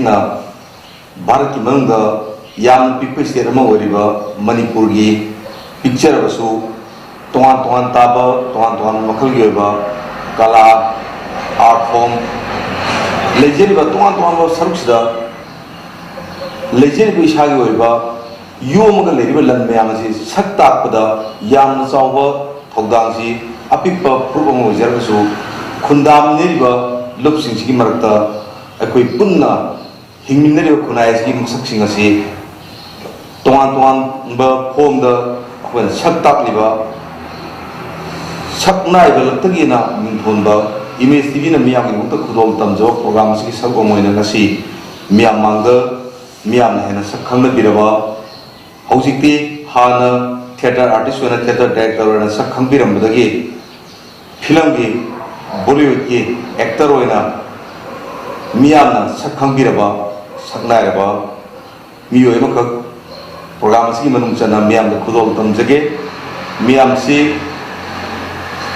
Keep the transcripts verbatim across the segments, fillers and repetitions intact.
ꯅ ꯚꯥꯔꯠꯀꯤ ꯃꯅꯨꯡꯗ ꯌꯥꯝꯅ ꯄꯤꯛꯄ ꯁ꯭ꯇꯦꯠ ꯑꯃ ꯑꯣꯏꯔꯤꯕ ꯃꯅꯤꯄꯨꯔꯒꯤ ꯄꯤꯛꯆꯔꯕꯁꯨ ꯇꯣꯉꯥꯟ ꯇꯣꯉꯥꯟ ꯇꯥꯕ, ꯇꯣꯉꯥꯟ ꯇꯣꯉꯥꯟꯕ ꯃꯈꯜꯒꯤ ꯑꯣꯏꯕ ꯀꯂꯥ, ꯑꯥꯔꯠ ꯐꯣꯝ, ꯂꯩꯖꯔꯤꯕ ꯇꯣꯉꯥꯟ ꯇꯣꯉꯥꯟꯕ ꯁꯔꯨꯛꯁꯤꯗ ꯂꯩꯖꯔꯤꯕ ꯏꯁꯥꯒꯤ ꯑꯣꯏꯕ ꯌꯣꯝꯃꯒ ꯂꯩꯔꯤꯕ ꯂꯟ ꯃꯌꯥꯝ ꯑꯁꯤ ꯁꯛ ꯇꯥꯛꯄꯗ ꯌꯥꯝꯅ ꯆꯥꯎꯕ ꯊꯧꯗꯥꯡꯁꯤ ꯑꯄꯤꯛꯄ ꯐꯨꯔꯨꯞ ꯑꯃ ꯑꯣꯏꯖꯔꯒꯁꯨ ꯈꯨꯟꯗꯥꯃꯤꯟꯅꯔꯤꯕ ꯂꯨꯞꯁꯤꯡꯁꯤꯒꯤ ꯃꯔꯛꯇ ꯑꯩꯈꯣꯏ ꯄꯨꯟꯅ ꯍꯤꯡꯃꯤꯟꯅꯔꯤꯕ ꯈꯨꯟꯅꯥꯏ ꯑꯁꯤꯒꯤ ꯃꯁꯛꯁꯤꯡ ꯑꯁꯤ ꯇꯣꯉꯥꯟ ꯇꯣꯉꯥꯟꯕ ꯐꯣꯝꯗ ꯑꯩꯈꯣꯏꯅ ꯁꯛ ꯇꯥꯛꯂꯤꯕ ꯁꯛꯅꯥꯏꯕꯂꯛꯇꯒꯤꯅ ꯃꯤꯡꯊꯣꯟꯕ ꯏꯃꯦꯖ ꯇꯤꯚꯤꯅ ꯃꯤꯌꯥꯝꯒꯤꯗꯃꯛꯇ ꯈꯨꯗꯣꯜ ꯇꯝꯖꯕ ꯄ꯭ꯔꯣꯒ꯭ꯔꯥꯝ ꯑꯁꯤꯒꯤ ꯁꯔꯨꯛ ꯑꯃ ꯑꯣꯏꯅ ꯉꯁꯤ ꯃꯤꯌꯥꯝ ꯃꯥꯡꯗ ꯃꯤꯌꯥꯝꯅ ꯍꯦꯟꯅ ꯁꯛ ꯈꯪꯅꯕꯤꯔꯕ, ꯍꯧꯖꯤꯛꯇꯤ ꯍꯥꯟꯅ ꯊꯤꯌꯦꯇꯔ ꯑꯥꯔꯇꯤꯁ ꯑꯣꯏꯅ, ꯊꯤꯌꯦꯇꯔ ꯗꯥꯏꯔꯦꯛꯇꯔ ꯑꯣꯏꯅ ꯁꯛ ꯈꯪꯕꯤꯔꯝꯕꯗꯒꯤ ꯐꯤꯂꯝꯒꯤ, ꯕꯣꯂꯤꯋꯨꯗꯀꯤ ꯑꯦꯛꯇꯔ ꯑꯣꯏꯅ ꯃꯤꯌꯥꯝꯅ ꯁꯛ ꯈꯪꯕꯤꯔꯕ ꯁꯛꯅꯥꯏꯔꯕ ꯃꯤꯑꯣꯏ ꯑꯃꯈꯛ ꯄ꯭ꯔꯣꯒ꯭ꯔꯥꯝ ꯑꯁꯤꯒꯤ ꯃꯅꯨꯡ ꯆꯟꯅ ꯃꯤꯌꯥꯝꯗ ꯈꯨꯗꯣꯜ ꯇꯝꯖꯒꯦ꯫ ꯃꯤꯌꯥꯝꯁꯤ,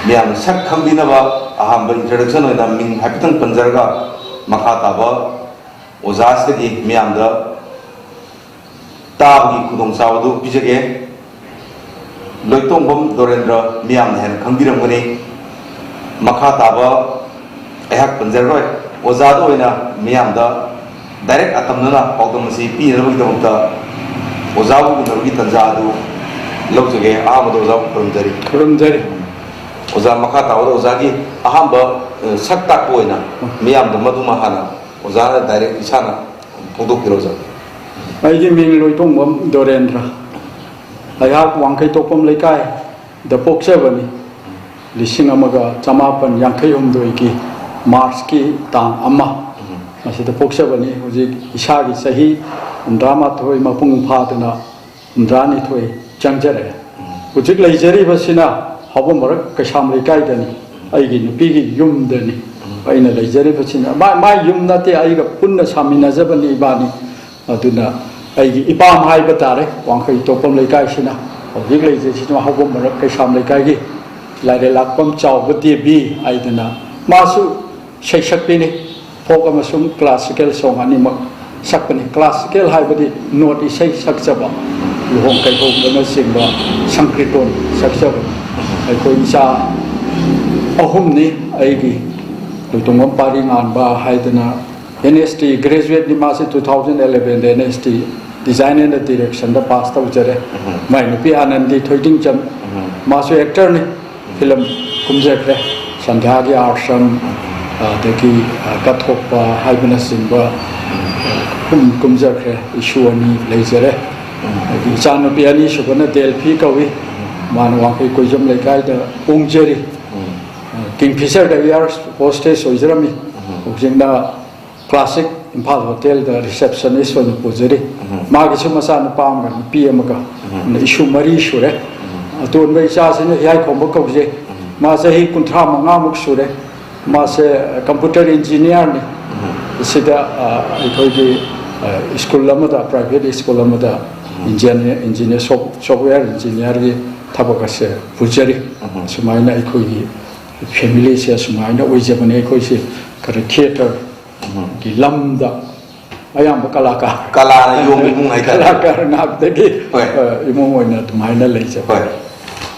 ꯃꯤꯌꯥꯝꯅ ꯁꯛ ꯈꯪꯕꯤꯅꯕ ꯑꯍꯥꯟꯕ ꯏꯟꯇ꯭ꯔꯗꯛꯁꯟ ꯑꯣꯏꯅ ꯃꯤꯡ ꯍꯥꯏꯐꯦꯠꯇꯪ ꯄꯟꯖꯔꯒ ꯃꯈꯥ ꯇꯥꯕ ꯑꯣꯖꯥꯁꯤꯗꯒꯤ ꯃꯤꯌꯥꯝꯗ ꯇꯥꯕꯒꯤ ꯈꯨꯗꯣꯡꯆꯥꯕꯗꯨ ꯄꯤꯖꯒꯦ꯫ ꯂꯣꯏꯇꯣꯡꯕꯝ ꯗꯣꯔꯦꯟꯗ꯭ꯔ ꯃꯤꯌꯥꯝꯅ ꯍꯦꯟꯅ ꯈꯪꯕꯤꯔꯝꯒꯅꯤ꯫ ꯃꯈꯥ ꯇꯥꯕ ꯑꯩꯍꯥꯛ ꯄꯟꯖꯔꯔꯣꯏ꯫ ꯑꯣꯖꯥꯗ ꯑꯣꯏꯅ ꯃꯤꯌꯥꯝꯗ ꯗꯥꯏꯔꯦꯛ ꯑꯇꯝꯅꯅ ꯄꯥꯎꯗꯝ ꯑꯁꯤ ꯄꯤꯅꯅꯕꯒꯤꯗꯃꯛꯇ ꯑꯣꯖꯥꯕꯨ ꯎꯅꯕꯒꯤ ꯇꯥꯟꯖꯥ ꯑꯗꯨ ꯂꯧꯖꯒꯦ꯫ ꯑꯍꯥꯟꯕꯗ ꯑꯣꯖꯥꯕꯨ ꯈꯨꯔꯨꯝꯖꯔꯤ꯫ ꯈꯨꯔꯨꯝꯖꯔꯤ꯫ ꯑꯣꯖꯥ, ꯃꯈꯥ ꯇꯥꯕꯗ ꯑꯣꯖꯥꯒꯤ ꯑꯍꯥꯟꯕ, ꯑ, ꯁꯛ ꯇꯥꯛꯄ ꯑꯣꯏꯅ ꯃꯤꯌꯥꯝꯗ ꯃꯗꯨꯃ ꯍꯥꯟꯅ ꯑꯣꯖꯥꯅ ꯗꯥꯏꯔꯦꯛ ꯏꯁꯥꯅ ꯐꯣꯡꯗꯣꯛꯄꯤꯔꯣ, ꯑꯣꯖꯥ꯫ ꯑꯩꯒꯤ ꯃꯤꯡ ꯂꯣꯏꯇꯣꯡꯕꯝ ꯗꯣꯔꯦꯟꯗ꯭ꯔ꯫ ꯑꯩꯍꯥꯛ ꯋꯥꯡꯈꯩ ꯇꯣꯛꯄꯝ ꯂꯩꯀꯥꯏꯗ ꯄꯣꯛꯆꯕꯅꯤ꯫ ꯂꯤꯁꯤꯡ ꯑꯃꯒ ꯆꯃꯥꯄꯟ ꯌꯥꯡꯈꯩ ꯍꯨꯝꯗꯣꯏꯒꯤ ꯃꯥꯔꯆꯀꯤ ꯇꯥꯡ ꯑꯃ ꯃꯁꯤꯗ ꯄꯣꯛꯆꯕꯅꯤ꯫ ꯍꯧꯖꯤꯛ ꯏꯁꯥꯒꯤ ꯆꯍꯤ ꯍꯨꯝꯗ꯭ꯔꯥ ꯃꯥꯊꯣꯏ ꯃꯄꯨꯡ ꯐꯥꯗꯨꯅ ꯍꯨꯝꯗ꯭ꯔꯥ ꯅꯤꯊꯣꯏ ꯆꯪꯖꯔꯛꯑꯦ꯫ ꯍꯧꯖꯤꯛ ꯂꯩꯖꯔꯤꯕꯁꯤꯅ ꯍꯥꯎꯕꯝ ꯃꯔꯛ ꯀꯩꯁꯥꯝ ꯂꯩꯀꯥꯏꯗꯅꯤ꯫ ꯑꯩꯒꯤ ꯅꯨꯄꯤꯒꯤ ꯌꯨꯝꯗꯅꯤ ꯑꯩꯅ ꯂꯩꯖꯔꯤꯕꯁꯤꯅ꯫ ꯃꯥ-, ꯃꯥꯏ ꯌꯨꯝ ꯅꯠꯇꯦ, ꯑꯩꯒ ꯄꯨꯟꯅ ꯁꯥꯃꯤꯟꯅꯖꯕꯅꯤ ꯏꯕꯥꯅꯤ꯫ ꯑꯗꯨꯅ ꯑꯩꯒꯤ ꯏꯄꯥꯝ ꯍꯥꯏꯕ ꯇꯥꯔꯦ, ꯋꯥꯡꯈꯩ ꯇꯣꯛꯄꯝ ꯂꯩꯀꯥꯏꯁꯤꯅ꯫ ꯍꯧꯖꯤꯛ ꯂꯩꯖꯩꯁꯤꯅ ꯍꯥꯎꯕꯝ ꯃꯔꯛ ꯀꯩꯁꯥꯝ ꯂꯩꯀꯥꯏꯒꯤ ꯂꯥꯏꯔꯦꯜ ꯂꯥꯛꯄꯝ ꯆꯥꯎꯕ ꯗꯦꯕꯤ ꯍꯥꯏꯗꯅ, ꯃꯥꯁꯨ ꯁꯩꯁꯛꯄꯤꯅꯤ꯫ ꯐꯣꯛ ꯑꯃꯁꯨꯡ ꯀ꯭ꯂꯥꯁꯤꯀꯦꯜ ꯁꯣꯡ ꯑꯅꯤꯃꯛ ꯁꯛꯄꯅꯤ꯫ ꯀ꯭ꯂꯥꯁꯤꯀꯦꯜ ꯍꯥꯏꯕꯗꯤ ꯅꯣꯠ ꯏꯁꯩ ꯁꯛꯆꯕ, ꯂꯨꯍꯣꯡ ꯀꯩꯍꯣꯡꯕꯅꯆꯤꯡꯕ ꯁꯪꯀ꯭ꯔꯤꯇꯣꯟ ꯁꯛꯆꯕꯅꯤ꯫ ꯑꯩꯈꯣꯏ ꯏꯆꯥ ꯑꯍꯨꯝꯅꯤ꯫ ꯑꯩꯒꯤ ꯂꯣꯏꯇꯣꯡꯕꯝ ꯄꯥꯔꯤ ꯉꯥꯟꯕ ꯍꯥꯏꯗꯅ ꯑꯦꯟ ꯑꯦꯁ ꯇꯤ ꯒ꯭ꯔꯦꯖꯨꯋꯦꯠꯅꯤ꯫ ꯃꯥꯁꯦ ꯇꯨ ꯊꯥꯎꯖꯟ ꯑꯦꯂꯦꯚꯦꯟꯗ N S T design and ꯗꯤꯔꯦꯛꯁꯟꯗ ꯄꯥꯁ ꯇꯧꯖꯔꯦ꯫ ꯃꯥꯏ ꯅꯨꯄꯤ ꯑꯥꯅꯟꯗꯤ ꯊꯣꯏꯗꯤꯡꯆꯝ, ꯃꯥꯁꯨ ꯑꯦꯛꯇꯔꯅꯤ꯫ ꯐꯤꯂꯝ ꯀꯨꯝꯖꯈ꯭ꯔꯦ꯫ ꯁꯟꯙ꯭ꯌꯥꯒꯤ ꯑꯥꯔꯁꯝ, ꯑꯗꯒꯤ, ꯑ, ꯀꯠꯊꯣꯛꯄ ꯍꯥꯏꯕꯅꯆꯤꯡꯕ, ꯑ, ꯀꯨꯝ-, ꯀꯨꯝꯖꯈ꯭ꯔꯦ꯫ ꯏꯁꯨ ꯑꯅꯤ ꯂꯩꯖꯔꯦ꯫ ꯑꯗꯒꯤ ꯏꯆꯥꯅꯨꯄꯤ ꯑꯅꯤꯁꯨꯕꯅ ꯗꯦꯜꯐꯤ ꯀꯧꯏ꯫ ꯃꯥꯅ ꯋꯥꯡꯈꯩ ꯀꯣꯏꯖꯝ ꯂꯩꯀꯥꯏꯗ ꯑꯣꯡꯖꯔꯤ꯫ ꯑ, ꯀꯤꯡ ꯐꯤꯁꯔꯗ ꯏꯌꯥꯔ ꯍꯣꯁꯇꯦꯁ ꯑꯣꯏꯖꯔꯝꯃꯤ꯫ ꯍꯧꯖꯤꯛꯅ ꯀ꯭ꯂꯥꯁꯤꯛ ꯏꯝꯐꯥꯜ ꯍꯣꯇꯦꯜꯗ ꯔꯤꯁꯦꯞꯁꯅꯤꯁ ꯑꯣꯏꯅ ꯄꯨꯖꯔꯤ꯫ ꯃꯥꯒꯤꯁꯨ ꯃꯆꯥꯅꯨꯄꯥ ꯑꯃꯒ ꯅꯨꯄꯤ ꯑꯃꯒ, ꯑꯗꯨꯅ ꯏꯁꯨ ꯃꯔꯤ ꯁꯨꯔꯦ꯫ ꯑꯇꯣꯟꯕ ꯏꯆꯥꯁꯤꯅ ꯍꯤꯌꯥꯏꯈꯣꯝꯕ ꯀꯧꯖꯩ꯫ ꯃꯥ ꯆꯍꯤ ꯀꯨꯟꯊ꯭ꯔꯥ ꯃꯉꯥꯃꯨꯛ ꯁꯨꯔꯦ꯫ ꯃꯥꯁꯦ ꯀꯝꯄ꯭ꯌꯨꯇꯔ ꯏꯟꯖꯤꯅꯤꯌꯥꯔꯅꯤ꯫ ꯁꯤꯗ, ꯑ, ꯑꯩꯈꯣꯏꯒꯤ, ꯑ, ꯁ꯭ꯀꯨꯜ ꯑꯃꯗ, ꯄ꯭ꯔꯥꯏꯚꯦꯠ ꯁ꯭ꯀꯨꯜ ꯑꯃꯗ ꯏꯟꯖꯤꯅꯤꯌꯥꯔ, ꯏꯟꯖꯤꯅꯤꯌꯥꯔ, ꯁꯣꯞ-, ꯁꯣꯞꯋꯦꯌꯥꯔ ꯏꯟꯖꯤꯅꯤꯌꯥꯔꯒꯤ ꯊꯕꯛ ꯑꯁꯦ ꯄꯨꯖꯔꯤ꯫ ꯁꯨꯃꯥꯏꯅ ꯑꯩꯈꯣꯏꯒꯤ ꯐꯦꯃꯤꯂꯤꯁꯦ ꯁꯨꯃꯥꯏꯅ ꯑꯣꯏꯖꯕꯅꯦ꯫ ꯑꯩꯈꯣꯏꯁꯦ ꯈꯔ ꯊꯤꯌꯦꯇꯔ ꯒꯤ ꯂꯝꯗ ꯑꯌꯥꯝꯕ ꯀꯂꯥꯀꯥꯔ, ꯀꯂꯥꯅ ꯌꯣꯝꯕ ꯏꯃꯨꯡ ꯍꯥꯏꯇꯥꯔꯦ꯫ ꯀꯂꯥꯀꯥꯔ ꯉꯥꯛꯇꯒꯤ, ꯍꯣꯏ꯫ ꯑ, ꯏꯃꯨꯡ ꯑꯣꯏꯅ ꯑꯗꯨꯃꯥꯏꯅ ꯂꯩꯖꯕ꯫ ꯍꯣꯏ꯫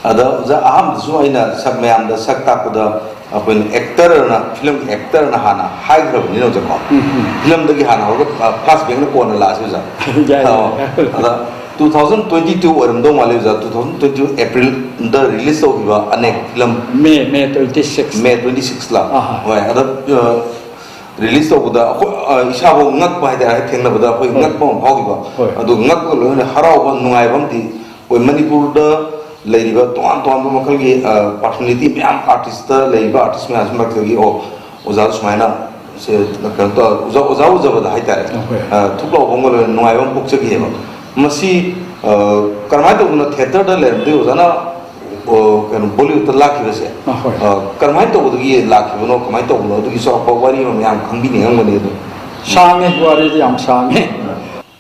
ꯑꯗ ꯑꯣꯖꯥ, ꯑꯍꯥꯟꯕꯗꯁꯨ ꯑꯩꯅ ꯁꯛ ꯃꯌꯥꯝꯗ ꯁꯛ ꯇꯥꯛꯄꯗ ꯑꯩꯈꯣꯏꯅ ꯑꯦꯛꯇꯔꯅ, ꯐꯤꯂꯝꯒꯤ ꯑꯦꯛꯇꯔꯅ ꯍꯥꯟꯅ ꯍꯥꯏꯈ꯭ꯔꯕꯅꯤꯅ ꯑꯣꯖꯥꯀꯣ꯫ ꯎꯝ, ꯎꯝ꯫ ꯐꯤꯂꯝꯗꯒꯤ ꯍꯥꯟꯅ ꯍꯧꯔꯒ, ꯑ, ꯐ꯭ꯂꯥꯁ ꯕꯦꯛꯅ ꯀꯣꯟꯅ ꯂꯥꯛꯑꯁꯤ ꯑꯣꯖꯥ꯫ ꯌꯥꯏ, ꯑꯣ, ꯌꯥꯏ꯫ ꯑꯗ ꯇꯨ ꯊꯥꯎꯖꯟ ꯇ꯭ꯋꯦꯟꯇꯤ ꯇꯨ ꯑꯣꯏꯔꯝꯗꯧ ꯃꯥꯜꯂꯤ ꯑꯣꯖꯥ, ꯇꯨ ꯊꯥꯎꯖꯟ ꯇ꯭ꯋꯦꯟꯇꯤ ꯇꯨ ꯑꯦꯄ꯭ꯔꯤꯜꯗ ꯔꯤꯂꯤꯁ ꯇꯧꯈꯤꯕ ꯑꯅꯦꯛ film. May, May twenty six. May twenty six ꯂ? ꯑꯍꯥ꯫ ꯍꯣꯏ, ꯑꯗ, ꯑ, ꯔꯤꯂꯤꯁ ꯇꯧꯕꯗ ꯑꯩꯈꯣꯏ, ꯑ, ꯏꯁꯥꯐꯥꯎ ꯉꯛꯄ ꯍꯥꯏꯇꯥꯔꯦ, ꯊꯦꯡꯅꯕꯗ ꯑꯩꯈꯣꯏ ꯍꯣꯏ꯫ ꯉꯛꯄ ꯑꯃ ꯐꯥꯎꯈꯤꯕ꯫ ꯍꯣꯏ꯫ ꯑꯗꯨ ꯉꯛꯄꯒ ꯂꯣꯏꯅꯅ ꯍꯔꯥꯎꯕ, ꯅꯨꯡꯉꯥꯏꯕ ꯑꯃꯗꯤ ꯑꯩꯈꯣꯏ ꯃꯅꯤꯄꯨꯔꯗ ꯂꯩꯔꯤꯕ ꯇꯣꯉꯥꯟ ꯇꯣꯉꯥꯟꯕ ꯃꯈꯜꯒꯤ, ꯑ, ꯄꯥꯔꯁꯣꯅꯦꯂꯤꯇꯤ ꯃꯌꯥꯝ, ꯑꯥꯔꯇꯤꯁꯇ ꯂꯩꯔꯤꯕ ꯑꯥꯔꯇꯤꯁ ꯃꯌꯥꯝꯁꯤ ꯃꯔꯛꯇꯒꯤ, ꯑꯣ, ꯑꯣꯖꯥꯗ ꯁꯨꯃꯥꯏꯅ ꯁꯦ, ꯀꯩꯅꯣ ꯇꯧꯔ, ꯑꯣꯖꯥ, ꯑꯣꯖꯥ ꯎꯖꯕꯗ ꯍꯥꯏꯇꯥꯔꯦ, ꯍꯣꯏ꯫ ꯑ, ꯊꯨꯞ ꯂꯥꯎꯕ ꯑꯃꯒ ꯂꯣꯏꯅꯅ ꯅꯨꯡꯉꯥꯏꯕ ꯑꯃ ꯄꯣꯛꯆꯈꯤꯑꯕ꯫ ꯃꯁꯤ, ꯑ, ꯀꯔꯝꯍꯥꯏꯅ ꯇꯧꯗꯅ ꯊꯤꯌꯦꯇꯔꯗ ꯂꯩꯔꯝꯗꯒꯤ ꯑꯣꯖꯥꯅ, ꯑ, ꯀꯩꯅꯣ, ꯕꯣꯂꯤꯋꯨꯗꯇ ꯂꯥꯛꯈꯤꯕꯁꯦ, ꯑ, ꯍꯣꯏ꯫ ꯑ, ꯀꯔꯝꯍꯥꯏꯅ ꯇꯧꯕꯗꯒꯤ ꯂꯥꯛꯈꯤꯕꯅꯣ, ꯀꯃꯥꯏꯅ ꯇꯧꯕꯅꯣ, ꯑꯗꯨꯒꯤ ꯆꯥꯎꯔꯥꯛꯄ ꯋꯥꯔꯤ ꯑꯃ ꯃꯌꯥꯝ ꯈꯪꯕꯤꯅꯤꯡꯉꯝꯒꯅꯤ ꯑꯗꯨꯝ꯫ ꯁꯥꯡꯉꯦ, ꯋꯥꯔꯤꯗꯤ ꯌꯥꯝ ꯁꯥꯡꯉꯦ꯫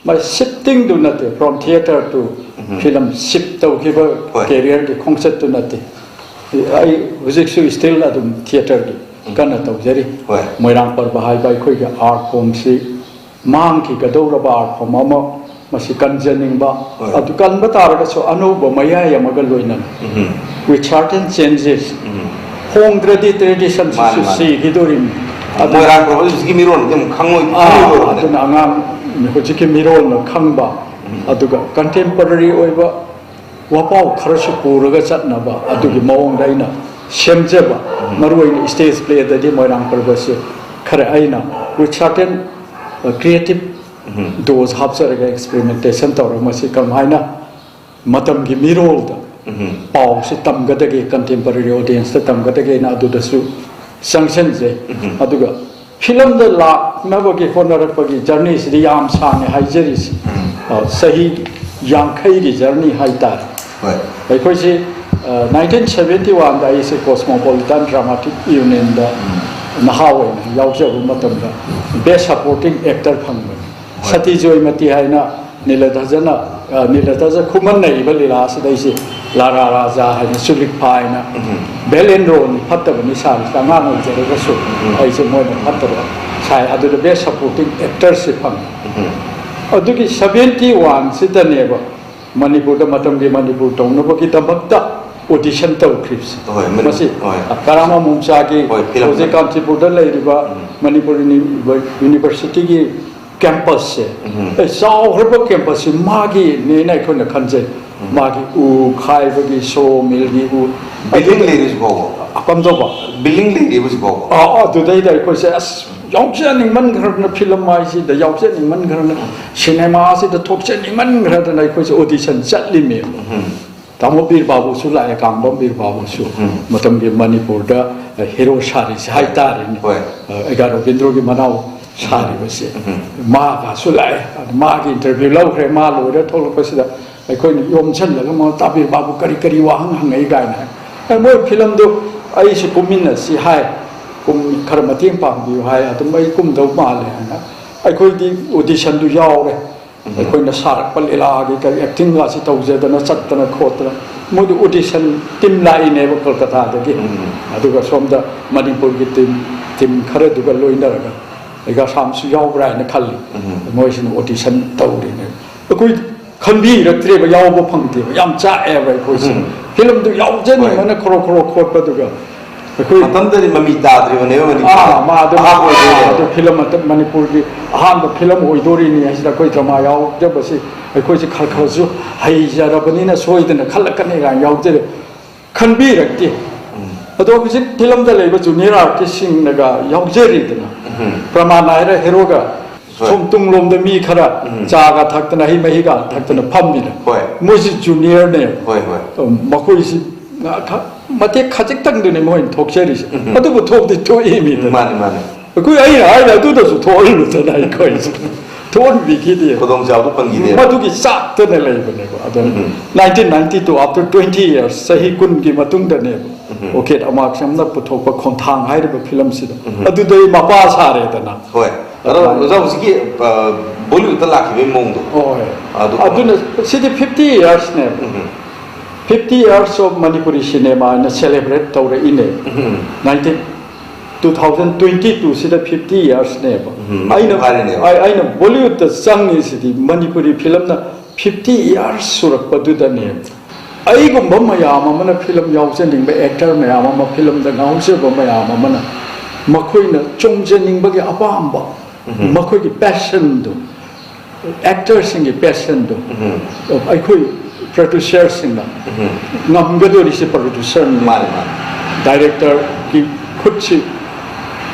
ꯃꯁꯤ ꯁꯤꯞꯇꯤꯡꯗꯨ ꯅꯠꯇꯦ, from theatre to um. Film shift ꯇꯧꯈꯤꯕ ꯍꯣꯏ꯫ Careerꯒꯤ ꯈꯣꯡꯆꯠꯇꯨ ꯅꯠꯇꯦ꯫ ꯑꯩ ꯍꯧꯖꯤꯛꯁꯨ still ꯑꯗꯨꯝ ꯊꯤꯌꯦꯇꯔꯒꯤ ꯀꯟꯅ ꯇꯧꯖꯔꯤ꯫ ꯍꯣꯏ꯫ ꯃꯣꯏꯔꯥꯡ ꯄꯔꯕ ꯍꯥꯏꯕ ꯑꯩꯈꯣꯏꯒꯤ art form ꯁꯤ ꯃꯥꯡꯈꯤꯒꯗꯧꯔꯕ art form ꯑꯃ, ꯃꯁꯤ ꯀꯟꯖꯅꯤꯡꯕ, ꯍꯣꯏ꯫ ꯑꯗꯨ ꯀꯟꯕ ꯇꯥꯔꯒꯁꯨ ꯑꯅꯧꯕ ꯃꯌꯥꯏ ꯑꯃꯒ ꯂꯣꯏꯅꯅ, ꯎꯝ꯫ with certain changes, um. ꯍꯣꯡꯗ꯭ꯔꯗꯤ tradition ꯁꯤꯁꯨ ꯃꯥꯅꯤ, ꯃꯥꯅꯤ꯫ ꯁꯤꯈꯤꯗꯣꯔꯤꯕꯅꯤ꯫ ꯃꯣꯏꯔꯥꯡ ꯄꯔꯕ ꯍꯧꯖꯤꯛꯀꯤ ꯃꯤꯔꯣꯟꯗꯤ ꯑꯃꯨꯛ ꯈꯪꯉꯣꯏ, ꯑꯥ, ꯈꯪꯉꯣꯏꯗꯧꯔꯕꯅꯦ꯫ ꯑꯗꯨꯅ ꯑꯉꯥꯡ ꯍꯧꯖꯤꯛꯀꯤ ꯃꯤꯔꯣꯜꯅ ꯈꯪꯕ, ꯎꯝ꯫ ꯑꯗꯨꯒ contemporary ꯑꯣꯏꯕ ꯋꯥꯄꯥꯎ ꯈꯔꯁꯨ ꯄꯨꯔꯒ ꯆꯠꯅꯕ ꯑꯗꯨꯒꯤ ꯃꯑꯣꯡꯗ ꯑꯩꯅ ꯁꯦꯝꯖꯕ, ꯎꯝ꯫ ꯃꯔꯨꯑꯣꯏꯅ stage play ꯗꯗꯤ ꯃꯣꯏꯔꯥꯡ ꯄꯔꯕꯁꯦ ꯈꯔ ꯑꯩꯅ with certain, uh, creative um. dose ꯍꯥꯞꯆꯔꯒ experimentation ꯇꯧꯔꯒ ꯃꯁꯤ ꯀꯔꯝꯍꯥꯏꯅ ꯃꯇꯝꯒꯤ ꯃꯤꯔꯣꯜꯗ ꯎꯝ꯫ ꯄꯥꯎꯁꯤ ꯇꯝꯒꯗꯒꯦ, contemporary audience ꯇ ꯇꯝꯒꯗꯒꯦꯅ ꯑꯗꯨꯗꯁꯨ ꯆꯪꯁꯤꯟꯖꯩ꯫ ꯎꯝ꯫ ꯑꯗꯨꯒ film ꯗ ꯂꯥꯛꯅꯕꯒꯤ ꯍꯣꯠꯅꯔꯛꯄꯒꯤ journey ꯁꯤꯗꯤ ꯌꯥꯝ ꯁꯥꯡꯉꯦ ꯍꯥꯏꯖꯔꯤꯁꯤ꯫ ꯎꯝ꯫ ꯑ, ꯆꯍꯤ ꯌꯥꯡꯈꯩꯒꯤ journey ꯍꯥꯏꯇꯥꯔꯦ꯫ ꯍꯣꯏ꯫ ꯑꯩꯈꯣꯏꯁꯤ, ꯑ, nineteen seventy one ꯗ ꯑꯩꯁꯦ Cosmopolitan Dramatic Union ꯗ ꯎꯝ꯫ ꯅꯍꯥ ꯑꯣꯏꯅ ꯌꯥꯎꯖꯕ ꯃꯇꯝꯗ best supporting actor ꯐꯪꯕꯅꯤ꯫ ꯍꯣꯏ꯫ ꯁꯇꯤ ꯖꯣꯏꯃꯇꯤ ꯍꯥꯏꯅ ꯅꯤꯂꯙꯖꯅ, ꯑ, ꯅꯤꯂꯙꯖ ꯈꯨꯃꯟꯅ ꯏꯕ ꯂꯤꯂꯥ ꯑꯁꯤꯗ ꯑꯩꯁꯦ ꯂꯥꯔꯥ ꯔꯥꯖꯥ ꯍꯥꯏꯅ, ꯆꯨꯂꯤꯛꯐꯥ ꯍꯥꯏꯅ, ꯎꯝ꯫ ꯚꯦꯂꯦꯟ ꯔꯣꯜꯅꯤ, ꯐꯠꯇꯕꯅꯤ ꯁꯥꯔꯤꯁꯦ꯫ ꯑꯉꯥꯡ ꯑꯣꯏꯖꯔꯒꯁꯨ ꯎꯝ꯫ ꯑꯩꯁꯦ ꯃꯣꯏꯅ ꯐꯠꯇꯕ ꯁꯥꯏ꯫ ꯑꯗꯨꯗ best supporting actor ꯁꯤ ꯐꯪꯉꯤ꯫ ꯎꯝ꯫ ꯑꯗꯨꯒꯤ seventy one ꯁꯤꯗꯅꯦꯕ ꯃꯅꯤꯄꯨꯔꯗ, ꯃꯇꯝꯒꯤ ꯃꯅꯤꯄꯨꯔ ꯇꯧꯅꯕꯒꯤꯗꯃꯛꯇ audition ꯇꯧꯈ꯭ꯔꯤꯕꯁꯦ꯫ ꯍꯣꯏ, ꯃꯅꯤ-, ꯃꯁꯤ ꯍꯣꯏ꯫ ꯀꯔꯥꯃ ꯃꯨꯡꯆꯥꯒꯤ ꯍꯣꯏ, film꯫ ꯍꯧꯖꯤꯛ ꯀꯥꯟꯆꯤꯄꯨꯔꯗ ꯂꯩꯔꯤꯕ ꯎꯝ꯫ ꯃꯅꯤꯄꯨꯔ ꯌꯨꯅꯤ-, university ꯒꯤ campus ꯁꯦ, ꯎꯝ꯫ ꯑꯦ, ꯆꯥꯎꯈ꯭ꯔꯕ campus ꯁꯤ ꯃꯥꯒꯤꯅꯦꯅ ꯑꯩꯈꯣꯏꯅ ꯈꯟꯖꯩ꯫ ꯎꯝ꯫ ꯃꯥꯒꯤ ꯎ ꯈꯥꯏꯕꯒꯤ, saw mill ꯒꯤ ꯎ, Building ꯂꯩꯔꯤꯁꯤ ꯐꯥꯎꯕ꯫ ꯀꯝꯗꯧꯕ? Building ꯂꯩꯔꯤꯕꯁꯤ ꯐꯥꯎꯕ꯫ ꯑꯥ, ꯑꯗꯨꯗꯩꯗ ꯑꯩꯈꯣꯏꯁꯦ ꯑꯁ ꯌꯥꯎꯖꯅꯤꯡꯃꯟꯈ꯭ꯔꯕꯅ, film ꯍꯥꯏꯁꯤꯗ ꯌꯥꯎꯖꯅꯤꯡꯃꯟꯈ꯭ꯔꯕꯅ, cinema ꯁꯤꯗ ꯊꯣꯛꯆꯅꯤꯡꯃꯟꯈ꯭ꯔꯗꯅ ꯑꯩꯈꯣꯏꯁꯦ audition ꯆꯠꯂꯤꯃꯦ꯫ ꯎꯝ꯫ ꯇꯥꯃꯣ ꯕꯤꯔ ꯕꯥꯕꯨꯁꯨ ꯂꯥꯛꯑꯦ, ꯀꯥꯡꯕꯝ ꯕꯤꯔ ꯕꯥꯕꯨꯁꯨ꯫ ꯎꯝ꯫ ꯃꯇꯝꯒꯤ ꯃꯅꯤꯄꯨꯔꯗ hero ꯁꯥꯔꯤꯁꯦ ꯍꯥꯏꯇꯥꯔꯦꯅꯦ꯫ ꯍꯣꯏ꯫ ꯑ, ꯑꯦꯒꯥ ꯔꯣꯕꯤꯟꯗ꯭ꯔꯣꯒꯤ ꯃꯅꯥꯎ ꯁꯥꯔꯤꯕꯁꯦ꯫ ꯎꯝ꯫ ꯃꯥꯒꯁꯨ ꯂꯥꯛꯑꯦ꯫ ꯑꯗꯨ ꯃꯥꯒꯤ interview ꯂꯧꯈ꯭ꯔꯦ꯫ ꯃꯥ ꯂꯣꯏꯔ ꯊꯣꯛꯂꯛꯄꯁꯤꯗ ꯑꯩꯈꯣꯏꯅ ꯌꯣꯝꯁꯤꯜꯂꯒ ꯃꯉꯣꯟꯗ, "ꯇꯥ ꯕꯤꯔ ꯕꯥꯕꯨ ꯀꯔꯤ ꯀꯔꯤ ꯋꯥꯍꯪ ꯍꯪꯉꯛꯏ?" ꯀꯥꯏꯅ ꯍꯥꯏ꯫ ꯑꯦ, ꯃꯣꯏ film ꯗꯨ ꯑꯩꯁꯨ ꯀꯨꯝꯃꯤꯟꯅꯁꯤ ꯍꯥꯏ, ꯀꯨꯝ-, ꯈꯔ ꯃꯇꯦꯡ ꯄꯥꯡꯕꯤꯌꯨ ꯍꯥꯏ, ꯑꯗꯨꯝ ꯑꯩ ꯀꯨꯝꯗꯧ ꯃꯥꯜꯂꯦ ꯍꯥꯏꯅ꯫ ꯑꯩꯈꯣꯏꯗꯤ audition ꯗꯨ ꯌꯥꯎꯔꯦ꯫ ꯎꯝ꯫ ꯑꯩꯈꯣꯏꯅ ꯁꯥꯔꯛꯄ ꯂꯤꯂꯥꯒꯤ ꯀꯔꯤ acting ꯒꯥꯁꯤ ꯇꯧꯖꯗꯅ ꯆꯠꯇꯅ ꯈꯣꯠꯇꯅ ꯃꯣꯏꯗꯨ ꯑꯣꯗꯤꯁꯟ ꯇꯤꯝ ꯂꯥꯛꯏꯅꯦꯕ ꯀꯣꯜꯀꯇꯥꯗꯒꯤ꯫ ꯎꯝ꯫ ꯑꯗꯨꯒ ꯁꯣꯝꯗ ꯃꯅꯤꯄꯨꯔꯒꯤ ꯇꯤꯝ, ꯇꯤꯝ ꯈꯔꯗꯨꯒ ꯂꯣꯏꯅꯔꯒ ꯑꯩꯒ ꯑꯁꯥꯝꯁꯨ ꯌꯥꯎꯕ꯭ꯔꯥ ꯍꯥꯏꯅ ꯈꯜꯂꯤ꯫ ꯎꯝ꯫ ꯃꯣꯏꯁꯤꯅ ꯑꯣꯗꯤꯁꯟ ꯇꯧꯔꯤꯅꯦ꯫ ꯑꯩꯈꯣꯏ ꯈꯟꯕꯤꯔꯛꯇ꯭ꯔꯦꯕ, ꯌꯥꯎꯕ ꯐꯪꯗꯦꯕ꯫ ꯌꯥꯝ ꯆꯥꯛꯑꯦꯕ ꯑꯩꯈꯣꯏꯁꯦ꯫ ꯎꯝ꯫ ꯐꯤꯂꯝꯗꯨ ꯌꯥꯎꯖꯅꯤꯡꯕꯅ ꯍꯣꯏ꯫ ꯈꯣꯔꯣ ꯈꯣꯔꯣ ꯈꯣꯠꯄꯗꯨꯒ ꯑꯩꯈꯣꯏ ꯃꯇꯝꯗꯗꯤ ꯃꯃꯤ ꯇꯥꯗ꯭ꯔꯤꯕꯅꯦꯕ ꯃꯅꯤꯄꯨꯔꯗ꯫ ꯑꯥ, ꯃꯥ ꯑꯗꯨ, ꯑꯍꯥꯟꯕ ꯑꯣꯏꯗꯣꯏꯅꯦꯕ꯫ ꯑꯗꯨ ꯐꯤꯂꯝ ꯑꯗꯨ ꯃꯅꯤꯄꯨꯔꯒꯤ ꯑꯍꯥꯟꯕ ꯐꯤꯂꯝ ꯑꯣꯏꯗꯣꯔꯤꯅꯤ ꯍꯥꯏꯁꯤꯗ ꯑꯩꯈꯣꯏ ꯗ꯭ꯔꯃꯥ ꯌꯥꯎꯖꯕꯁꯤ ꯑꯩꯈꯣꯏꯁꯦ ꯈꯔ ꯈꯔꯁꯨ ꯍꯩꯖꯔꯕꯅꯤꯅ ꯁꯣꯏꯗꯅ ꯈꯜꯂꯛꯀꯅꯤ ꯀꯥꯏꯅ ꯌꯥꯎꯖꯔꯦ꯫ ꯈꯟꯕꯤꯔꯛꯇꯦ꯫ ꯎꯝ꯫ ꯑꯗꯣ ꯍꯧꯖꯤꯛ ꯐꯤꯂꯝꯗ ꯂꯩꯕ ꯖꯨꯅꯤꯌꯔ ꯑꯥꯔꯇꯤꯁꯁꯤꯡꯅꯒ ꯌꯥꯎꯖꯔꯤꯗꯅ, ꯎꯝ꯫ ꯄ꯭ꯔꯃꯥꯟ ꯍꯥꯏꯔ ꯍꯦꯔꯣꯒ ꯍꯣꯏ꯫ ꯁꯣꯝ ꯇꯨꯡꯂꯣꯝꯗ ꯃꯤ ꯈꯔ ꯎꯝ꯫ ꯆꯥꯒ ꯊꯛꯇꯅ, ꯍꯩ ꯃꯍꯤꯒ ꯊꯛꯇꯅ ꯐꯝꯃꯤꯅ꯫ ꯍꯣꯏ꯫ ꯃꯣꯏꯁꯤ ꯖꯨꯅꯤꯌꯔꯅꯦ꯫ ꯍꯣꯏ, ꯍꯣꯏ꯫ ꯃꯈꯣꯏꯁꯤ ꯉ-, ꯈ-, ꯃꯇꯦꯛ ꯈꯖꯤꯛꯇꯪꯗꯨꯅꯤ ꯃꯣꯏꯅ ꯊꯣꯛꯆꯔꯤꯁꯦ꯫ ꯎꯝ꯫ ꯑꯗꯨꯕꯨ ꯊꯣꯛꯇꯤ ꯊꯣꯛꯏ ꯃꯤꯗꯨꯅ꯫ ꯃꯥꯅꯤ, ꯃꯥꯅꯤ꯫ ꯑꯩꯈꯣꯏ, ꯑꯩꯅ ꯍꯥꯏꯅ ꯑꯗꯨꯗꯁꯨ ꯊꯣꯛꯍꯜꯂꯨꯗꯅ ꯑꯩꯈꯣꯏꯁꯦ ꯊꯣꯛꯍꯟꯕꯤꯈꯤꯗꯦ꯫ ꯈꯨꯗꯣꯡꯆꯥꯕꯗꯨ ꯐꯪꯈꯤꯗꯦꯕ꯫ ꯃꯗꯨꯒꯤ ꯆꯥꯛꯇꯅ ꯂꯩꯕꯅꯦꯕ꯫ ꯑꯗꯨꯅ ꯎꯝ꯫ Nineteen ninety two, after twenty years, ꯆꯍꯤ ꯀꯨꯟꯒꯤ ꯃꯇꯨꯡꯗꯅꯦꯕ꯫ ꯎꯝ꯫ ꯑꯣꯀꯦꯠ ꯑꯃꯥꯛꯁꯝꯅ ꯄꯨꯊꯣꯛꯄ ꯈꯣꯡꯊꯥꯡ ꯍꯥꯏꯔꯤꯕ ꯐꯤꯂꯝꯁꯤꯗ꯫ ꯎꯝ꯫ ꯑꯗꯨꯗꯩ ꯃꯄꯥ ꯁꯥꯔꯦꯗꯅ꯫ ꯍꯣꯏ꯫ ꯑꯗꯣ ꯑꯗꯨꯃꯥꯏꯅ꯫ ꯑꯣꯖꯥ ꯍꯧꯖꯤꯛꯀꯤ, ꯑ, ꯕꯣꯂꯤꯋꯨꯗꯇ ꯂꯥꯛꯈꯤꯕꯒꯤ ꯃꯑꯣꯡꯗꯣ꯫ ꯍꯣꯏ꯫ ꯑꯗꯨ ꯑꯗꯨꯅ ꯁꯤꯗꯤ fifty yearsꯅꯦꯕ꯫ Um. Fifty years of Manipuri cinema ꯍꯥꯏꯅ celebrate ꯇꯧꯔꯛꯏꯅꯦ꯫ ꯎꯝ꯫ Nineteen, two thousand twenty two ꯁꯤꯗ fifty yearsꯅꯦꯕ꯫ ꯎꯝ, ꯑꯩꯅ, ꯃꯄꯨꯡ ꯐꯥꯔꯤꯅꯦꯕ꯫ ꯑꯩ-, ꯑꯩꯅ ꯕꯣꯂꯤꯋꯨꯗꯇ ꯆꯪꯉꯤꯁꯤꯗꯤ ꯃꯅꯤꯄꯨꯔꯤ ꯐꯤꯂꯝꯅ fifty years ꯁꯨꯔꯛꯄꯗꯨꯗꯅꯦꯕ꯫ ꯑꯩꯒꯨꯝꯕ ꯃꯌꯥꯝ ꯑꯃꯅ ꯐꯤꯂꯝ ꯌꯥꯎꯖꯅꯤꯡꯕ, ꯑꯦꯛꯇꯔ ꯃꯌꯥꯝ ꯑꯃ, ꯐꯤꯂꯝꯗ ꯉꯥꯎꯖꯕ ꯃꯌꯥꯝ ꯑꯃꯅ ꯃꯈꯣꯏꯅ ꯆꯣꯡꯖꯅꯤꯡꯕꯒꯤ ꯑꯄꯥꯝꯕ, ꯎꯝ꯫ ꯃꯈꯣꯏꯒꯤ ꯄꯦꯁꯟꯗꯨ, ꯑꯦꯛꯇꯔꯁꯤꯡꯒꯤ ꯄꯦꯁꯟꯗꯨ ꯎꯝ꯫ ꯑꯩꯈꯣꯏ ꯄ꯭ꯔꯣꯗ꯭ꯌꯨꯁꯔꯁꯤꯡꯅ ꯎꯝ꯫ ꯉꯝꯒꯗꯣꯔꯤꯁꯦ ꯄ꯭ꯔꯣꯗ꯭ꯌꯨꯁꯔꯅꯤ꯫ ꯃꯥꯅꯤ, ꯃꯥꯅꯤ꯫ ꯗꯥꯏꯔꯦꯛꯇꯔꯒꯤ ꯈꯨꯠꯁꯤ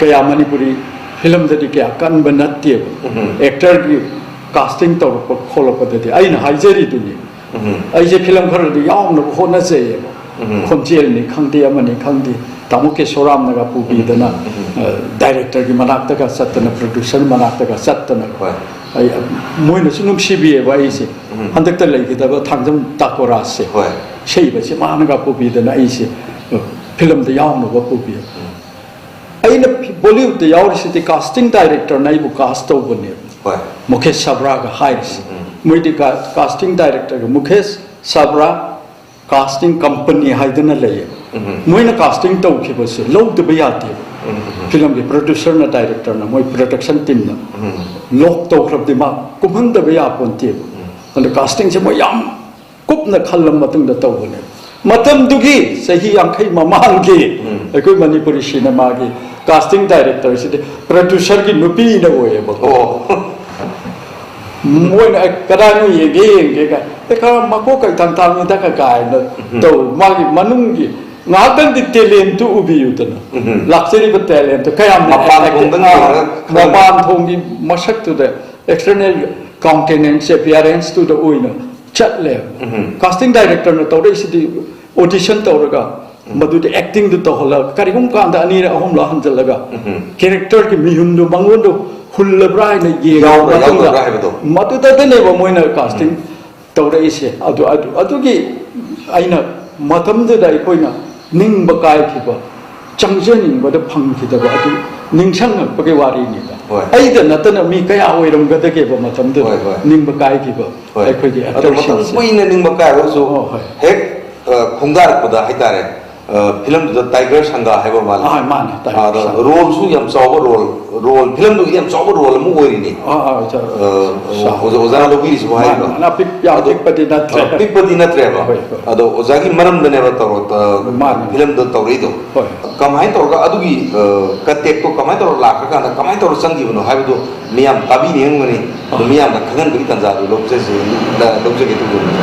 ꯀꯌꯥ ꯃꯅꯤꯄꯨꯔꯤ ꯐꯤꯂꯝꯗꯗꯤ ꯀꯌꯥ ꯀꯟꯕ ꯅꯠꯇꯦꯕ꯫ ꯎꯝ꯫ ꯑꯦꯛꯇꯔꯒꯤ ꯀꯥꯁꯇꯤꯡ ꯇꯧꯔꯛꯄ ꯈꯣꯠꯂꯛꯄꯗꯗꯤ ꯑꯩꯅ ꯍꯥꯏꯖꯔꯤꯗꯨꯅꯤ꯫ ꯎꯝ꯫ ꯑꯩꯁꯦ ꯐꯤꯂꯝ ꯈꯔꯗꯤ ꯌꯥꯎꯅꯕ ꯍꯣꯠꯅꯖꯩꯌꯦꯕ꯫ ꯎꯝ꯫ ꯈꯣꯟꯖꯦꯜꯅꯤ ꯈꯪꯗꯦ, ꯑꯃꯅꯤ ꯈꯪꯗꯦ, ꯇꯥꯃꯣ ꯀꯦꯁꯣꯔꯥꯝꯅꯒ ꯄꯨꯕꯤꯗꯅ, ꯎꯝ꯫ ꯑ, ꯗꯥꯏꯔꯦꯛꯇꯔꯒꯤ ꯃꯅꯥꯛꯇꯒ ꯆꯠꯇꯅ, ꯄ꯭ꯔꯣꯗ꯭ꯌꯨꯁꯔ ꯃꯅꯥꯛꯇꯒ ꯆꯠꯇꯅ, ꯍꯣꯏ꯫ ꯑꯩ, ꯃꯣꯏꯅꯁꯨ ꯅꯨꯡꯁꯤꯕꯤꯌꯦꯕ ꯑꯩꯁꯦ꯫ ꯎꯝ꯫ ꯍꯟꯗꯛꯇ ꯂꯩꯒꯗꯕ ꯊꯥꯡꯖꯝ ꯇꯥꯀꯣꯔꯥꯁꯁꯦ, ꯍꯣꯏ꯫ ꯏꯁꯩꯕꯁꯦ ꯃꯥꯅꯒ ꯄꯨꯕꯤꯗꯅ ꯑꯩꯁꯦ, ꯑ, ꯐꯤꯂꯝꯗ ꯌꯥꯎꯅꯕ ꯄꯨꯕꯤ꯫ ꯎꯝ꯫ ꯑꯩꯅ ꯕꯣꯂꯤꯋꯨꯗꯇ ꯌꯥꯎꯔꯤꯁꯤꯗꯤ ꯀꯥꯁꯇꯤꯡ ꯗꯥꯏꯔꯦꯛꯇꯔꯅ ꯑꯩꯕꯨ ꯀꯥꯁ ꯇꯧꯕꯅꯦꯕ꯫ ꯍꯣꯏ꯫ ꯃꯨꯀꯦꯁ ꯁꯕ꯭ꯔꯥꯒ ꯍꯥꯏꯔꯤꯁꯦ꯫ ꯎꯝ꯫ ꯃꯣꯏꯗꯤ ꯀꯥ-, ꯀꯥꯁꯇꯤꯡ ꯗꯥꯏꯔꯦꯛꯇꯔꯒ ꯃꯨꯀꯦꯁ ꯁꯕ꯭ꯔꯥ, Casting company ꯍꯥꯏꯗꯅ ꯂꯩꯌꯦꯕ꯫ ꯎꯝ꯫ ꯃꯣꯏꯅ casting ꯇꯧꯈꯤꯕꯁꯦ ꯂꯧꯗꯕ ꯌꯥꯗꯦꯕ꯫ ꯎꯝ, ꯎꯝ꯫ Film ꯒꯤ producer ꯅ, director ꯅ, ꯃꯣꯏ production team ꯅ ꯎꯝ꯫ Lock ꯇꯧꯈ꯭ꯔꯕꯗꯤ ꯃꯥ ꯀꯨꯝꯍꯟꯗꯕ ꯌꯥꯄꯣꯟꯇꯦꯕ꯫ ꯎꯝ꯫ ꯑꯗ casting ꯁꯦ ꯃꯣꯏ ꯌꯥꯝ ꯀꯨꯞꯅ ꯈꯜꯂ ꯃꯇꯨꯡꯗ ꯇꯧꯕꯅꯦ꯫ ꯃꯇꯝꯗꯨꯒꯤ ꯆꯍꯤ ꯌꯥꯡꯈꯩ ꯃꯃꯥꯡꯒꯤ ꯎꯝ꯫ ꯑꯩꯈꯣꯏ ꯃꯅꯤꯄꯨꯔꯤ cinema ꯒꯤ casting director ꯁꯤꯗꯤ producer ꯒꯤ ꯅꯨꯄꯤꯅ ꯑꯣꯏꯌꯦꯕꯀꯣ꯫ ꯑꯣ꯫ ꯃꯣꯏꯅ "ꯑꯩ ꯀꯗꯥꯏꯅꯣ ꯌꯦꯡꯒꯦ, ꯌꯦꯡꯒꯦ" ꯀꯥꯏ, "ꯑꯦ, ꯈꯔ ꯃꯀꯣꯛ ꯀꯩ ꯊꯪ ꯊꯥꯡꯉꯤꯗ" ꯀ-, ꯀꯥꯏꯅ ꯎꯝ꯫ ꯇꯧ꯫ ꯃꯥꯒꯤ ꯃꯅꯨꯡꯒꯤ ꯉꯥꯏꯍꯥꯛꯇꯪꯗꯤ talent ꯇꯨ ꯎꯕꯤꯌꯨꯗꯅ꯫ ꯎꯝ꯫ ꯂꯥꯛꯆꯔꯤꯕ talent ꯇꯨ ꯀꯌꯥꯝ ꯃꯄꯥꯟ ꯊꯣꯡꯗ ꯑꯥ, ꯌꯦꯡꯉꯒ ꯈꯪꯕ꯫ ꯃꯄꯥꯟ ꯊꯣꯡꯒꯤ ꯃꯁꯛꯇꯨꯗ external countenance, appearance ꯇꯨꯗ ꯑꯣꯏꯅ ꯆꯠꯂꯦ꯫ ꯎꯝ꯫ Casting director ꯅ ꯇꯧꯔꯛꯏꯁꯤꯗꯤ audition ꯇꯧꯔꯒ ꯎꯝ꯫ ꯃꯗꯨꯗ acting ꯗꯨ ꯇꯧꯍꯜꯂꯒ ꯀꯔꯤꯒꯨꯝꯕ ꯀꯥꯟꯗ ꯑꯅꯤꯔꯛ ꯑꯍꯨꯝꯂꯛ ꯍꯟꯖꯜꯂꯒ ꯎꯝ꯫ Character ꯒꯤ ꯃꯤꯍꯨꯟꯗꯨ ꯃꯉꯣꯟꯗ ꯍꯨꯜꯂꯕ꯭ꯔꯥ ꯍꯥꯏꯅ ꯌꯦꯡꯉꯕ ꯌꯥꯎꯕ꯭ꯔꯥ ꯃꯇꯨꯡꯗ ꯌꯥꯎꯗꯕ꯭ꯔꯥ ꯍꯥꯏꯕꯗꯣ꯫ ꯃꯗꯨꯗꯗꯅꯦꯕ ꯃꯣꯏꯅ casting ꯎꯝ꯫ ꯇꯧꯔꯛꯏꯁꯦ꯫ ꯑꯗꯨ, ꯑꯗꯨ, ꯑꯗꯨꯒꯤ ꯑꯩꯅ ꯃꯇꯝꯗꯨꯗ ꯑꯩꯈꯣꯏꯅ ꯅꯤꯡꯕ ꯀꯥꯏꯈꯤꯕ, ꯆꯪꯖꯅꯤꯡꯕꯗ ꯐꯪꯈꯤꯗꯕ ꯑꯗꯨ ꯅꯤꯡꯁꯤꯡꯉꯛꯄꯒꯤ ꯋꯥꯔꯤꯅꯤꯗ꯫ ꯍꯣꯏ꯫ ꯑꯩꯗ ꯅꯠꯇꯅ ꯃꯤ ꯀꯌꯥ ꯑꯣꯏꯔꯝꯒꯗꯒꯦꯕ ꯃꯇꯝꯗꯨꯗ ꯍꯣꯏ, ꯍꯣꯏ꯫ ꯅꯤꯡꯕ ꯀꯥꯏꯈꯤꯕ ꯍꯣꯏ꯫ ꯑꯩꯈꯣꯏꯒꯤ ꯑꯗꯣ ꯃꯇꯝ actor ꯁꯤꯡꯁꯦ꯫ ꯀꯨꯏꯅ ꯅꯤꯡꯕ ꯀꯥꯏꯔꯒꯁꯨ ꯑꯣ, ꯍꯣꯏ꯫ ꯍꯦꯛ, ꯑ, ꯈꯣꯡꯗꯥꯔꯛꯄꯗ ꯍꯥꯏꯇꯥꯔꯦ, ꯑ, film ꯗꯨꯗ Tiger ꯁꯪꯒꯥ ꯍꯥꯏꯕ ꯑꯃ ꯑꯥ, ꯃꯥꯅꯦ, Tiger ꯑꯗꯣ ꯁꯪꯒꯥ꯫ Role ꯁꯨ ꯌꯥꯝ ꯆꯥꯎꯕ role, role, film ꯗꯨꯒꯤ ꯌꯥꯝ ꯆꯥꯎꯕ role ꯑꯃ ꯑꯣꯏꯔꯤꯅꯤ꯫ ꯑꯥ, ꯑꯥ, ꯑꯣꯖꯥ꯫ ꯑ, ꯁꯥ-, ꯑꯣꯖꯥ, ꯑꯣꯖꯥꯅ ꯂꯧꯕꯤꯔꯤꯁꯤꯕꯨ ꯃꯥꯅꯦ, ꯍꯥꯏꯔꯤꯕ꯫ ꯃꯥꯅꯦ, ꯑꯄꯤꯛ-, ꯌꯥꯝ ꯑꯗꯣ, ꯄꯤꯛꯄꯗꯤ ꯅꯠꯇ꯭ꯔꯦ꯫ ꯑ, ꯄꯤꯛꯄꯗꯤ ꯅꯠꯇ꯭ꯔꯦꯕ꯫ ꯍꯣꯏ, ꯍꯣꯏ꯫ ꯑꯗꯣ ꯑꯣꯖꯥꯒꯤ ꯃꯔꯝꯗꯅꯦꯕ ꯇꯧꯔ-, ꯑ, ꯃꯥꯅꯦ꯫ Film ꯗꯣ ꯇꯧꯔꯛꯏꯗꯣ꯫ ꯍꯣꯏ꯫ ꯀꯃꯥꯏꯅ ꯇꯧꯔꯒ ꯑꯗꯨꯒꯤ, ꯑ, contact ꯇꯣ ꯀꯃꯥꯏꯅ ꯇꯧꯔꯒ ꯂꯥꯛꯈ꯭ꯔꯀꯥꯟꯗ ꯀꯃꯥꯏꯅ ꯇꯧꯔꯒ ꯆꯪꯈꯤꯕꯅꯣ ꯍꯥꯏꯕꯗꯣ ꯃꯤꯌꯥꯝ ꯇꯥꯕꯤꯅꯤꯡꯉꯝꯒꯅꯤ꯫ ꯑꯗꯣ ꯃꯤꯌꯥꯝꯅ ꯈꯪꯍꯟꯕꯒꯤ ꯇꯥꯟꯖꯥꯗꯨ ꯂꯧꯖꯁꯦ, ꯂ-, ꯂꯧꯖꯒꯦ ꯇꯧꯖꯕꯅꯤ꯫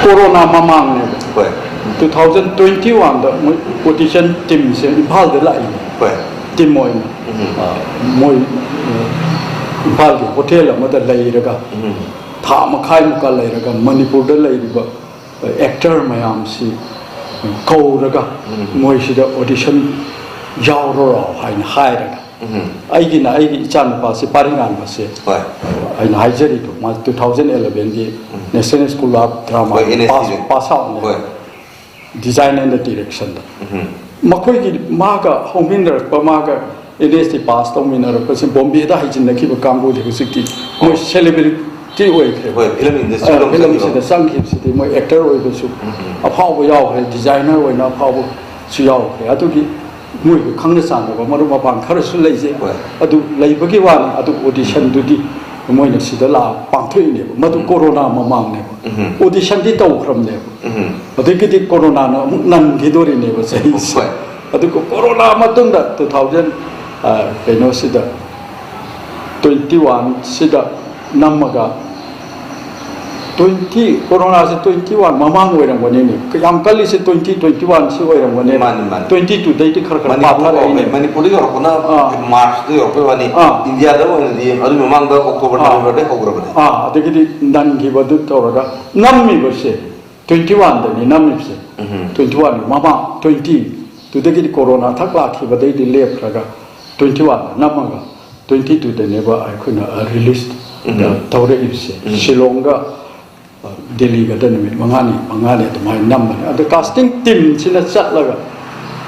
Corona ꯃꯃꯥꯡꯅꯦꯕ꯫ ꯍꯣꯏ꯫ Two thousand twenty one ꯗ ꯃꯣꯏ audition team ꯁꯦ ꯏꯝꯐꯥꯜꯗ ꯂꯥꯛꯏꯅꯦ꯫ ꯍꯣꯏ꯫ Team ꯑꯣꯏꯅ꯫ ꯎꯝ꯫ ꯑ, ꯃꯣꯏ, ꯑ, ꯏꯝꯐꯥꯜꯒꯤ hotel ꯑꯃꯗ ꯂꯩꯔꯒ ꯎꯝ꯫ ꯊꯥ ꯃꯈꯥꯏꯃꯨꯛꯀ ꯂꯩꯔꯒ ꯃꯅꯤꯄꯨꯔꯗ ꯂꯩꯔꯤꯕ actor ꯃꯌꯥꯝꯁꯤ ꯀꯧꯔꯒ ꯎꯝ꯫ ꯃꯣꯏꯁꯤꯗ audition ꯌꯥꯎꯔꯨꯔꯣ ꯍꯥꯏꯅ ꯍꯥꯏꯔꯒ ꯎꯝ꯫ ꯑꯩꯒꯤꯅ ꯑꯩꯒꯤ ꯏꯆꯥꯅꯨꯄꯥꯁꯦ ꯄꯥꯔꯤꯉꯥꯟꯕꯁꯦ ꯍꯣꯏ꯫ ꯑꯩꯅ ꯍꯥꯏꯖꯔꯤꯗꯣ ꯃꯥ two thousand eleven ꯒꯤ ꯎꯝ꯫ National School of Drama ꯍꯣꯏ, N S D pass, ꯗ꯫ Pass out ꯅꯦ꯫ ꯍꯣꯏ꯫ Design and Direction ꯗ꯫ ꯎꯝ꯫ ꯃꯈꯣꯏꯒꯤ ꯃꯥꯒ ꯍꯧꯃꯤꯟꯅꯔꯛꯄ, ꯃꯥꯒ N S D pass ꯇꯧꯃꯤꯟꯅꯔꯛꯄꯁꯦ ꯕꯣꯝꯕꯦꯗ ꯍꯩꯖꯤꯟꯅꯈꯤꯕ ꯀꯥꯡꯕꯨꯗꯤ ꯍꯧꯖꯤꯛꯇꯤ ꯃꯣꯏ celebrity ꯁꯤ ꯑꯣꯏꯈ꯭ꯔꯦ꯫ ꯍꯣꯏ, ꯐꯤꯂꯝ ꯏꯟꯗꯁꯇ꯭ꯔꯤ ꯑ, ꯂꯣꯝ ꯐꯤꯂꯝꯁꯤꯗ ꯆꯪꯈꯤꯕ꯫ ꯆꯪꯈꯤꯕꯁꯤꯗꯤ ꯃꯣꯏ ꯑꯦꯛꯇꯔ ꯑꯣꯏꯕꯁꯨ ꯎꯝ, ꯎꯝ꯫ ꯑꯐꯥꯎꯕ ꯌꯥꯎꯈ꯭ꯔꯦ, ꯗꯤꯖꯥꯏꯅꯔ ꯑꯣꯏꯅ ꯑꯐꯥꯎꯕꯁꯨ ꯌꯥꯎꯈ꯭ꯔꯦ꯫ ꯑꯗꯨꯒꯤ ꯃꯣꯏꯒ ꯈꯪꯅ ꯆꯥꯟꯅꯕ ꯃꯔꯨꯞ ꯃꯄꯥꯡ ꯈꯔꯁꯨ ꯂꯩꯖꯩ꯫ ꯍꯣꯏ꯫ ꯑꯗꯨ ꯂꯩꯕꯒꯤ ꯋꯥꯅꯤ, ꯑꯗꯨ ꯑꯣꯗꯤꯁꯟꯗꯨꯗꯤ ꯃꯣꯏꯅ ꯁꯤꯗ ꯂꯥꯛꯑ ꯄꯥꯡꯊꯣꯛꯏꯅꯦꯕ꯫ ꯃꯗꯨ ꯎꯝ꯫ ꯀꯣꯔꯣꯅꯥ ꯃꯃꯥꯡꯅꯦꯕ꯫ ꯎꯝ꯫ ꯑꯣꯗꯤꯁꯟꯗꯤ ꯇꯧꯈ꯭ꯔꯕꯅꯦꯕ꯫ ꯎꯝ꯫ ꯑꯗꯒꯤꯗꯤ ꯀꯣꯔꯣꯅꯥꯅ ꯑꯃꯨꯛ ꯅꯟꯈꯤꯗꯣꯔꯤꯅꯦꯕ ꯆꯍꯤꯁꯦ꯫ ꯍꯣꯏ꯫ ꯑꯗꯨꯒ ꯀꯣꯔꯣꯅꯥ ꯃꯇꯨꯡꯗ ꯇꯨ ꯊꯥꯎꯖꯟ ꯀꯩꯅꯣꯁꯤꯗ, ꯇ꯭ꯋꯦꯟꯇꯤ ꯋꯥꯟꯁꯤꯗ ꯅꯝꯃꯒ, ꯇ꯭ꯋꯦꯟꯇꯤ, ꯀꯣꯔꯣꯅꯥꯁꯦ ꯇ꯭ꯋꯦꯟꯇꯤ ꯋꯥꯟ ꯃꯃꯥꯡ ꯑꯣꯏꯔꯝꯒꯅꯤꯅꯦ꯫ ꯌꯥꯝ ꯀꯜꯂꯤꯁꯦ ꯇ꯭ꯋꯦꯟꯇꯤ ꯇ꯭ꯋꯦꯟꯇꯤ ꯋꯥꯟꯁꯤ ꯑꯣꯏꯔꯝꯒꯅꯦꯕ꯫ ꯃꯥꯅꯤ, ꯃꯥꯅꯤ꯫ ꯇ꯭ꯋꯦꯟꯇꯤ ꯇꯨꯗꯩꯗꯤ ꯈꯔ ꯈꯔ ꯃꯅꯤꯄꯨꯔ, ꯄꯥꯊꯔꯛꯏꯅꯦ꯫ ꯃꯅꯤꯄꯨꯔꯗ ꯌꯧꯔꯛꯄꯅ ꯑꯥ꯫ ꯃꯥꯔꯆꯇ ꯌꯧꯔꯛꯄꯩ ꯋꯥꯅꯤ꯫ ꯑꯥ꯫ ꯏꯟꯗꯤꯌꯥꯗ ꯑꯣꯏꯅꯗꯤ ꯑꯗꯨ ꯃꯃꯥꯡꯗ ꯑꯣꯛꯇꯣꯕꯔ, ꯑꯥ꯫ ꯅꯕꯦꯝꯕꯔꯗꯩ ꯍꯧꯈ꯭ꯔꯕꯅꯦ꯫ ꯑꯥ, ꯑꯗꯒꯤꯗꯤ ꯅꯟꯈꯤꯕꯗꯨ ꯇꯧꯔꯒ ꯅꯝꯃꯤꯕꯁꯦ, ꯇ꯭ꯋꯦꯟꯇꯤ ꯋꯥꯟꯗꯅꯤ ꯅꯝꯃꯤꯕꯁꯦ꯫ ꯎꯝ꯫ ꯇ꯭ꯋꯦꯟꯇꯤ ꯋꯥꯟ ꯃꯃꯥꯡ, ꯇ꯭ꯋꯦꯟꯇꯤ ꯇꯨꯗꯒꯤꯗꯤ ꯀꯣꯔꯣꯅꯥ ꯊꯛ ꯂꯥꯛꯈꯤꯕꯗꯩꯗꯤ ꯂꯦꯞꯈ꯭ꯔꯒ, ꯇ꯭ꯋꯦꯟꯇꯤ ꯋꯥꯟꯗ ꯅꯝꯃꯒ, ꯇ꯭ꯋꯦꯟꯇꯤ ꯇꯨꯗꯅꯦꯕ ꯑꯩꯈꯣꯏꯅ ꯔꯤꯂꯤꯁ ꯎꯝ꯫ ꯇꯧꯔꯛꯏꯕꯁꯦ꯫ ꯎꯝ꯫ ꯁꯤꯂꯣꯡꯒ, ꯑ, ꯗꯦꯜꯂꯤꯒꯗ ꯅꯨꯃꯤꯠ ꯃꯉꯥꯅꯤ, ꯃꯉꯥꯅꯤ ꯑꯗꯨꯃꯥꯏꯅ ꯅꯝꯕꯅꯦ꯫ ꯑꯗꯣ ꯀꯥꯁꯇꯤꯡ ꯇꯤꯝꯁꯤꯅ ꯆꯠꯂꯒ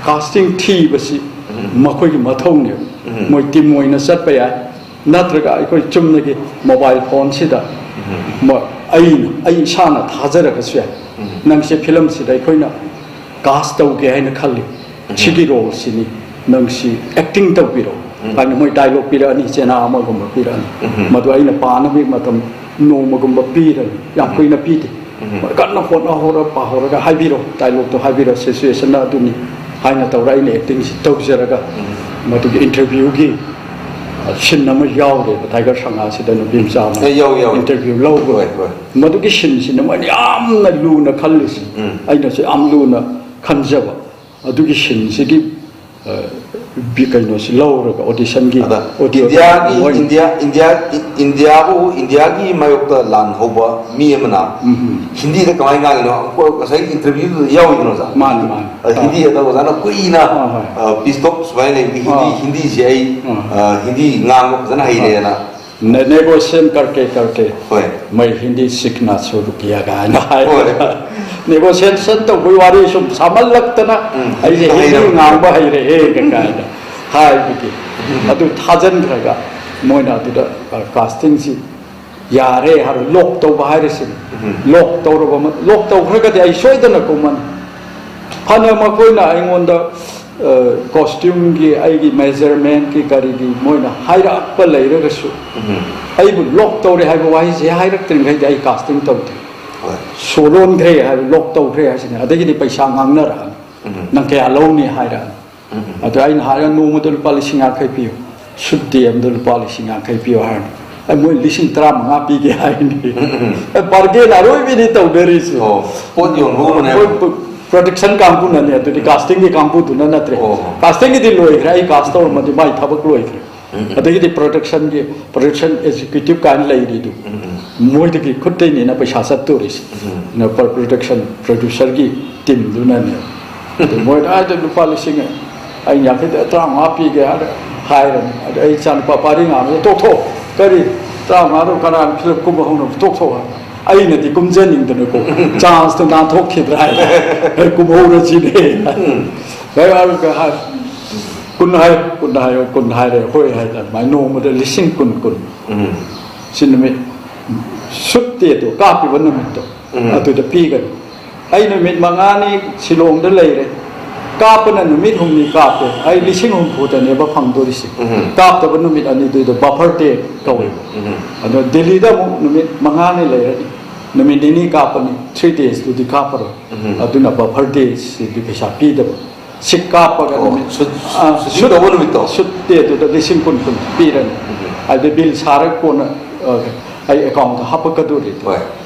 ꯀꯥꯁꯇꯤꯡ ꯊꯤꯕꯁꯤ ꯎꯝ꯫ ꯃꯈꯣꯏꯒꯤ ꯃꯊꯧꯅꯦꯕ꯫ ꯎꯝ꯫ ꯃꯣꯏ ꯇꯤꯝ ꯑꯣꯏꯅ ꯆꯠꯄ ꯌꯥꯏ, ꯅꯠꯇ꯭ꯔꯒ ꯑꯩꯈꯣꯏ ꯆꯨꯝꯅꯒꯤ ꯃꯣꯕꯥꯏꯜ ꯐꯣꯟꯁꯤꯗ ꯎꯝ꯫ ꯃ-, ꯑꯩꯅ, ꯑꯩ ꯏꯁꯥꯅ ꯊꯥꯖꯔꯒꯁꯨ ꯌꯥꯏ꯫ ꯎꯝ꯫ ꯅꯪꯁꯦ ꯐꯤꯂꯝꯁꯤꯗ ꯑꯩꯈꯣꯏꯅ ꯀꯥꯁ ꯇꯧꯒꯦ ꯍꯥꯏꯅ ꯈꯜꯂꯤ, ꯎꯝ꯫ ꯁꯤꯒꯤ ꯔꯣꯜꯁꯤꯅꯤ, ꯅꯪꯁꯤ ꯑꯦꯛꯇꯤꯡ ꯇꯧꯕꯤꯔꯣ ꯎꯝ꯫ ꯍꯥꯏꯅ ꯃꯣꯏ ꯗꯥꯏꯂꯣꯛ ꯄꯤꯔꯛꯑꯅꯤ, ꯆꯦꯅꯥ ꯑꯃꯒꯨꯝꯕ ꯄꯤꯔꯛꯑꯅꯤ꯫ ꯎꯝ꯫ ꯃꯗꯨ ꯑꯩꯅ ꯄꯥꯅꯕꯒꯤ ꯃꯇꯝ ꯅꯣꯡꯃꯒꯨꯝꯕ ꯄꯤꯔꯅꯤ, ꯌꯥꯝ ꯀꯨꯏꯅ ꯄꯤꯗꯦ꯫ ꯎꯝ꯫ ꯀꯟꯅ ꯍꯣꯠꯅꯍꯧꯔ, ꯄꯥꯍꯧꯔꯒ ꯍꯥꯏꯕꯤꯔꯣ, ꯗꯥꯏꯂꯣꯛꯇꯣ ꯍꯥꯏꯕꯤꯔꯣ, ꯁꯤꯆꯨꯋꯦꯁꯟꯅ ꯑꯗꯨꯅꯤ ꯍꯥꯏꯅ ꯇꯧꯔꯒ ꯑꯩꯅ ꯑꯦꯛꯇꯤꯡꯁꯤ ꯇꯧꯖꯔꯒ, ꯎꯝ꯫ ꯃꯗꯨꯒꯤ ꯏꯟꯇꯔꯚ꯭ꯌꯨꯒꯤ ꯁꯤꯟ ꯑꯃ ꯌꯥꯎꯔꯦꯕ, ꯇꯥꯏꯒꯔ ꯁꯪꯒꯥꯁꯤꯗ ꯅꯨꯄꯤ ꯃꯆꯥ ꯑꯃ ꯑꯦ, ꯌꯥꯎ, ꯌꯥꯎ꯫ ꯏꯟꯇꯔꯚ꯭ꯌꯨ ꯂꯧꯕ꯫ ꯍꯣꯏ, ꯍꯣꯏ꯫ ꯃꯗꯨꯒꯤ ꯁꯤꯟꯁꯤꯅ ꯃꯣꯏꯅ ꯌꯥꯝꯅ ꯂꯨꯅ ꯈꯜꯂꯤꯁꯤ꯫ ꯎꯝ꯫ ꯑꯩꯅꯁꯨ ꯌꯥꯝ ꯂꯨꯅ ꯈꯟꯖꯕ꯫ ꯑꯗꯨꯒꯤ ꯁꯤꯟꯁꯤꯒꯤ, ꯑ, ꯕꯤ-, ꯀꯩꯅꯣꯁꯤ ꯂꯧꯔꯒ ꯑꯣꯗꯤꯁꯟꯒꯤ ꯑꯗ ꯑꯣꯗꯤꯑꯣ ꯏꯟꯗꯤꯌꯥꯒꯤ, ꯃꯣꯏꯅ ꯏꯟꯗꯤꯌꯥ, ꯏꯟꯗꯤꯌꯥ, ꯏꯟꯗꯤꯌꯥꯕꯨ, ꯏꯟꯗꯤꯌꯥꯒꯤ ꯃꯥꯌꯣꯛꯇ ꯂꯥꯟ ꯍꯧꯕ ꯃꯤ ꯑꯃꯅ ꯎꯝ꯫ ꯍꯤꯟꯗꯤꯗ ꯀꯃꯥꯏꯅ ꯉꯥꯡꯉꯤꯅꯣ? ꯑꯩꯈꯣꯏ ꯉꯁꯥꯏꯒꯤ ꯏꯟꯇꯔꯚ꯭ꯌꯨꯗꯨꯗ ꯌꯥꯎꯔꯤꯗꯅꯣ, ꯑꯣꯖꯥ? ꯃꯥꯅꯤ, ꯃꯥꯅꯤ꯫ ꯑꯗ ꯍꯤꯟꯗꯤ ꯑꯗ ꯑꯣꯖꯥꯅ ꯀꯨꯏꯅ, ꯑꯥ, ꯍꯣꯏ꯫ ꯑ, ꯄꯤꯁ ꯇꯣꯛ ꯁꯨꯃꯥꯏꯅ ꯂꯩꯕꯒꯤ ꯍꯤꯟꯗꯤ, ꯑꯥ꯫ ꯍꯤꯟꯗꯤꯁꯦ ꯑꯩ, ꯑꯥ꯫ ꯑ, ꯍꯤꯟꯗꯤ ꯉꯥꯡꯕ ꯐꯖꯅ ꯍꯩꯔꯦꯅ꯫ ꯅꯦ-, ꯅꯦꯒꯣꯁꯤꯌꯦꯁꯟ ꯀꯔꯀꯦ ꯀꯔꯀꯦ ꯍꯣꯏ꯫ ꯃꯩ ꯍꯤꯟꯗꯤ ꯁꯤꯈꯅꯥ ꯁꯨꯔꯨ ꯀꯤꯌꯥ ꯀꯥꯏꯅ ꯍꯣꯏ꯫ ꯍꯥꯏꯔꯒ, ꯅꯦꯒꯣꯁꯤꯌꯦꯁꯟ ꯇꯧꯕꯒꯤ ꯋꯥꯔꯤ ꯁꯨꯝ ꯁꯥꯃꯜꯂꯛꯇꯅ ꯎꯝ, ꯑꯩꯁꯦ ꯍꯤꯟꯗꯤ ꯍꯤꯟꯗꯤ ꯍꯩꯔꯕ꯫ ꯉꯥꯡꯕ ꯍꯩꯔꯛꯑꯦ ꯀꯥꯏꯅ ꯍꯥꯏꯕꯒꯤ, ꯎꯝ꯫ ꯑꯗꯨ ꯊꯥꯖꯤꯟꯈ꯭ꯔꯒ ꯃꯣꯏꯅ ꯑꯗꯨꯗ, ꯑ, ꯀꯥꯁꯇꯤꯡꯁꯤ ꯌꯥꯔꯦ ꯍꯥꯏꯔꯣ, ꯂꯣꯛ ꯇꯧꯕ ꯍꯥꯏꯔꯤꯁꯤꯅꯤ꯫ ꯎꯝ꯫ ꯂꯣꯛ ꯇꯧꯔꯕ ꯃ-, ꯂꯣꯛ ꯇꯧꯈ꯭ꯔꯒꯗꯤ ꯑꯩ ꯁꯣꯏꯗꯅ ꯀꯨꯝꯃꯅꯤ꯫ ꯐꯅ ꯃꯈꯣꯏꯅ ꯑꯩꯉꯣꯟꯗ, ꯑ, ꯀꯣꯁꯇ꯭ꯌꯨꯝꯒꯤ ꯑꯩꯒꯤ ꯃꯦꯖꯔꯃꯦꯟꯠꯀꯤ ꯀꯔꯤꯒꯤ ꯃꯣꯏꯅ ꯍꯥꯏꯔꯛꯄ ꯂꯩꯔꯒꯁꯨ, ꯎꯝ꯫ ꯑꯩꯕꯨ ꯂꯣꯛ ꯇꯧꯔꯦ ꯍꯥꯏꯕ ꯋꯥꯍꯩꯁꯦ ꯍꯥꯏꯔꯛꯇ꯭ꯔꯤꯉꯩꯗ ꯑꯩ ꯀꯥꯁꯇꯤꯡ ꯇꯧꯗꯦ꯫ ꯍꯣꯏ꯫ ꯁꯣ ꯂꯣꯟꯈ꯭ꯔꯦ ꯍꯥꯏꯕ, ꯂꯣꯛ ꯇꯧꯈ꯭ꯔꯦ ꯍꯥꯏꯁꯤꯅꯤ꯫ ꯑꯗꯒꯤꯗꯤ ꯄꯩꯁꯥ ꯉꯥꯡꯅꯔꯛꯑꯅꯤ꯫ ꯎꯝ꯫ "ꯅꯪ ꯀꯌꯥ ꯂꯧꯅꯤ?" ꯍꯥꯏꯔꯛꯑꯅꯤ꯫ ꯎꯝ꯫ ꯑꯗꯣ ꯑꯩꯅ ꯍꯥꯏꯔ, "ꯅꯣꯡꯃꯗ ꯂꯨꯄꯥ ꯂꯤꯁꯤꯡ ꯌꯥꯡꯈꯩ ꯄꯤꯌꯨ, ꯁꯨꯠ ꯗꯦ ꯑꯃꯗ ꯂꯨꯄꯥ ꯂꯤꯁꯤꯡ ꯌꯥꯡꯈꯩ ꯄꯤꯌꯨ" ꯍꯥꯏꯔꯅꯤ꯫ ꯑꯩ ꯃꯣꯏ ꯂꯤꯁꯤꯡ ꯇꯔꯥꯃꯉꯥ ꯄꯤꯒꯦ ꯍꯥꯏꯅꯤ꯫ ꯎꯝ, ꯎꯝ꯫ ꯑꯦ, ꯕꯥꯔꯒꯦꯟ ꯑꯔꯣꯏꯕꯤꯅꯤ ꯇꯧꯅꯔꯤꯁꯦ꯫ ꯑꯣ, ꯄꯣꯠ ꯌꯣꯟꯕꯒꯨꯝꯕꯅꯦ꯫ ꯃꯣꯏ ꯄ꯭ꯔꯣ-, ꯄ꯭ꯔꯣꯗꯛꯁꯟ ꯀꯥꯡꯕꯨꯅꯅꯦ, ꯑꯗꯨꯗꯤ ꯀꯥꯁꯇꯤꯡꯒꯤ ꯀꯥꯡꯕꯨꯗꯨꯅ ꯅꯠꯇ꯭ꯔꯦ꯫ ꯑꯣ꯫ ꯀꯥꯁꯇꯤꯡꯒꯤꯗꯤ ꯂꯣꯏꯈ꯭ꯔꯦ, ꯑꯩ ꯀꯥꯁ ꯇꯧꯔꯝꯃꯗꯤ ꯃꯥꯏ ꯊꯕꯛ ꯂꯣꯏꯈ꯭ꯔꯦ꯫ ꯎꯝ, ꯎꯝ꯫ ꯑꯗꯒꯤꯗꯤ ꯄ꯭ꯔꯣꯗꯛꯁꯟꯒꯤ, ꯄ꯭ꯔꯣꯗꯛꯁꯟ ꯑꯦꯛꯖꯤꯀ꯭ꯌꯨꯇꯤꯚ ꯀꯥꯏꯅ ꯂꯩꯔꯤꯗꯨ, ꯎꯝ, ꯎꯝ꯫ ꯃꯣꯏꯗꯒꯤ ꯈꯨꯠꯇꯩꯅꯤꯅ ꯄꯩꯁꯥ ꯆꯠꯇꯣꯔꯤꯁꯦ꯫ ꯎꯝ꯫ ꯑꯗꯨꯅ ꯄ꯭ꯔ-, ꯄ꯭ꯔꯣꯗꯛꯁꯟ ꯄ꯭ꯔꯣꯗ꯭ꯌꯨꯁꯔꯒꯤ ꯇꯤꯝꯗꯨꯅꯅꯦ꯫ ꯑꯗꯨ ꯃꯣꯏꯗ ꯍꯥꯏꯗ ꯂꯨꯄꯥ ꯂꯤꯁꯤꯡ, ꯑꯩ ꯌꯥꯡꯈꯩꯗ ꯇꯔꯥꯃꯉꯥ ꯄꯤꯒꯦ ꯍꯥꯏꯔ ꯍꯥꯏꯔꯅꯤ꯫ ꯑꯗ ꯑꯩ ꯏꯆꯥꯅꯨꯄꯥ ꯄꯥꯔꯤ ꯉꯥꯡꯕꯗ, "ꯇꯣꯛꯊꯣꯛ, ꯀꯔꯤ ꯇꯔꯥꯃꯉꯥꯗꯣ ꯀꯅꯥꯅ ꯐꯤꯂꯝ ꯀꯨꯝꯕ ꯍꯧꯅꯕ, ꯇꯣꯛꯊꯣꯛ" ꯍꯥꯏ꯫ ꯑꯩꯅꯗꯤ ꯀꯨꯝꯖꯅꯤꯡꯗꯅꯀꯣ, ꯆꯥꯟꯁꯇꯣ ꯅꯥꯟꯊꯣꯛꯈꯤꯗ꯭ꯔꯥ ꯍꯥꯏꯅ, "ꯑꯩ ꯀꯨꯝꯍꯧꯔꯁꯤꯅꯦ"꯫ ꯎꯝ꯫ ꯍꯣꯏ, ꯑꯗꯨꯒ ꯍꯥꯏ, "ꯀꯨꯟ ꯍꯥꯏꯌꯨ, ꯀꯨꯟ ꯍꯥꯏꯌꯨ, ꯀꯨꯟ ꯍꯥꯏꯔꯦ, ꯍꯣꯏ" ꯍꯥꯏꯗꯅ ꯑꯗꯨꯃꯥꯏꯅ ꯅꯣꯡꯃꯗ ꯂꯤꯁꯤꯡ ꯀꯨꯟ, ꯀꯨꯟ꯫ ꯎꯝ꯫ ꯁꯤ ꯅꯨꯃꯤꯠ ꯁꯨꯠ ꯗꯦꯗꯣ ꯀꯥꯞꯄꯤꯕ ꯅꯨꯃꯤꯠꯇꯣ, ꯎꯝ꯫ ꯑꯗꯨꯗ ꯄꯤꯒꯅꯤ꯫ ꯑꯩ ꯅꯨꯃꯤꯠ ꯃꯉꯥꯅꯤ ꯁꯤꯂꯣꯡꯗ ꯂꯩꯔꯦ, ꯀꯥꯞꯄꯅ ꯅꯨꯃꯤꯠ ꯍꯨꯝꯅꯤ ꯀꯥꯞꯄꯦ, ꯑꯩ ꯂꯤꯁꯤꯡ ꯍꯨꯝꯐꯨꯗꯅꯦꯕ ꯐꯪꯗꯣꯔꯤꯁꯦ꯫ ꯎꯝ꯫ ꯀꯥꯞꯇꯕ ꯅꯨꯃꯤꯠ ꯑꯅꯤꯗꯨꯗ ꯕꯐꯔ ꯗꯦ ꯀꯧꯋꯦꯕ꯫ ꯎꯝ꯫ ꯑꯗꯣ ꯗꯦꯜꯂꯤꯗ ꯑꯃꯨꯛ ꯅꯨꯃꯤꯠ ꯃꯉꯥꯅꯤ ꯂꯩꯔꯅꯤ, ꯅꯨꯃꯤꯠ ꯅꯤꯅꯤ ꯀꯥꯞꯄꯅꯤ, ꯊ꯭ꯔꯤ ꯗꯦꯖꯇꯨꯗꯤ ꯀꯥꯞꯄꯔꯣꯏ꯫ ꯎꯝ꯫ ꯑꯗꯨꯅ ꯕꯐꯔ ꯗꯦꯁꯤꯗꯤ ꯄꯩꯁꯥ ꯄꯤꯗꯕ꯫ ꯁꯤꯠ ꯀꯥꯞꯄꯒ ꯑꯣ, ꯅꯨꯃꯤꯠ, ꯁꯨꯠ-, ꯑꯥ, ꯁꯨꯠ ꯁꯨꯠ-, ꯇꯧꯕ ꯅꯨꯃꯤꯠꯇꯣ? ꯁꯨꯠ ꯗꯦꯗꯨꯗ ꯂꯤꯁꯤꯡ ꯀꯨꯟ ꯀꯨꯟ ꯄꯤꯔꯅꯤ꯫ ꯎꯝ꯫ ꯑꯗꯩ ꯕꯤꯜ ꯁꯥꯔꯒ ꯀꯣꯟꯅ, ꯑ, ꯑꯩ ꯑꯦꯀꯥꯎꯟꯗ ꯍꯥꯞꯄꯛꯀꯗꯣꯔꯤ꯫ ꯍꯣꯏ꯫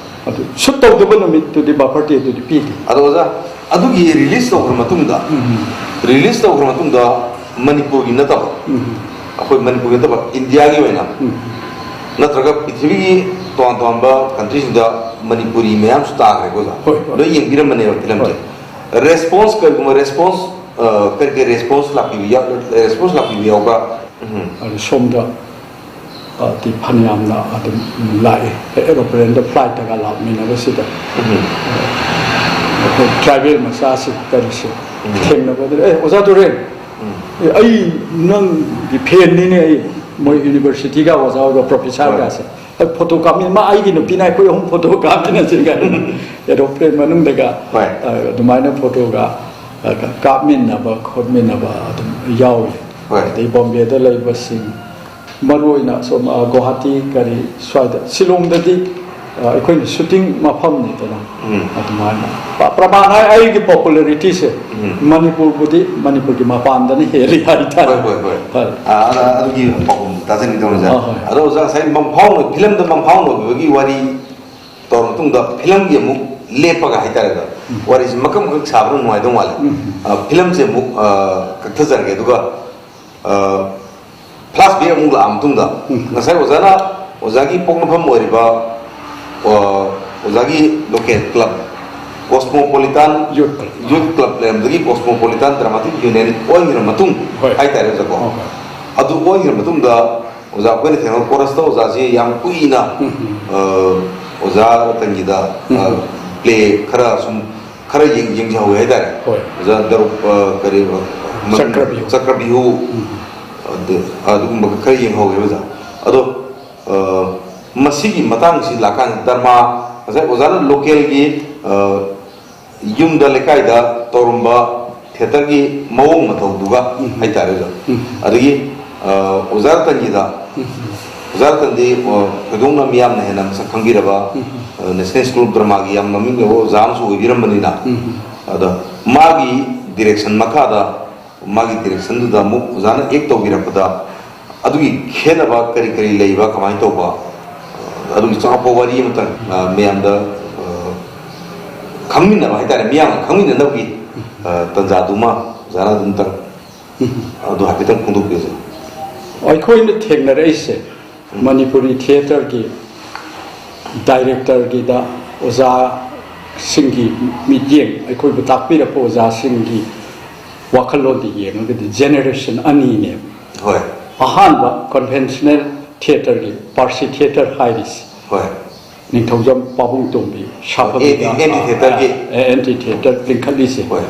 ꯑꯗꯨ ꯁꯨꯠ ꯇꯧꯗꯕ ꯅꯨꯃꯤꯠꯇꯨꯗꯤ ꯕꯐꯔ ꯗꯦꯗꯨꯗꯤ ꯄꯤꯗꯦ꯫ ꯑꯗꯣ ꯑꯣꯖꯥ, ꯑꯗꯨꯒꯤ ꯔꯤꯂꯤꯁ ꯇꯧꯈ꯭ꯔ ꯃꯇꯨꯡꯗ, ꯎꯝ꯫ ꯔꯤꯂꯤꯁ ꯇꯧꯈ꯭ꯔ ꯃꯇꯨꯡꯗ ꯃꯅꯤꯄꯨꯔꯒꯤ ꯅꯠꯇꯕ, ꯎꯝ꯫ ꯑꯩꯈꯣꯏ ꯃꯅꯤꯄꯨꯔꯒꯤ ꯅꯠꯇꯕ, ꯏꯟꯗꯤꯌꯥꯒꯤ ꯑꯣꯏꯅ ꯎꯝ꯫ ꯅꯠꯇ꯭ꯔꯒ ꯄ꯭ꯔꯤꯊꯤꯕꯤꯒꯤ ꯇꯣꯉꯥꯟ ꯇꯣꯉꯥꯟꯕ ꯀꯟꯇ꯭ꯔꯤꯁꯤꯡꯗ ꯃꯅꯤꯄꯨꯔꯤ ꯃꯌꯥꯝꯁꯨ ꯇꯥꯈ꯭ꯔꯦꯀꯣ ꯑꯣꯖꯥ? ꯍꯣꯏ, ꯍꯣꯏ꯫ ꯂꯣꯏ ꯌꯦꯡꯕꯤꯔꯝꯕꯅꯦꯕ ꯐꯤꯂꯝꯁꯦ꯫ ꯍꯣꯏ꯫ ꯔꯦꯁꯄꯣꯟꯁ, ꯀꯔꯤꯒꯨꯝꯕ ꯔꯦꯁꯄꯣꯟꯁ, ꯑ, ꯀꯔꯤ ꯀꯔꯤ ꯔꯦꯁꯄꯣꯟꯁ ꯂꯥꯛꯄꯤꯕ ꯌꯥꯎ-, ꯔꯦꯁꯄꯣꯟꯁ ꯂꯥꯛꯄꯤꯕ ꯌꯥꯎꯕ꯭ꯔꯥ? ꯎꯝ꯫ ꯑꯗꯨ ꯁꯣꯝꯗ, ꯑ, ꯗꯤ ꯐꯅꯌꯥꯝꯅ ꯑꯗꯨꯝ ꯂꯥꯛꯑꯦ꯫ ꯑꯦꯔꯣꯄ꯭ꯂꯦꯟꯗ ꯐ꯭ꯂꯥꯏꯠꯇꯒ ꯂꯥꯛꯃꯤꯟꯅꯕꯁꯤꯗ ꯎꯝ꯫ ꯑꯩꯈꯣꯏ ꯇ꯭ꯔꯥꯏꯕꯦꯜ ꯃꯆꯥꯁꯤ ꯀꯔꯤꯁꯤ ꯎꯝ꯫ ꯊꯦꯡꯅꯕꯗ, "ꯑꯦ, ꯑꯣꯖꯥ ꯇꯨꯔꯦꯟ, ꯎꯝ꯫ ꯑꯦ, ꯑꯩ ꯅꯪꯒꯤ ꯐꯦꯟꯅꯤꯅꯦ, ꯑꯩ ꯃꯣꯏ ꯌꯨꯅꯤꯚꯔꯁꯤꯇꯤꯒ ꯑꯣꯖꯥ ꯑꯣꯏꯕ ꯄ꯭ꯔꯣꯐꯦꯁꯔꯒꯁꯦ꯫ ꯍꯣꯏ꯫ ꯐꯣꯇꯣ ꯀꯥꯞꯃꯤꯟꯅ, ꯃꯥ ꯑꯩꯒꯤ ꯅꯨꯄꯤꯅ ꯑꯩꯈꯣꯏ ꯑꯍꯨꯝ ꯐꯣꯇꯣ ꯀꯥꯞꯃꯤꯟꯅꯁꯤ ꯀꯥꯏꯅ ꯑꯦꯔꯣꯄ꯭ꯂꯦꯟ ꯃꯅꯨꯡꯗꯒ ꯍꯣꯏ꯫ ꯑ, ꯑꯗꯨꯃꯥꯏꯅ ꯐꯣꯇꯣꯒ ꯑ, ꯀꯥꯞꯃꯤꯟꯅꯕ ꯈꯣꯠꯃꯤꯟꯅꯕ ꯑꯗꯨꯝ ꯌꯥꯎꯏ꯫ ꯍꯣꯏ꯫ ꯑꯗꯩ ꯕꯣꯝꯕꯦꯗ ꯂꯩꯕꯁꯤꯡ, ꯃꯔꯨ ꯑꯣꯏꯅ ꯁꯣꯝ, ꯑ, ꯒꯨꯋꯥꯍꯥꯇꯤ ꯀꯔꯤ ꯁ꯭ꯋꯥꯏꯗ, ꯁꯤꯂꯣꯡꯗꯗꯤ ꯑ, ꯑꯩꯈꯣꯏꯅ ꯁꯨꯇꯤꯡ ꯃꯐꯝꯅꯤꯗꯅ꯫ ꯎꯝ꯫ ꯑꯗꯨꯃꯥꯏꯅ ꯄ-, ꯄ꯭ꯔꯃꯥꯟ ꯍꯥꯏ, ꯑꯩꯒꯤ ꯄꯣꯄꯨꯂꯔꯤꯇꯤꯁꯦ ꯎꯝ꯫ ꯃꯅꯤꯄꯨꯔꯕꯨꯗꯤ, ꯃꯅꯤꯄꯨꯔꯒꯤ ꯃꯄꯥꯟꯗꯅ ꯍꯦꯜꯂꯤ ꯍꯥꯏꯇꯥꯔꯦ꯫ ꯍꯣꯏ, ꯍꯣꯏ, ꯍꯣꯏ꯫ ꯍꯣꯏ꯫ ꯑꯥ, ꯑꯗ-, ꯑꯗꯨꯒꯤ ꯄꯥꯎꯈꯨꯝ ꯇꯥꯖꯅꯤꯡꯗꯧꯅꯤꯗ꯫ ꯑꯥ, ꯍꯣꯏ꯫ ꯑꯗꯣ ꯑꯣꯖꯥ ꯉꯁꯥꯏ ꯃꯪꯐꯥꯎꯅ, ꯐꯤꯂꯝꯗ ꯃꯪꯐꯥꯎꯅꯕꯒꯤ ꯋꯥꯔꯤ ꯇꯧꯔ ꯃꯇꯨꯡꯗ ꯐꯤꯂꯝꯒꯤ ꯑꯃꯨꯛ ꯂꯦꯞꯄꯒ ꯍꯥꯏꯇꯥꯔꯦꯀꯣ, ꯎꯝ꯫ ꯋꯥꯔꯤꯁꯤ ꯃꯀꯛ ꯃꯀꯛ ꯁꯥꯕꯅ ꯅꯨꯡꯉꯥꯏꯗꯧ ꯃꯥꯜꯂꯦ꯫ ꯎꯝ꯫ ꯑꯥ, ꯐꯤꯂꯝꯁꯦ ꯑꯃꯨꯛ, ꯑꯥ, ꯀꯛꯊꯖꯔꯒꯦ, ꯑꯗꯨꯒ, ꯑꯥ, ꯐ꯭ꯂꯥꯁ ꯕꯦꯛ ꯑꯃꯨꯛ ꯂꯥꯛꯑ ꯃꯇꯨꯡꯗ ꯎꯝ꯫ ꯉꯁꯥꯏ ꯑꯣꯖꯥꯅ, ꯑꯣꯖꯥꯒꯤ ꯄꯣꯛꯅꯐꯝ ꯑꯣꯏꯔꯤꯕ, ꯑꯥ, ꯑꯣꯖꯥꯒꯤ ꯂꯣꯀꯦꯜ ꯀ꯭ꯂꯕ ꯀꯣꯁꯃꯣꯄꯣꯂꯤꯇꯥꯟ ꯌꯨꯠ ꯀ꯭ꯂꯕ꯫ ꯌꯨꯠ ꯀ꯭ꯂꯕ ꯂꯩꯔꯝꯕꯗꯒꯤ ꯀꯣꯁꯃꯣꯄꯣꯂꯤꯇꯥꯟ ꯗ꯭ꯔꯃꯥꯇꯤꯛ ꯌꯨꯅꯤꯌꯟ ꯑꯣꯟꯈ꯭ꯔ ꯃꯇꯨꯡ ꯍꯣꯏ꯫ ꯍꯥꯏꯇꯥꯔꯦ ꯑꯣꯖꯥꯀꯣ꯫ ꯍꯣꯏ, ꯍꯣꯏ꯫ ꯑꯗꯨ ꯑꯣꯟꯈ꯭ꯔ ꯃꯇꯨꯡꯗ ꯑꯣꯖꯥ ꯑꯩꯈꯣꯏꯅ ꯊꯦꯡꯅꯕ ꯀꯣꯔꯁꯇ ꯑꯣꯖꯥꯁꯤ ꯌꯥꯝ ꯀꯨꯏꯅ, ꯎꯝ꯫ ꯑ, ꯑꯣꯖꯥ ꯔꯇꯟꯒꯤꯗ, ꯑ, ꯎꯝ꯫ ꯄ꯭ꯂꯦ ꯈꯔ ꯁꯨꯝ ꯈꯔ ꯌꯦꯡ-, ꯌꯦꯡꯖꯍꯧꯋꯦ ꯍꯥꯏꯇꯥꯔꯦ꯫ ꯍꯣꯏ꯫ ꯑꯣꯖꯥ ꯗꯔꯨꯞ, ꯑ, ꯀꯔꯤ, ꯃ-, ꯆꯀ꯭ꯔꯕꯤꯍꯨ꯫ ꯆꯀ꯭ꯔꯕꯤꯍꯨ, ꯎꯝ꯫ ꯑꯗꯨ-, ꯑꯗꯨꯒꯨꯝꯕ ꯈꯔ ꯌꯦꯡꯍꯧꯋꯦ ꯑꯣꯖꯥ꯫ ꯑꯗꯣ, ꯑ, ꯃꯁꯤꯒꯤ ꯃꯇꯥꯡꯁꯤ ꯂꯥꯛꯀꯥꯟꯗ ꯗꯔꯃꯥ, ꯉꯁꯥꯏ ꯑꯣꯖꯥꯅ ꯂꯣꯀꯦꯜꯒꯤ, ꯑ, ꯌꯨꯝꯗ ꯂꯩꯀꯥꯏꯗ ꯇꯧꯔꯝꯕ ꯊꯤꯌꯦꯇꯔꯒꯤ ꯃꯑꯣꯡ ꯃꯇꯧꯗꯨꯒ ꯎꯝ꯫ ꯍꯥꯏꯇꯥꯔꯦ ꯑꯣꯖꯥ꯫ ꯎꯝ꯫ ꯑꯗꯒꯤ, ꯑ, ꯑꯣꯖꯥ ꯔꯇꯟꯒꯤꯗ, ꯎꯝ꯫ ꯑꯣꯖꯥ ꯔꯇꯟꯗꯤ, ꯑ, ꯊꯣꯏꯗꯣꯛꯅ ꯃꯤꯌꯥꯝꯅ ꯍꯦꯟꯅ ꯃꯁꯛ ꯈꯪꯕꯤꯔꯕ, ꯎꯝ꯫ ꯑ, ꯅꯦꯁꯅꯦꯜ ꯁ꯭ꯀꯨꯜ ꯗ꯭ꯔꯃꯥꯒꯤ ꯌꯥꯝ ꯃꯃꯤꯡ ꯂꯩꯕ ꯑꯣꯖꯥ ꯑꯃꯁꯨ ꯑꯣꯏꯕꯤꯔꯝꯕꯅꯤꯅ, ꯎꯝ꯫ ꯑꯗ ꯃꯥꯒꯤ ꯗꯤꯔꯦꯛꯁꯟ ꯃꯈꯥꯗ, ꯃꯥꯒꯤ ꯗꯤꯔꯦꯛꯁꯟꯗꯨꯗ ꯑꯃꯨꯛ ꯑꯣꯖꯥꯅ ꯑꯦꯛ ꯇꯧꯕꯤꯔꯛꯄꯗ ꯑꯗꯨꯒꯤ ꯈꯦꯠꯅꯕ ꯀꯔꯤ ꯀꯔꯤ ꯂꯩꯕ, ꯀꯃꯥꯏꯅ ꯇꯧꯕ, ꯑ, ꯑꯗꯨꯒꯤ ꯆꯥꯎꯔꯥꯛꯄ ꯋꯥꯔꯤ ꯑꯃꯇꯪ, ꯑ, ꯃꯌꯥꯝꯗ, ꯑ, ꯈꯪꯃꯤꯟꯅꯕ ꯍꯥꯏꯇꯥꯔꯦ, ꯃꯤꯌꯥꯝꯒ ꯈꯪꯃꯤꯟꯅꯅꯕꯒꯤ, ꯑ, ꯇꯥꯟꯖꯥꯗꯨꯃ ꯑꯣꯖꯥꯅ ꯑꯗꯨꯝꯇꯪ ꯑꯗꯨ ꯍꯥꯏꯐꯦꯠꯇꯪ ꯐꯣꯡꯗꯣꯛꯄꯤꯌꯨ꯫ ꯑꯩꯈꯣꯏꯅ ꯊꯦꯡꯅꯔꯛꯏꯁꯦ ꯃꯅꯤꯄꯨꯔꯤ ꯊꯤꯌꯦꯇꯔꯒꯤ ꯗꯥꯏꯔꯦꯛꯇꯔꯒꯤꯗ ꯑꯣꯖꯥꯁꯤꯡꯒꯤ ꯃꯤꯠꯌꯦꯡ, ꯑꯩꯈꯣꯏꯕꯨ ꯇꯥꯛꯄꯤꯔꯛꯄ ꯑꯣꯖꯥꯁꯤꯡꯒꯤ ꯋꯥꯈꯜꯂꯣꯟꯗ ꯌꯦꯡꯉꯒꯗꯤ ꯖꯦꯅꯦꯔꯦꯁꯟ ꯑꯅꯤꯅꯦꯕ꯫ ꯍꯣꯏ꯫ ꯑꯍꯥꯟꯕ ꯀꯟꯚꯦꯟꯁꯅꯦꯜ ꯊꯤꯌꯦꯇꯔꯒꯤ, ꯄꯥꯔꯁꯤ ꯊꯤꯌꯦꯇꯔ ꯍꯥꯏꯔꯤꯁꯤ, ꯍꯣꯏ꯫ ꯅꯤꯡꯊꯧꯖꯝ ꯄꯥꯕꯨꯡ ꯇꯣꯝꯕꯤ ꯁꯥꯐꯕꯤꯗ, ꯑꯦꯟꯇꯤ-, ꯑꯦꯟꯇꯤ ꯊꯤꯌꯦꯇꯔꯒꯤ꯫ ꯑꯦ, ꯑꯦꯟꯇꯤ ꯊꯤꯌꯦꯇꯔ ꯂꯤꯡꯈꯠꯂꯤꯁꯦ꯫ ꯍꯣꯏ꯫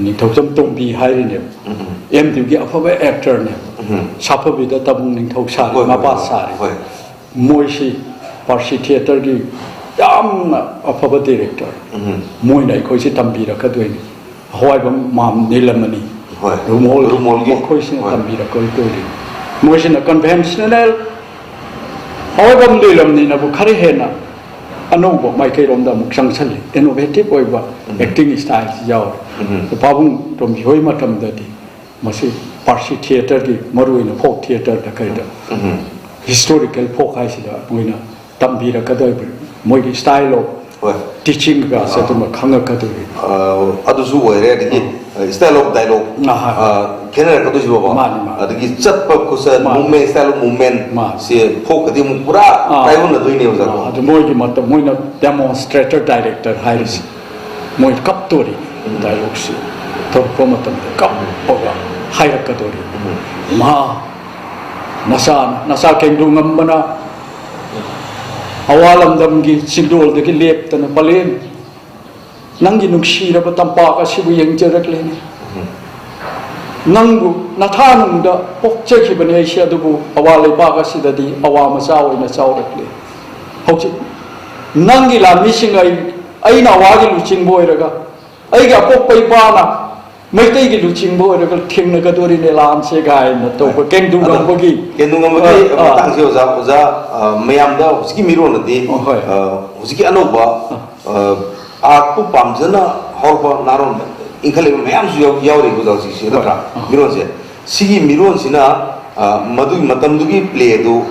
ꯅꯤꯡꯊꯧꯖꯝ ꯇꯣꯝꯕꯤ ꯍꯥꯏꯔꯤꯅꯦꯕ꯫ ꯎꯝ, ꯎꯝ꯫ ꯑꯦꯝ ꯗꯤꯌꯨꯒꯤ ꯑꯐꯕ ꯑꯦꯛꯇꯔꯅꯦꯕ꯫ ꯎꯝ꯫ ꯁꯥꯐꯕꯤꯗ ꯇꯥꯕꯨꯡ ꯅꯤꯡꯊꯧ ꯁꯥꯔꯤ, ꯍꯣꯏ, ꯍꯣꯏ, ꯃꯄꯥ ꯍꯣꯏ꯫ ꯁꯥꯔꯤ꯫ ꯍꯣꯏ꯫ ꯃꯣꯏꯁꯤ ꯄꯥꯔꯁꯤ ꯊꯤꯌꯦꯇꯔꯒꯤ ꯌꯥꯝꯅ ꯑꯐꯕ ꯗꯤꯔꯦꯛꯇꯔ꯫ ꯎꯝ꯫ ꯃꯣꯏꯅ ꯑꯩꯈꯣꯏꯁꯤ ꯇꯝꯕꯤꯔꯛꯀꯗꯣꯏꯅꯤ꯫ ꯍꯋꯥꯏꯕꯝ ꯃꯥꯝ ꯅꯤꯂꯃꯅꯤ, ꯍꯣꯏ꯫ ꯔꯨꯃꯣꯜ, ꯔꯨꯃꯣꯜꯒꯤ꯫ ꯃꯈꯣꯏꯁꯤꯅ ꯍꯣꯏ꯫ ꯇꯝꯕꯤꯔꯛꯀꯗꯣꯏꯅꯤ꯫ ꯃꯣꯏꯁꯤꯅ ꯀꯟꯚꯦꯟꯁꯅꯦꯜ ꯍꯋꯥꯏꯕꯝ ꯅꯤꯂꯝꯅꯤꯅꯕꯨ ꯈꯔ ꯍꯦꯟꯅ ꯑꯅꯧꯕ ꯃꯥꯏꯀꯩꯔꯣꯝꯗ ꯑꯃꯨꯛ ꯆꯪꯁꯜꯂꯤ, ꯏꯅꯣꯚꯦꯇꯤꯚ ꯑꯣꯏꯕ ꯎꯝ꯫ ꯑꯦꯛꯇꯤꯡ ꯁ꯭ꯇꯥꯏꯜꯁꯤ ꯌꯥꯎꯔꯤ꯫ ꯎꯝ꯫ ꯄꯥꯕꯨꯡ ꯇꯣꯝꯕꯤ ꯍꯣꯏ ꯃꯇꯝꯗꯗꯤ ꯃꯁꯤ ꯄꯥꯔꯁꯤ ꯊꯤꯌꯦꯇꯔꯒꯤ, ꯃꯔꯨꯑꯣꯏꯅ ꯐꯣꯛ ꯊꯤꯌꯦꯇꯔꯗ ꯀꯩꯗ, ꯎꯝ꯫ ꯍꯤꯁꯇꯣꯔꯤꯀꯦꯜ ꯐꯣꯛ ꯍꯥꯏꯁꯤꯗ ꯃꯣꯏꯅ ꯇꯝꯕꯤꯔꯛꯀꯗꯣꯏꯕ, ꯃꯣꯏꯒꯤ ꯁ꯭ꯇꯥꯏꯜ ꯑꯣꯐ ꯍꯣꯏ꯫ ꯇꯤꯆꯤꯡꯒꯁꯦ ꯑꯥ꯫ ꯑꯗꯨꯃ ꯈꯪꯉꯛꯀꯗꯣꯏꯅꯤ꯫ ꯑ, ꯑꯗꯨꯁꯨ ꯑꯣꯏꯔꯦ꯫ ꯑꯗꯒꯤ ꯁ꯭ꯇꯥꯏꯜ ꯑꯣꯐ ꯗꯥꯏꯂꯣꯛ ꯑꯥ, ꯍꯣꯏ, ꯍꯣꯏ꯫ ꯈꯦꯠꯅꯔꯛꯀꯗꯣꯏꯁꯤꯕꯣ꯫ ꯃꯥꯅꯤ, ꯃꯥꯅꯤ꯫ ꯑꯗꯒꯤ ꯆꯠꯄ ꯈꯨꯆꯠ, ꯃꯥꯅꯤ꯫ ꯃꯨꯚꯃꯦꯟ, ꯁ꯭ꯇꯥꯏꯜ ꯑꯣꯐ ꯃꯨꯚꯃꯦꯟ ꯃꯥꯅꯤ꯫ ꯁꯦ ꯐꯣꯛꯀꯗꯤ ꯑꯃꯨꯛ ꯄꯨꯔꯥ ꯑꯥ꯫ ꯇꯥꯏꯑꯣꯟꯅꯗꯣꯏꯅꯦ, ꯑꯣꯖꯥ, ꯀꯣ꯫ ꯑꯥ, ꯑꯗꯨ ꯃꯣꯏꯒꯤ ꯃꯇꯝ, ꯃꯣꯏꯅ ꯗꯦꯃꯣꯟꯁꯇ꯭ꯔꯦꯇꯔ ꯗꯥꯏꯔꯦꯛꯇꯔ ꯍꯥꯏꯔꯤꯁꯦ, ꯃꯣꯏ ꯀꯞꯇꯣꯔꯤ꯫ ꯗꯥꯏꯂꯣꯛꯁꯤ ꯊꯣꯛꯄ ꯃꯇꯝꯗ ꯀꯞꯄꯒ ꯍꯥꯏꯔꯛꯀꯗꯣꯔꯤ꯫ ꯃꯥ ꯅꯆꯥ, ꯅꯆꯥ ꯀꯦꯡꯗꯨ ꯉꯝꯕꯅ ꯑꯋꯥ ꯂꯝꯗꯝꯒꯤ ꯆꯤꯡꯗꯣꯜꯗꯒꯤ ꯂꯦꯞꯇꯅ ꯄꯂꯦꯟ ꯅꯪꯒꯤ ꯅꯨꯡꯁꯤꯔꯕ ꯇꯝꯄꯥꯛ ꯑꯁꯤꯕꯨ ꯌꯦꯡꯖꯔꯛꯂꯤꯅꯤ꯫ ꯅꯪꯕꯨ ꯅꯊꯥꯅꯨꯡꯗ ꯄꯣꯛꯆꯈꯤꯕꯅꯤ ꯑꯩꯁꯦ, ꯑꯗꯨꯕꯨ ꯑꯋꯥ ꯂꯩꯕꯥꯛ ꯑꯁꯤꯗꯗꯤ ꯑꯋꯥ ꯃꯆꯥ ꯑꯣꯏꯅ ꯆꯥꯎꯔꯛꯂꯤ꯫ ꯍꯧꯖꯤꯛ ꯅꯪꯒꯤ ꯂꯥꯟꯃꯤꯁꯤꯡ ꯑꯩ, ꯑꯩꯅ ꯑꯋꯥꯒꯤ ꯂꯨꯆꯤꯡꯕ ꯑꯣꯏꯔꯒ, ꯑꯩꯒꯤ ꯑꯄꯣꯛꯄ ꯏꯄꯥꯅ ꯃꯩꯇꯩꯒꯤ ꯂꯨꯆꯤꯡꯕ ꯑꯣꯏꯔꯒ ꯊꯦꯡꯅꯒꯗꯣꯔꯤꯅꯦ ꯂꯥꯟꯁꯦ ꯀꯥꯏꯅ ꯇꯧꯕ ꯀꯦꯡꯗꯨ ꯑꯗꯣ ꯉꯝꯕꯒꯤ, ꯀꯦꯡꯗꯨ ꯉꯝꯕꯒꯤ ꯑ, ꯑ, ꯃꯇꯥꯡꯁꯦ ꯑꯣꯖꯥ, ꯑꯣꯖꯥ, ꯑ, ꯃꯌꯥꯝꯗ ꯍꯧꯖꯤꯛꯀꯤ ꯃꯤꯔꯣꯜꯗꯗꯤ, ꯑꯣ, ꯍꯣꯏ꯫ ꯑ, ꯍꯧꯖꯤꯛꯀꯤ ꯑꯅꯧꯕ, ꯑ, ꯑꯥꯔꯠꯄꯨ ꯄꯥꯝꯖꯅ ꯍꯧꯔꯛꯄ ꯅꯍꯥꯔꯣꯟꯗ ꯏꯟꯈꯠꯂꯛꯏꯕ ꯃꯌꯥꯝꯁꯨ ꯌꯥꯎ-, ꯌꯥꯎꯔꯤꯕ ꯑꯣꯖꯥ ꯍꯧꯖꯤꯛꯁꯦ, ꯅꯠꯇ꯭ꯔꯥ? ꯑ꯫ ꯃꯤꯔꯣꯜꯁꯦ, ꯁꯤꯒꯤ ꯃꯤꯔꯣꯜꯁꯤꯅ, ꯑ, ꯃꯗꯨꯒꯤ ꯃꯇꯝꯗꯨꯒꯤ ꯄ꯭ꯂꯦꯗꯨ,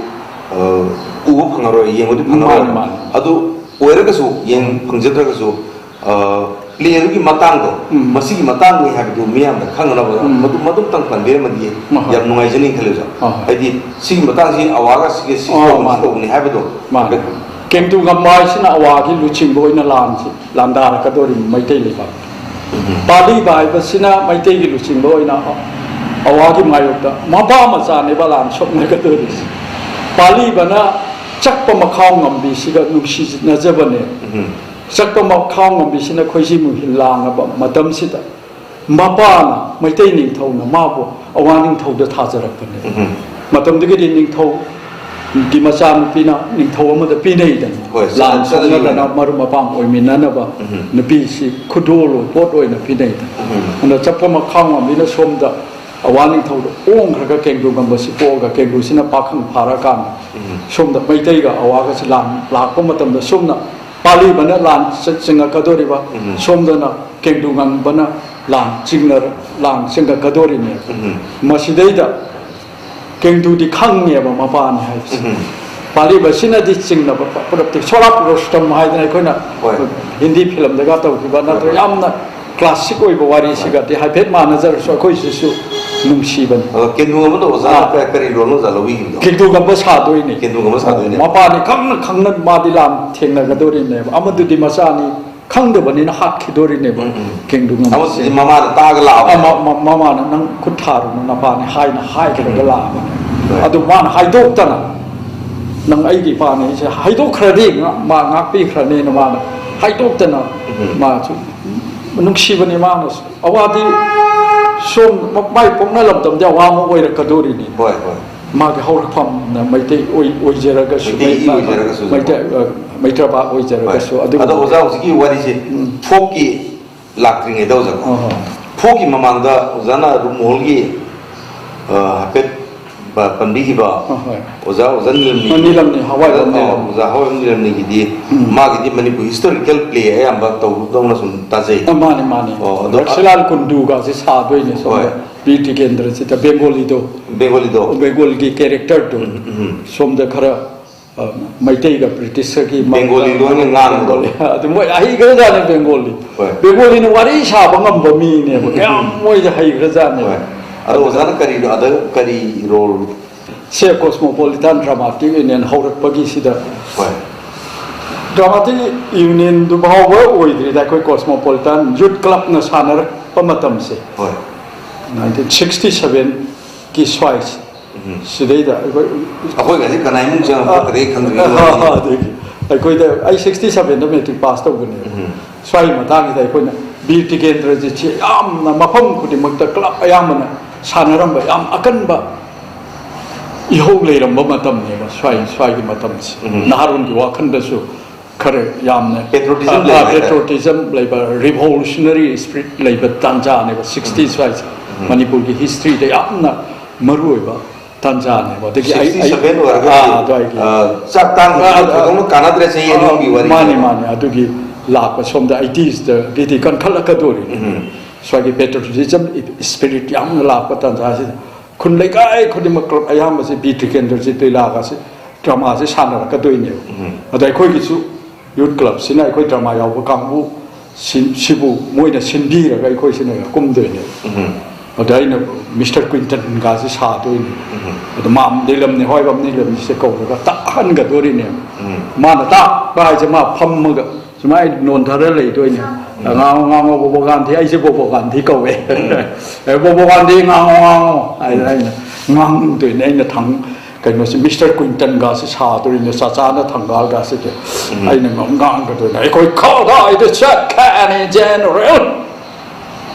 ꯑ, ꯎꯕ ꯐꯪꯉꯔꯣꯏ, ꯌꯦꯡꯕꯗꯤ ꯐꯪꯉꯔꯣꯏ꯫ ꯃꯥꯅꯤ, ꯃꯥꯅꯤ꯫ ꯑꯗꯨ ꯑꯣꯏꯔꯒꯁꯨ, ꯌꯦꯡ ꯐꯪꯖꯗ꯭ꯔꯒꯁꯨ, ꯑ, ꯄ꯭ꯂꯦ ꯑꯗꯨꯒꯤ ꯃꯇꯥꯡꯗꯣ, ꯎꯝ꯫ ꯃꯁꯤꯒꯤ ꯃꯇꯥꯡꯅꯤ ꯍꯥꯏꯕꯗꯨ ꯃꯤꯌꯥꯝꯗ ꯈꯪꯅꯅꯕ ꯎꯝ꯫ ꯃꯗꯨ, ꯃꯗꯨꯝꯇꯪ ꯄꯟꯕꯤꯔꯝꯃꯗꯤ ꯍꯣꯏ, ꯍꯣꯏ꯫ ꯌꯥꯝ ꯅꯨꯡꯉꯥꯏꯖꯅꯤ ꯈꯜꯂꯤ, ꯑꯣꯖꯥ꯫ ꯍꯣꯏ, ꯍꯣꯏ꯫ ꯍꯥꯏꯗꯤ ꯁꯤꯒꯤ ꯃꯇꯥꯡꯁꯤ ꯑꯋꯥꯒ ꯁꯤꯒ ꯁꯤ ꯑꯣ, ꯇꯧꯕꯅꯤ, ꯃꯥꯅꯤ꯫ ꯁꯤ ꯇꯧꯕꯅꯤ ꯍꯥꯏꯕꯗꯣ ꯃꯥꯅꯤ꯫ ꯀꯦꯡꯗꯨ ꯉꯝꯕ ꯍꯥꯏꯁꯤꯅ ꯑꯋꯥꯒꯤ ꯂꯨꯆꯤꯡꯕ ꯑꯣꯏꯅ ꯂꯥꯟꯁꯤ ꯂꯥꯟꯗꯥꯔꯛꯀꯗꯧꯔꯤꯕ ꯃꯩꯇꯩ ꯂꯩꯕꯥꯛ꯫ ꯄꯥꯂꯤꯕ ꯍꯥꯏꯕꯁꯤꯅ ꯃꯩꯇꯩꯒꯤ ꯂꯨꯆꯤꯡꯕ ꯑꯣꯏꯅ ꯑꯋꯥꯒꯤ ꯃꯥꯌꯣꯛꯇ ꯃꯄꯥ ꯃꯆꯥꯅꯦꯕ ꯂꯥꯟ ꯁꯣꯛꯅꯒꯗꯧꯔꯤꯁꯤ꯫ ꯄꯥꯂꯤꯕꯅ ꯆꯛꯄ ꯃꯈꯥꯎ ꯉꯝꯕꯤꯁꯤꯒ ꯅꯨꯡꯁꯤꯅꯖꯕꯅꯦ꯫ ꯎꯝ꯫ ꯆꯛꯄ ꯃꯈꯥꯎ ꯉꯝꯕꯤꯁꯤꯅ ꯈꯣꯏꯖꯤ ꯃꯨꯍꯤꯜ ꯂꯥꯡꯉꯕ ꯃꯇꯝꯁꯤꯗ ꯃꯄꯥꯅ, ꯃꯩꯇꯩ ꯅꯤꯡꯊꯧꯅ ꯃꯥꯕꯨ ꯑꯋꯥ ꯅꯤꯡꯊꯧꯗ ꯊꯥꯖꯔꯛꯄꯅꯦ꯫ ꯎꯝ꯫ ꯃꯇꯝꯗꯨꯒꯤꯗꯤ ꯅꯤꯡꯊꯧ ꯒꯤ ꯃꯆꯥꯅꯨꯄꯤꯅ ꯅꯤꯡꯊꯧ ꯑꯃꯗ ꯄꯤꯅꯩꯗꯅ, ꯍꯣꯏ, ꯂꯥꯟ ꯆꯠꯅꯕꯤ ꯁꯣꯛꯅꯗꯅ ꯑꯣꯏꯅ꯫ ꯃꯔꯨꯞ ꯃꯄꯥꯡ ꯑꯣꯏꯃꯤꯟꯅꯅꯕ ꯎꯝ꯫ ꯅꯨꯄꯤꯁꯤ ꯈꯨꯗꯣꯜ ꯄꯣꯠ ꯑꯣꯏꯅ ꯄꯤꯅꯩꯗꯅ꯫ ꯎꯝ꯫ ꯑꯗ ꯆꯠꯄ ꯃꯈꯥ ꯉꯝꯕꯤꯅ ꯁꯣꯝꯗ ꯑꯋꯥ ꯅꯤꯡꯊꯧꯗ ꯑꯣꯡꯈ꯭ꯔꯒ ꯀꯦꯡꯗ꯭ꯔꯨ ꯉꯝꯕꯁꯤ ꯄꯣꯛꯑꯒ ꯀꯦꯡꯗ꯭ꯔꯨꯁꯤꯅ ꯄꯥꯈꯪ ꯐꯥꯔꯀꯥꯟꯗ ꯎꯝ꯫ ꯁꯣꯝꯗ ꯃꯩꯇꯩꯒ ꯑꯋꯥꯒꯁꯤ ꯂꯥꯟ ꯂꯥꯛꯄ ꯃꯇꯝꯗ ꯁꯣꯝꯅ ꯄꯥꯂꯤꯕꯅ ꯂꯥꯟ ꯆ-, ꯆꯤꯡꯉꯛꯀꯗꯣꯔꯤꯕ, ꯎꯝ꯫ ꯁꯣꯝꯗꯅ ꯀꯦꯡꯗ꯭ꯔꯨ ꯉꯝꯕꯅ ꯂꯥꯟ ꯆꯤꯡꯅꯔ-, ꯂꯥꯟ ꯆꯤꯡꯉꯛꯀꯗꯣꯔꯤꯅꯦ꯫ ꯎꯝ꯫ ꯃꯁꯤꯗꯩꯗ ꯀꯦꯡꯗ꯭ꯔꯨꯗꯤ ꯈꯪꯉꯦꯕ ꯃꯄꯥꯅꯤ ꯍꯥꯏꯕꯁꯦ꯫ ꯎꯝ꯫ ꯄꯥꯂꯤꯕꯁꯤꯅꯗꯤ ꯆꯤꯡꯅꯕ ꯄ-, ꯄꯨꯂꯞꯇꯤ ꯁꯣꯔꯥꯕ ꯔꯨꯁꯇꯝ ꯍꯥꯏꯗꯅ ꯑꯩꯈꯣꯏꯅ ꯍꯣꯏ꯫ ꯍꯤꯟꯗꯤ ꯐꯤꯂꯝꯗꯒ ꯇꯧꯈꯤꯕ ꯅꯠꯇ꯭ꯔꯒ ꯍꯣꯏ꯫ ꯌꯥꯝꯅ ꯀ꯭ꯂꯥꯁꯤꯛ ꯑꯣꯏꯕ ꯋꯥꯔꯤꯁꯤꯒꯗꯤ ꯍꯥꯏꯐꯦꯠ ꯃꯥꯟꯅꯖꯔꯁꯨ ꯑꯩꯈꯣꯏꯁꯤꯁꯨ ꯅꯨꯡꯁꯤꯕꯅꯤ꯫ ꯑꯗꯣ ꯀꯦꯟꯗ꯭ꯔꯨ ꯉꯝꯕꯗ ꯑꯣꯖꯥꯅ ꯑꯥ꯫ ꯀ-, ꯀꯔꯤ ꯔꯣꯜꯅꯣ ꯑꯣꯖꯥ ꯂꯧꯕꯤꯈꯤꯕꯗꯣ? ꯀꯦꯡꯗ꯭ꯔꯨ ꯉꯝꯕ ꯁꯥꯗꯣꯏꯅꯤ꯫ ꯀꯦꯟꯗ꯭ꯔꯨ ꯉꯝꯕ ꯁꯥꯗꯣꯏꯅꯦ꯫ ꯃꯄꯥꯅꯤ ꯈꯪꯅ ꯈꯪꯅ ꯃꯥꯗꯤ ꯂꯥꯟ ꯊꯦꯡꯅꯒꯗꯣꯔꯤꯅꯦꯕ꯫ ꯑꯃꯗꯨꯗꯤ ꯃꯆꯥꯅꯤ ꯈꯪꯗꯕꯅꯤꯅ ꯍꯥꯠꯈꯤꯗꯣꯔꯤꯅꯦꯕ꯫ ꯎꯝ, ꯎꯝ꯫ ꯀꯦꯡꯗ꯭ꯔꯨ ꯉꯝꯕꯁꯦ꯫ ꯑꯃꯁꯤꯗꯤ ꯃꯃꯥꯅ ꯇꯥꯛꯑꯒ ꯂꯥꯛꯑꯕ꯫ ꯑ, ꯃ-, ꯃ-, ꯃꯃꯥꯅ "ꯅꯪ ꯈꯨꯠ ꯊꯥꯔꯨꯅꯨ, ꯅꯄꯥꯅꯤ" ꯍꯥꯏꯅ ꯍꯥꯏꯈ꯭ꯔꯒ ꯎꯝ꯫ ꯂꯥꯛꯑꯕꯅꯦ꯫ ꯍꯣꯏ꯫ ꯑꯗꯨ ꯃꯥꯅ ꯍꯥꯏꯗꯣꯛꯇꯅ "ꯅꯪ ꯑꯩꯒꯤ ꯏꯄꯥꯅꯤ" ꯍꯥꯏꯁꯦ ꯍꯥꯏꯗꯣꯛꯈ꯭ꯔꯗꯤ ꯉ-, ꯃꯥ ꯉꯥꯛꯄꯤꯈ꯭ꯔꯅꯤꯅ ꯃꯥꯅ ꯍꯥꯏꯗꯣꯛꯇꯅ ꯎꯝ꯫ ꯃꯥꯁꯨ ꯅꯨꯡꯁꯤꯕꯅꯤ ꯃꯥꯅꯁꯨ꯫ ꯑꯋꯥꯗꯤ ꯁꯣꯝ ꯃ-, ꯃꯥꯏ ꯄꯣꯛꯅ ꯂꯝꯗꯝꯗꯤ ꯑꯋꯥ ꯑꯃ ꯑꯣꯏꯔꯛꯀꯗꯣꯔꯤꯅꯤ꯫ ꯍꯣꯏ, ꯍꯣꯏ꯫ ꯃꯥꯒꯤ ꯍꯧꯔꯛꯐꯝꯅ ꯃꯩꯇꯩ ꯑꯣꯏ-, ꯑꯣꯏꯖꯔꯒꯁꯨ, ꯃꯩꯇꯩꯒꯤ ꯃꯩ-, ꯑꯣꯏꯖꯔꯒꯁꯨ꯫ ꯃꯩꯇꯩ, ꯑ, ꯃꯩꯇ꯭ꯔꯕꯥ ꯑꯣꯏꯖꯔꯒꯁꯨ꯫ ꯍꯣꯏ꯫ ꯑꯗꯨꯒꯨꯝꯕ ꯑꯗꯣ ꯑꯣꯖꯥ ꯍꯧꯖꯤꯛꯀꯤ ꯋꯥꯔꯤꯁꯦ ꯎꯝ꯫ ꯐꯣꯛꯀꯤ ꯂꯥꯛꯇ꯭ꯔꯤꯉꯩꯗ ꯑꯣꯖꯥꯀꯣ꯫ ꯍꯣꯏ, ꯍꯣꯏ꯫ ꯐꯣꯛꯀꯤ ꯃꯃꯥꯡꯗ ꯑꯣꯖꯥꯅ ꯔꯨꯛꯃꯣꯍꯣꯜꯒꯤ, ꯑ, ꯍꯥꯏꯐꯦꯠ ꯄ-, ꯄꯟꯕꯤꯈꯤꯕ ꯍꯣꯏ, ꯍꯣꯏ꯫ ꯑꯣꯖꯥ, ꯑꯣꯖꯥ ꯅꯤꯂꯝꯅꯤ꯫ ꯑ, ꯅꯤꯂꯝꯅꯤ, ꯍꯋꯥꯏꯕꯝ ꯑꯣꯖꯥ, ꯅꯤꯂꯝꯅꯤ꯫ ꯑꯣꯖꯥ ꯍꯋꯥꯏꯕꯝ ꯅꯤꯂꯝꯅꯤꯒꯤꯗꯤ ꯎꯝ꯫ ꯃꯥꯒꯤꯗꯤ ꯃꯅꯤꯄꯨꯔ ꯍꯤꯁꯇꯣꯔꯤꯀꯦꯜ ꯄ꯭ꯂꯦ ꯑꯌꯥꯝꯕ ꯇꯧꯗꯧꯅ ꯁꯨꯝ ꯇꯥꯖꯩ꯫ ꯑ, ꯃꯥꯅꯤ, ꯃꯥꯅꯤ꯫ ꯑꯣ, ꯑꯗꯣ ꯔꯛꯁꯤꯂꯥꯜ ꯀꯨꯟꯗꯨꯒꯁꯦ ꯁꯥꯗꯣꯏꯅꯦ ꯁꯣꯝꯗ꯫ ꯍꯣꯏ꯫ ꯕꯤꯔ ꯇꯤꯀꯦꯟꯗ꯭ꯔꯖꯤꯠꯇ ꯕꯦꯡꯒꯣꯂꯤꯗꯣ꯫ ꯕꯦꯡꯒꯣꯂꯤꯗꯣ꯫ ꯕꯦꯡꯒꯣꯂꯤꯒꯤ ꯀꯦꯔꯦꯛꯇꯔꯗꯣ꯫ ꯎꯝ, ꯎꯝ꯫ ꯁꯣꯝꯗ ꯈꯔ, ꯑ, ꯃꯩꯇꯩꯒ ꯕ꯭ꯔꯤꯇꯤꯁꯀꯒꯤ ꯕꯦꯡꯒꯣꯂꯤ ꯃꯔꯛꯇ ꯂꯣꯟꯒ ꯉꯥꯡꯕꯗꯣ꯫ ꯕꯦꯡꯒꯣꯂꯤ꯫ ꯑꯗꯨ ꯃꯣꯏ ꯍꯩꯈ꯭ꯔꯖꯥꯠꯅꯤ ꯕꯦꯡꯒꯣꯂꯤ꯫ ꯍꯣꯏ꯫ ꯕꯦꯡꯒꯣꯂꯤꯅ ꯋꯥꯔꯤ ꯁꯥꯕ ꯉꯝꯕ ꯃꯤꯅꯦꯕ꯫ ꯎꯝ, ꯎꯝ, ꯀꯌꯥꯝ ꯎꯝ꯫ ꯃꯣꯏꯗ ꯍꯩꯈ꯭ꯔꯖꯥꯠꯅꯦꯕ꯫ ꯍꯣꯏ꯫ ꯑꯗꯣ ꯑꯣꯖꯥꯅ ꯀꯔꯤꯅꯣ, ꯑꯗ ꯀꯔꯤ ꯔꯣꯜ? ꯁꯦ ꯀꯣꯁꯃꯣꯄꯣꯂꯤꯇꯥꯟ ꯗ꯭ꯔꯃꯥꯇꯤꯛ ꯌꯨꯅꯤꯌꯟ ꯍꯧꯔꯛꯄꯒꯤꯁꯤꯗ꯫ ꯍꯣꯏ꯫ ꯗ꯭ꯔꯃꯥꯇꯤꯛ ꯌꯨꯅꯤꯌꯟꯗꯨ ꯐꯥꯎꯕ ꯑꯣꯏꯗ꯭ꯔꯤꯗ ꯑꯩꯈꯣꯏ ꯀꯣꯁꯃꯣꯄꯣꯂꯤꯇꯥꯟ ꯌꯨꯠ ꯀ꯭ꯂꯕꯅ ꯁꯥꯟꯅꯔꯛꯄ ꯃꯇꯝꯁꯦ꯫ ꯍꯣꯏ꯫ ꯅꯥꯏꯟꯇꯤꯟ ꯁꯤꯛꯁꯇꯤ ꯁꯚꯦꯟꯒꯤ ꯁ꯭ꯋꯥꯏꯁꯦ꯫ ꯎꯝ꯫ ꯁꯤꯗꯩꯗ ꯑꯩꯈꯣꯏ ꯑꯩꯈꯣꯏꯒꯁꯦ ꯀꯅꯥ ꯏꯃꯨꯡ ꯆꯪꯉꯛꯄ ꯑ, ꯀꯔꯤ ꯈꯪꯗ꯭ꯔꯤ ꯑ, ꯃꯣꯏꯁꯦ꯫ ꯑꯗꯒꯤ ꯑꯩꯈꯣꯏꯗ ꯑꯩ ꯁꯤꯛꯁꯇꯤ ꯁꯚꯦꯟꯗ ꯃꯦꯇ꯭ꯔꯤꯛ ꯄꯥꯁ ꯇꯧꯕꯅꯦꯕ꯫ ꯎꯝ꯫ ꯁ꯭ꯋꯥꯏꯒꯤ ꯃꯇꯥꯡꯁꯤꯗ ꯑꯩꯈꯣꯏꯅ ꯕꯤꯔ ꯇꯤꯀꯦꯟꯗ꯭ꯔꯖꯤꯠꯁꯤ ꯌꯥꯝꯅ ꯃꯐꯝ ꯈꯨꯗꯤꯡꯃꯛꯇ ꯀ꯭ꯂꯕ ꯑꯌꯥꯝꯕꯅ ꯁꯥꯟꯅꯔꯝꯕ ꯌꯥꯝ ꯑꯀꯟꯕ ꯏꯍꯧ ꯂꯩꯔꯝꯕ ꯃꯇꯝꯅꯦꯕ ꯁ꯭ꯋꯥꯏ ꯁ꯭ꯋꯥꯏꯒꯤ ꯃꯇꯝꯁꯦ꯫ ꯎꯝ꯫ ꯅꯍꯥꯔꯣꯟꯒꯤ ꯋꯥꯈꯜꯗꯁꯨ ꯈꯔ ꯌꯥꯝꯅ, patriotism ꯑ, ꯂꯩꯕ ꯍꯥꯏꯇꯥꯔꯦ꯫ Patriotism ꯂꯩꯕ, revolutionary spirit ꯂꯩꯕ ꯇꯥꯟꯖꯥꯅꯦꯕ ꯁꯤꯛꯁꯇꯤ ꯁ꯭ꯋꯥꯏꯁꯦ꯫ ꯎꯝ꯫ ꯃꯅꯤꯄꯨꯔꯒꯤ historyꯗ ꯌꯥꯝꯅ ꯃꯔꯨ ꯑꯣꯏꯕ ꯇꯥꯟꯖꯥꯅꯦꯕ꯫ ꯑꯗꯒꯤ ꯑꯩ, ꯑꯩ, ꯁꯤꯛꯁꯇꯤ ꯁꯚꯦꯟ ꯑꯣꯏꯔꯒꯗꯤ, ꯑꯥ, ꯑꯗꯨꯋꯥꯏꯒꯤ꯫ ꯑ, ꯆꯥꯛ ꯇꯥꯡꯕ ꯑꯥ, ꯊꯣꯏꯗꯣꯛꯅ ꯀꯥꯟꯅꯗ꯭ꯔꯦ, ꯆꯍꯤ ꯑꯥ, ꯑꯅꯤꯒꯤ ꯋꯥꯔꯤ꯫ ꯃꯥꯅꯤ, ꯃꯥꯅꯤ꯫ ꯑꯗꯨꯒꯤ ꯂꯥꯛꯄ ꯁꯣꯝꯗ ꯑꯩꯇꯤꯁꯇꯒꯤꯗꯤ ꯀꯟꯈꯠꯂꯛꯀꯗꯣꯔꯤꯅꯤ꯫ ꯎꯝ꯫ ꯁ꯭ꯋꯥꯏꯒꯤ patriotism spirit ꯌꯥꯝꯅ ꯂꯥꯛꯄ ꯇꯥꯟꯖꯥꯁꯤꯗ ꯈꯨꯟ ꯂꯩꯀꯥꯏ ꯈꯨꯗꯤꯡꯃꯛ club ꯑꯌꯥꯝꯕꯁꯤ ꯕꯤ ꯇ꯭ꯔꯤꯀꯦꯟꯗ꯭ꯔꯖꯤꯠ ꯂꯤꯂꯥꯒꯁꯤ dramaꯁꯤ ꯁꯥꯟꯅꯔꯛꯀꯗꯣꯏꯅꯦꯕ꯫ ꯎꯝ꯫ ꯑꯗ ꯑꯩꯈꯣꯏꯒꯤꯁꯨ youth clubꯁꯤꯅ ꯑꯩꯈꯣꯏ drama ꯌꯥꯎꯕ ꯀꯥꯡꯕꯨ ꯁꯤ-, ꯁꯤꯕꯨ ꯃꯣꯏꯅ ꯁꯤꯟꯕꯤꯔꯒ ꯑꯩꯈꯣꯏꯁꯤꯅ ꯀꯨꯝꯗꯣꯏꯅꯦꯕ꯫ ꯎꯝ꯫ ꯑꯗ ꯑꯩꯅ ꯃꯤꯁꯇꯔ ꯀ꯭ꯋꯤꯟꯇꯟꯒꯥꯁꯤ ꯁꯥꯗꯣꯏꯅꯦ꯫ ꯎꯝ꯫ ꯑꯗ ꯃꯥꯝ ꯅꯤꯂꯝꯅꯤ ꯍꯣꯏꯕꯝ ꯅꯤꯂꯝꯅꯤꯁꯦ ꯀꯧꯔꯒ ꯇꯥꯛꯍꯟꯒꯗꯣꯔꯤꯅꯦꯕ꯫ ꯎꯝ꯫ ꯃꯥꯅ ꯇꯥꯛꯄ ꯍꯥꯏꯁꯦ ꯃꯥ ꯐꯝꯃꯒ ꯁꯨꯃꯥꯏꯅ ꯅꯣꯟꯊꯔ ꯂꯩꯗꯣꯏꯅꯦ꯫ ꯎꯝ꯫ "ꯉꯥꯡꯉꯣ, ꯉꯥꯡꯉꯣ, ꯕꯣꯕꯣ ꯒꯥꯟꯙꯤ, ꯑꯩꯁꯦ ꯕꯣꯕꯣ ꯒꯥꯟꯙꯤ ꯀꯧꯋꯦ꯫ ꯎꯝ꯫ ꯑꯦ, ꯕꯣꯕꯣ ꯒꯥꯟꯙꯤ, ꯉꯥꯡꯉꯣ, ꯉꯥꯡꯉꯣ" ꯍꯥꯏꯅ ꯎꯝ꯫ ꯑꯩꯅ ꯉꯥꯡꯗꯣꯏꯅꯦ꯫ ꯑꯩꯅ ꯊꯪ-, ꯀꯩꯅꯣꯁꯦ, ꯃꯤꯁꯇꯔ ꯀ꯭ꯋꯤꯟꯇꯟꯒꯥꯁꯦ ꯁꯥꯗꯣꯏꯅꯦ, ꯆꯥꯆꯥꯅ ꯊꯪꯒꯥꯜꯒꯥꯁꯦ꯫ ꯎꯝ꯫ ꯑꯩꯅ ꯉꯥꯡ-, ꯉꯥꯡꯒꯗꯣꯏꯅꯦ, "ꯑꯩꯈꯣꯏ ꯀꯗꯥꯏꯗ ꯆꯠꯀꯅꯤ, ꯖꯦꯅꯔꯦꯜ?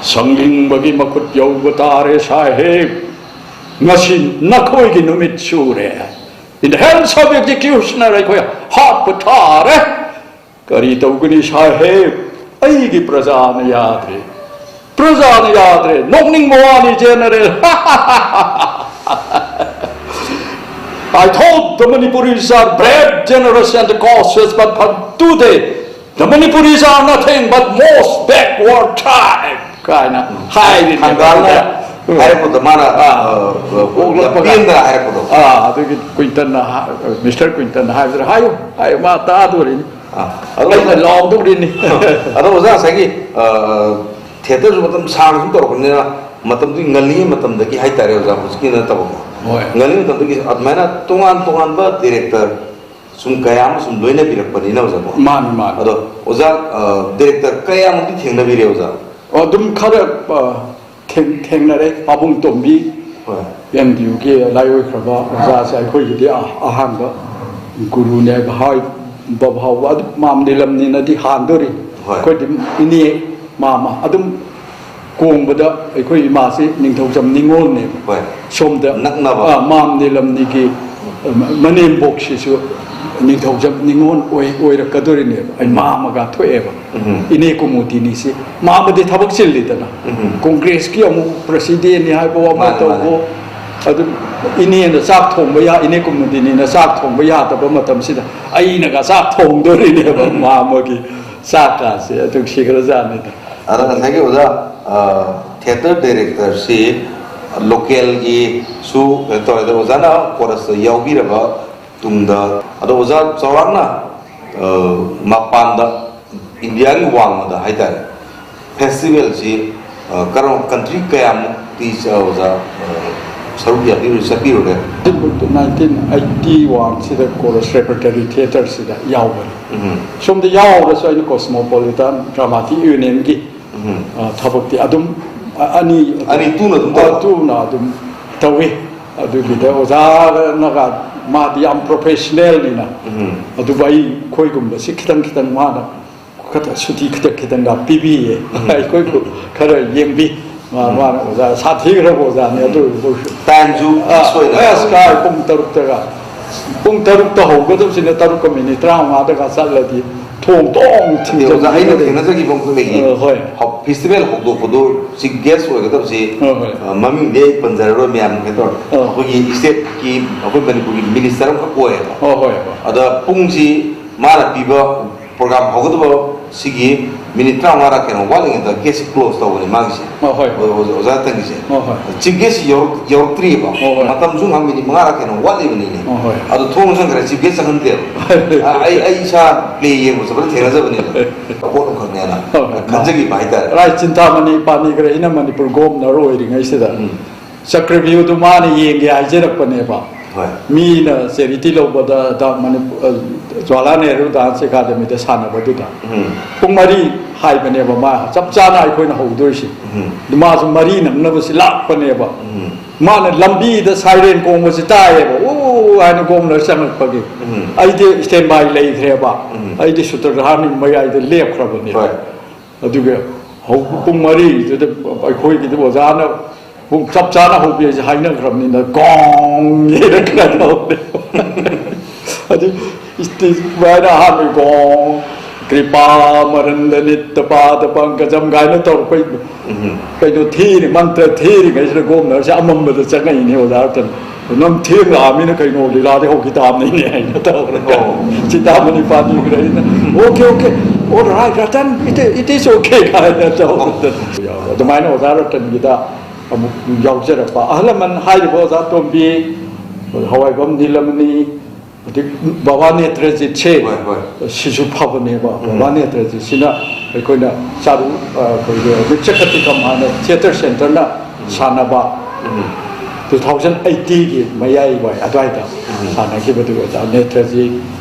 ꯁꯪꯂꯤꯡꯕꯒꯤ ꯃꯈꯨꯠ ꯌꯧꯕ ꯇꯥꯔꯦ, ꯁꯥꯍꯦꯕ꯫ ꯉꯁꯤ ꯅꯈꯣꯏꯒꯤ ꯅꯨꯃꯤꯠ ꯁꯨꯔꯦ꯫ In the hands of executioner ꯑꯩꯈꯣꯏ ꯍꯥꯠꯄ ꯇꯥꯔꯦ꯫ ꯀꯔꯤ ꯇꯧꯒꯅꯤ, ꯁꯥꯍꯦꯕ? ꯑꯩꯒꯤ ꯄ꯭ꯔꯖꯥꯅ ꯌꯥꯗ꯭ꯔꯦ꯫ ꯄ꯭ꯔꯖꯥꯅ ꯌꯥꯗ꯭ꯔꯦ꯫ ꯅꯣꯛꯅꯤꯡꯕ ꯋꯥꯅꯤ, general. I thought the Manipuris are brave, generous and cautious, but for today, the Manipuris are nothing but most backward tribe" ꯀꯥꯏꯅ ꯍꯥꯏꯔꯤꯅꯦ꯫ ꯊꯪꯒꯥꯜꯅ ꯍꯥꯏꯔꯛꯄꯗꯣ, ꯃꯥꯅ, ꯑꯥ꯫ ꯑ, ꯑ, ꯑꯣꯛꯂꯛꯄꯒ꯫ ꯌꯥꯝ ꯄꯦꯟꯗꯅ ꯍꯥꯏꯔꯛꯄꯗꯣ꯫ ꯑꯥ, ꯑꯗꯨꯒꯤ ꯀ꯭ꯋꯤꯟꯇꯟꯅ ꯍꯥꯏ-, ꯃꯤꯁꯇꯔ ꯀ꯭ꯋꯤꯟꯇꯟꯅ ꯍꯥꯏꯕꯗꯨꯗ, "ꯍꯥꯏꯌꯨ, ꯍꯥꯏꯌꯨ, ꯃꯥ ꯇꯥꯗꯣꯔꯤꯅꯤ"꯫ ꯑꯥ, ꯑꯗꯣ ꯑꯩꯅ ꯂꯥꯎꯗꯧꯔꯤꯅꯤ꯫ ꯑꯗꯣ ꯑꯣꯖꯥ, ꯉꯁꯥꯏꯒꯤ, ꯑ, ꯊꯤꯌꯦꯇꯔꯁꯨ ꯃꯇꯝ ꯁꯥꯡꯅ ꯁꯨꯝ ꯇꯧꯔꯛꯄꯅꯤꯅ, ꯃꯇꯝꯗꯨꯒꯤ ꯉꯜꯂꯤꯉꯩ ꯃꯇꯝꯗꯒꯤ ꯍꯥꯏꯇꯥꯔꯦ ꯑꯣꯖꯥ, ꯍꯧꯖꯤꯛꯀꯤ ꯅꯠꯇꯕꯀꯣ꯫ ꯍꯣꯏ꯫ ꯉꯜꯂꯤꯉꯩ ꯃꯇꯝꯗꯒꯤ ꯑꯗꯨꯃꯥꯏꯅ ꯇꯣꯉꯥꯟ ꯇꯣꯉꯥꯟꯕ ꯗꯥꯏꯔꯦꯛꯇꯔ ꯁꯨꯝ ꯀꯌꯥ ꯑꯃ ꯁꯨꯝ ꯂꯣꯏꯅꯕꯤꯔꯛꯄꯅꯤꯅ ꯑꯣꯖꯥꯀꯣ꯫ ꯃꯥꯅꯤ, ꯃꯥꯅꯤ꯫ ꯑꯗꯣ ꯑꯣꯖꯥ, ꯑ, ꯗꯥꯏꯔꯦꯛꯇꯔ ꯀꯌꯥꯃꯨꯛꯇꯤ ꯊꯦꯡꯅꯕꯤꯔꯦ ꯑꯣꯖꯥ? ꯑꯣ, ꯑꯗꯨꯝ ꯈꯔ, ꯑ, ꯊꯦꯡ-, ꯊꯦꯡꯅꯔꯦ꯫ ꯄꯥꯕꯨꯡ ꯇꯣꯝꯕꯤ, ꯍꯣꯏ꯫ ꯑꯦꯝ ꯗꯤ ꯌꯨꯒꯤ ꯂꯥꯏ ꯑꯣꯏꯈ꯭ꯔꯕ ꯑꯣꯖꯥꯁꯦ ꯑꯩꯈꯣꯏꯒꯤꯗꯤ ꯑ-, ꯑꯍꯥꯟꯕ ꯒꯨꯔꯨꯅꯦ ꯍꯥꯏꯕ ꯐꯥꯎꯕ꯫ ꯑꯗꯨ ꯃꯥꯝ ꯅꯤꯂꯝꯅꯤꯅꯗꯤ ꯍꯥꯟꯗꯣꯔꯤ꯫ ꯍꯣꯏ꯫ ꯑꯩꯈꯣꯏꯗꯤ ꯏꯅꯦ ꯃꯥꯃ ꯑꯗꯨꯝ ꯀꯣꯡꯕꯗ ꯑꯩꯈꯣꯏ ꯏꯃꯥꯁꯤ ꯅꯤꯡꯊꯧꯖꯝ ꯅꯤꯉꯣꯜꯅꯦꯕ꯫ ꯍꯣꯏ꯫ ꯁꯣꯝꯗ ꯅꯛꯅꯕ꯫ ꯑ, ꯃꯥꯝ ꯅꯤꯂꯝꯅꯤꯒꯤ ꯃꯅꯦꯝꯕꯣꯛꯁꯤꯁꯨ ꯅꯤꯡꯊꯧꯖꯝ ꯅꯤꯉꯣꯜ ꯑꯣꯏ-, ꯑꯣꯏꯔꯛꯀꯗꯣꯔꯤꯅꯦꯕ꯫ ꯑꯩ ꯃꯥꯝꯃꯒ ꯊꯣꯛꯑꯦꯕ꯫ ꯎꯝ꯫ ꯏꯅꯦ ꯀꯨꯃꯨꯗꯤꯅꯤꯁꯤ꯫ ꯃꯥꯝꯃꯗꯤ ꯊꯕꯛ ꯆꯤꯜꯂꯤꯗꯅ꯫ ꯎꯝ꯫ ꯀꯣꯡꯒ꯭ꯔꯦꯁꯀꯤ ꯑꯃꯨꯛ ꯄ꯭ꯔꯁꯤꯗꯦꯟꯅꯤ ꯍꯥꯏꯕ ꯑꯃ ꯃꯥꯅꯤ, ꯃꯥꯅꯤ꯫ ꯇꯧꯕ꯫ ꯑꯗꯨ ꯏꯅꯦꯅ ꯆꯥꯛ ꯊꯣꯡꯕ ꯌꯥ-, ꯏꯅꯦ ꯀꯨꯃꯨꯗꯤꯅꯤꯅ ꯆꯥꯛ ꯊꯣꯡꯕ ꯌꯥꯗꯕ ꯃꯇꯝꯁꯤꯗ ꯑꯩꯅꯒ ꯆꯥꯛ ꯊꯣꯡꯗꯣꯔꯤꯅꯦꯕ꯫ ꯃꯥꯝꯃꯒꯤ ꯆꯥꯛꯀꯥꯁꯦ꯫ ꯑꯗꯨ ꯅꯨꯡꯁꯤꯈ꯭ꯔꯖꯥꯠꯅꯤꯗ꯫ ꯑꯗ ꯉꯁꯥꯏꯒꯤ ꯑꯣꯖꯥ, ꯑ, ꯊꯤꯌꯦꯇꯔ ꯗꯥꯏꯔꯦꯛꯇꯔꯁꯤ ꯂꯣꯀꯦꯜꯒꯤꯁꯨ ꯀꯩꯅꯣ ꯇꯧꯔꯦ, ꯑꯗꯣ ꯑꯣꯖꯥꯅ ꯀꯣꯔꯁꯇ ꯌꯥꯎꯕꯤꯔꯕ ꯇꯨꯡꯗ, ꯑꯗꯣ ꯑꯣꯖꯥ ꯆꯥꯎꯔꯥꯛꯅ, ꯑ, ꯃꯄꯥꯟꯗ, ꯏꯟꯗꯤꯌꯥꯒꯤ ꯋꯥꯡꯃꯗ ꯍꯥꯏꯇꯥꯔꯦ, ꯐꯦꯁꯇꯤꯚꯦꯜꯁꯤ, ꯑ, ꯀꯔꯝ, ꯀꯟꯇ꯭ꯔꯤ ꯀꯌꯥꯃꯨꯛꯇꯤ, ꯑ, ꯑꯣꯖꯥ, ꯑ, ꯁꯔꯨꯛ ꯌꯥꯕꯤꯔꯨ-, ꯆꯠꯄꯤꯔꯨꯔꯦ? ꯅꯥꯏꯟꯇꯤꯟ ꯑꯩꯠꯇꯤ ꯋꯥꯟꯁꯤꯗ ꯀꯣꯔꯁ ꯔꯦꯄꯔꯇꯔꯤ ꯊꯤꯌꯦꯇꯔꯁꯤꯗ ꯌꯥꯎꯕꯅꯤ꯫ ꯎꯝ꯫ ꯁꯣꯝꯗ ꯌꯥꯎꯔꯁꯨ ꯑꯩꯅ ꯀꯣꯁꯃꯣꯄꯣꯂꯤꯇꯥꯟ ꯗ꯭ꯔꯃꯥꯇꯤꯛ ꯌꯨꯅꯤꯌꯟꯒꯤ, ꯎꯝ꯫ ꯑ, ꯊꯕꯛꯇꯤ ꯑꯗꯨꯝ, ꯑ, ꯑꯅꯤ ꯑꯅꯤ ꯇꯨꯅ ꯑꯗꯨꯝ ꯑ, ꯇꯧꯕ? ꯇꯨꯅ ꯑꯗꯨꯝ ꯇꯧꯏ꯫ ꯑꯗꯨꯒꯤꯗ ꯑꯣꯖꯥꯅꯒ, ꯃꯥꯗꯤ ꯌꯥꯝ ꯄ꯭ꯔꯣꯐꯦꯁꯅꯦꯜꯅꯤꯅ, ꯎꯝ꯫ ꯑꯗꯨꯕꯨ ꯑꯩ, ꯑꯩꯈꯣꯏꯒꯨꯝꯕꯁꯤ ꯈꯤꯇꯪ ꯈꯤꯇꯪ ꯃꯥꯅ ꯈꯔ ꯁꯨꯇꯤ ꯈꯤꯇꯪ ꯈꯤꯇꯪꯒ ꯄꯤꯕꯤꯌꯦ꯫ ꯎꯝ꯫ ꯑꯩꯈꯣꯏꯕꯨ ꯈꯔ ꯌꯦꯡꯕꯤ꯫ ꯃꯥ-, ꯃꯥꯅ ꯑꯣꯖꯥ ꯁꯥꯊꯤꯈ꯭ꯔꯕ ꯑꯣꯖꯥꯅꯤ꯫ ꯑꯗꯨ ꯑꯣꯏꯔꯁꯨ ꯇꯥꯏꯝꯁꯨ ꯑꯥ, ꯐꯤꯛꯁ ꯑꯣꯏꯅ꯫ ꯑꯁ, ꯀꯥꯏ ꯄꯨꯡ ꯇꯔꯨꯛꯇꯒ, ꯄꯨꯡ ꯇꯔꯨꯛꯇ ꯍꯧꯒꯗꯕꯁꯤꯅ ꯇꯔꯨꯛꯀ ꯃꯤꯅꯤꯠ ꯇꯔꯥꯃꯉꯥꯗꯒ ꯆꯠꯂꯗꯤ ꯊꯣꯡ ꯇꯣꯡ ꯑꯗꯩ ꯑꯣꯖꯥ, ꯑꯩꯅ ꯊꯤꯡꯖꯤꯟꯕꯤꯔꯒ ꯊꯦꯡꯅꯖꯈꯤꯕ ꯑꯃꯈꯛ ꯂꯩꯌꯦ꯫ ꯑ, ꯍꯣꯏ꯫ ꯍꯧ-, ꯐꯦꯁꯇꯤꯚꯦꯜ ꯍꯧꯗꯣꯛꯄꯗꯣ ꯆꯤꯐ ꯒꯦꯁ ꯑꯣꯏꯒꯗꯕꯁꯤ, ꯍꯣꯏ, ꯍꯣꯏ꯫ ꯑ, ꯃꯃꯤꯡꯗꯤ ꯑꯩ ꯄꯟꯖꯔꯔꯣꯏ, ꯃꯌꯥꯝ ꯀꯩꯅꯣ ꯇꯧꯔꯦ꯫ ꯑ꯫ ꯑꯩꯈꯣꯏꯒꯤ ꯁ꯭ꯇꯦꯠꯀꯤ, ꯑꯩꯈꯣꯏ ꯃꯅꯤꯄꯨꯔꯒꯤ ꯃꯤꯅꯤꯁꯇꯔ ꯑꯃꯈꯛ ꯑꯣꯏꯌꯦꯕ꯫ ꯍꯣꯏ, ꯍꯣꯏ, ꯍꯣꯏ꯫ ꯑꯗ ꯄꯨꯡꯁꯤ ꯃꯥꯅ ꯄꯤꯕ ꯄ꯭ꯔꯣꯒ꯭ꯔꯥꯝ ꯍꯧꯒꯗꯕ ꯁꯤꯒꯤ ꯃꯤꯅꯤꯠ ꯇꯔꯥꯃꯉꯥꯔ ꯀꯩꯅꯣ ꯋꯥꯠꯂꯤꯉꯩꯗ ꯒꯦꯠꯁꯤ ꯀ꯭ꯂꯣꯁ ꯇꯧꯕꯅꯦ ꯃꯥꯒꯤꯁꯦ꯫ ꯑ, ꯍꯣꯏ꯫ ꯑꯣꯖꯥ, ꯑꯣꯖꯥ ꯇꯪꯒꯤꯁꯦ꯫ ꯑ, ꯍꯣꯏ꯫ ꯆꯤꯐ ꯒꯦꯁꯁꯤ ꯌꯧꯔꯛ-, ꯌꯧꯔꯛꯇ꯭ꯔꯤꯑꯕ꯫ ꯑ, ꯍꯣꯏ꯫ ꯃꯇꯝꯁꯨ ꯉꯥꯏꯍꯥꯛ ꯃꯤꯅꯤꯠ ꯃꯉꯥꯔ ꯀꯩꯅꯣ ꯋꯥꯠꯂꯤꯕꯅꯤꯅꯦ꯫ ꯑ, ꯍꯣꯏ꯫ ꯑꯗꯣ ꯊꯣꯡ ꯂꯣꯟꯁꯟꯈ꯭ꯔꯦ, ꯆꯤꯐ ꯒꯦꯁ ꯆꯪꯍꯟꯗꯦꯕ꯫ ꯑ, ꯑꯩ, ꯑꯩ ꯏꯁꯥ ꯄ꯭ꯂꯦ ꯌꯦꯡꯕ ꯆꯠꯄꯗ ꯊꯦꯡꯅꯖꯕꯅꯦꯕ꯫ ꯑꯄꯣꯠ ꯑꯃꯈꯛꯅꯦꯅ ꯑ, ꯍꯣꯏ꯫ ꯈꯟꯖꯈꯤꯕ ꯍꯥꯏꯇꯥꯔꯦ꯫ ꯔꯥꯏ ꯆꯤꯟꯇꯥꯃꯅꯤ ꯄꯥꯅꯤꯒ꯭ꯔꯍꯤꯅ ꯃꯅꯤꯄꯨꯔ ꯒꯣꯕꯅꯔ ꯑꯣꯏꯔꯤꯉꯩꯁꯤꯗ ꯎꯝ꯫ ꯆꯀ꯭ꯔꯚ꯭ꯌꯨꯗꯨ ꯃꯥꯅ ꯌꯦꯡꯒꯦ ꯍꯥꯏꯖꯔꯛꯄꯅꯦꯕ꯫ ꯍꯣꯏ꯫ ꯃꯤꯅ ꯆꯦꯔꯤꯇꯤ ꯂꯧꯕꯗ ꯗ ꯃꯅꯤꯄꯨꯔ, ꯑ, ꯖꯋꯥꯍꯔꯂꯥꯜ ꯅꯦꯍꯔꯨ ꯗꯥꯟꯁ ꯑꯦꯀꯥꯗꯃꯤꯗ ꯁꯥꯟꯅꯕꯗꯨꯗ꯫ ꯎꯝ꯫ ꯄꯨꯡ ꯃꯔꯤ ꯍꯥꯏꯕꯅꯦꯕ ꯃꯥ ꯆꯞ ꯆꯥꯅ ꯑꯩꯈꯣꯏꯅ ꯍꯧꯗꯣꯏꯁꯦ꯫ ꯎꯝ꯫ ꯑꯗꯨ ꯃꯥꯁꯨ ꯃꯔꯤ ꯅꯪꯅꯕꯁꯤ ꯂꯥꯛꯄꯅꯦꯕ꯫ ꯎꯝ꯫ ꯃꯥꯅ ꯂꯝꯕꯤꯗ ꯁꯥꯏꯔꯦꯟ ꯀꯣꯡꯕꯁꯤ ꯇꯥꯏꯌꯦꯕ, "ꯎ" ꯍꯥꯏꯅ ꯒꯣꯕꯅꯔ ꯆꯪꯉꯛꯄꯒꯤ꯫ ꯎꯝ꯫ ꯑꯩꯗꯤ ꯁ꯭ꯇꯦꯟ ꯕꯥꯏ ꯂꯩꯈ꯭ꯔꯦꯕ꯫ ꯎꯝ꯫ ꯑꯩꯗꯤ ꯁꯨꯇ꯭ꯔꯙꯥꯔꯅꯤ ꯃꯌꯥꯏꯗ ꯂꯦꯞꯈ꯭ꯔꯕꯅꯦꯕ꯫ ꯍꯣꯏ꯫ ꯑꯗꯨꯒ ꯍꯧ-, ꯄꯨꯡ ꯃꯔꯤꯗꯨꯗ ꯑꯩꯈꯣꯏꯒꯤꯗꯤ ꯑꯣꯖꯥꯅ ꯄꯨꯡ ꯆꯞ ꯆꯥꯅ ꯍꯧꯕꯤꯁꯦ ꯍꯥꯏꯅꯈ꯭ꯔꯕꯅꯤꯅ ꯒꯣꯡ ꯌꯩꯔꯛꯀꯗꯧꯕꯅꯦ꯫ ꯑꯗꯨ ꯁꯨꯃꯥꯏꯅ ꯑꯍꯥꯟꯕ ꯒꯣꯡ, ꯀ꯭ꯔꯤꯄꯥ ꯃꯔꯟꯗ ꯅꯤꯠꯇ ꯄꯥꯗ ꯄꯪꯀꯖꯝ ꯀꯥꯏꯅ ꯇꯧꯔꯛꯄꯩ꯫ ꯎꯝ꯫ ꯀꯩꯅꯣ ꯊꯤꯔꯤ, ꯃꯟꯇ꯭ꯔ ꯊꯤꯔꯤꯉꯩꯁꯤꯗ ꯒꯣꯕꯔꯅꯔꯁꯦ ꯑꯃꯝꯕꯗ ꯆꯪꯉꯛꯏꯅꯦ ꯑꯣꯖꯥ ꯔꯇꯟ꯫ "ꯅꯪ ꯊꯦꯡ ꯂꯥꯛꯑꯃꯤꯅ ꯀꯩꯅꯣ, ꯂꯤꯂꯥꯗꯤ ꯍꯧꯈꯤ ꯇꯥꯕꯅꯤꯅꯦ" ꯍꯥꯏꯅ ꯇꯧꯔꯒ꯫ ꯑꯣ꯫ ꯆꯤꯟꯇꯥꯃꯅꯤ ꯄꯥꯟꯕꯤꯈ꯭ꯔꯦ ꯑꯩꯅ꯫ "Okay, okay, all right, Ratan, it, it is okay" ꯀꯥꯏꯅ ꯇꯧꯔꯒ꯫ ꯑꯗꯨꯃꯥꯏꯅ ꯑꯣꯖꯥ ꯔꯇꯟꯒꯤꯗ ꯑꯃꯨꯛ ꯌꯥꯎꯖꯔꯛꯄ꯫ ꯑꯍꯜ ꯂꯃꯟ ꯍꯥꯏꯔꯤꯕ ꯑꯣꯖꯥ ꯇꯣꯝꯕꯤ, ꯍꯋꯥꯏꯕꯝ ꯅꯤꯂꯃꯅꯤ, ꯑꯗꯩ ꯕꯕꯥ ꯅꯦꯇ꯭ꯔꯖꯤꯠꯁꯦ, ꯍꯣꯏ, ꯍꯣꯏ꯫ ꯁꯤꯁꯨ ꯐꯕꯅꯦꯕ꯫ ꯎꯝ꯫ ꯕꯕꯥ ꯅꯦꯇ꯭ꯔꯖꯤꯠꯁꯤꯅ ꯑꯩꯈꯣꯏꯅ ꯆꯥꯔꯨ, ꯑ, ꯑꯩꯈꯣꯏꯒꯤ ꯃꯤꯠꯁꯀꯇꯤ ꯀꯝ ꯍꯥꯏꯅ ꯊꯤꯌꯦꯇꯔ ꯁꯦꯟꯇꯔꯅ ꯎꯝ꯫ ꯁꯥꯟꯅꯕ꯫ ꯎꯝ꯫ Two thousand eightyꯒꯤ ꯃꯌꯥꯏ ꯋꯥꯏ ꯑꯗꯨꯋꯥꯏꯗ ꯎꯝ꯫ ꯁꯥꯟꯅꯈꯤꯕꯗꯨ ꯑꯣꯖꯥ ꯅꯦꯇ꯭ꯔꯖꯤꯠ,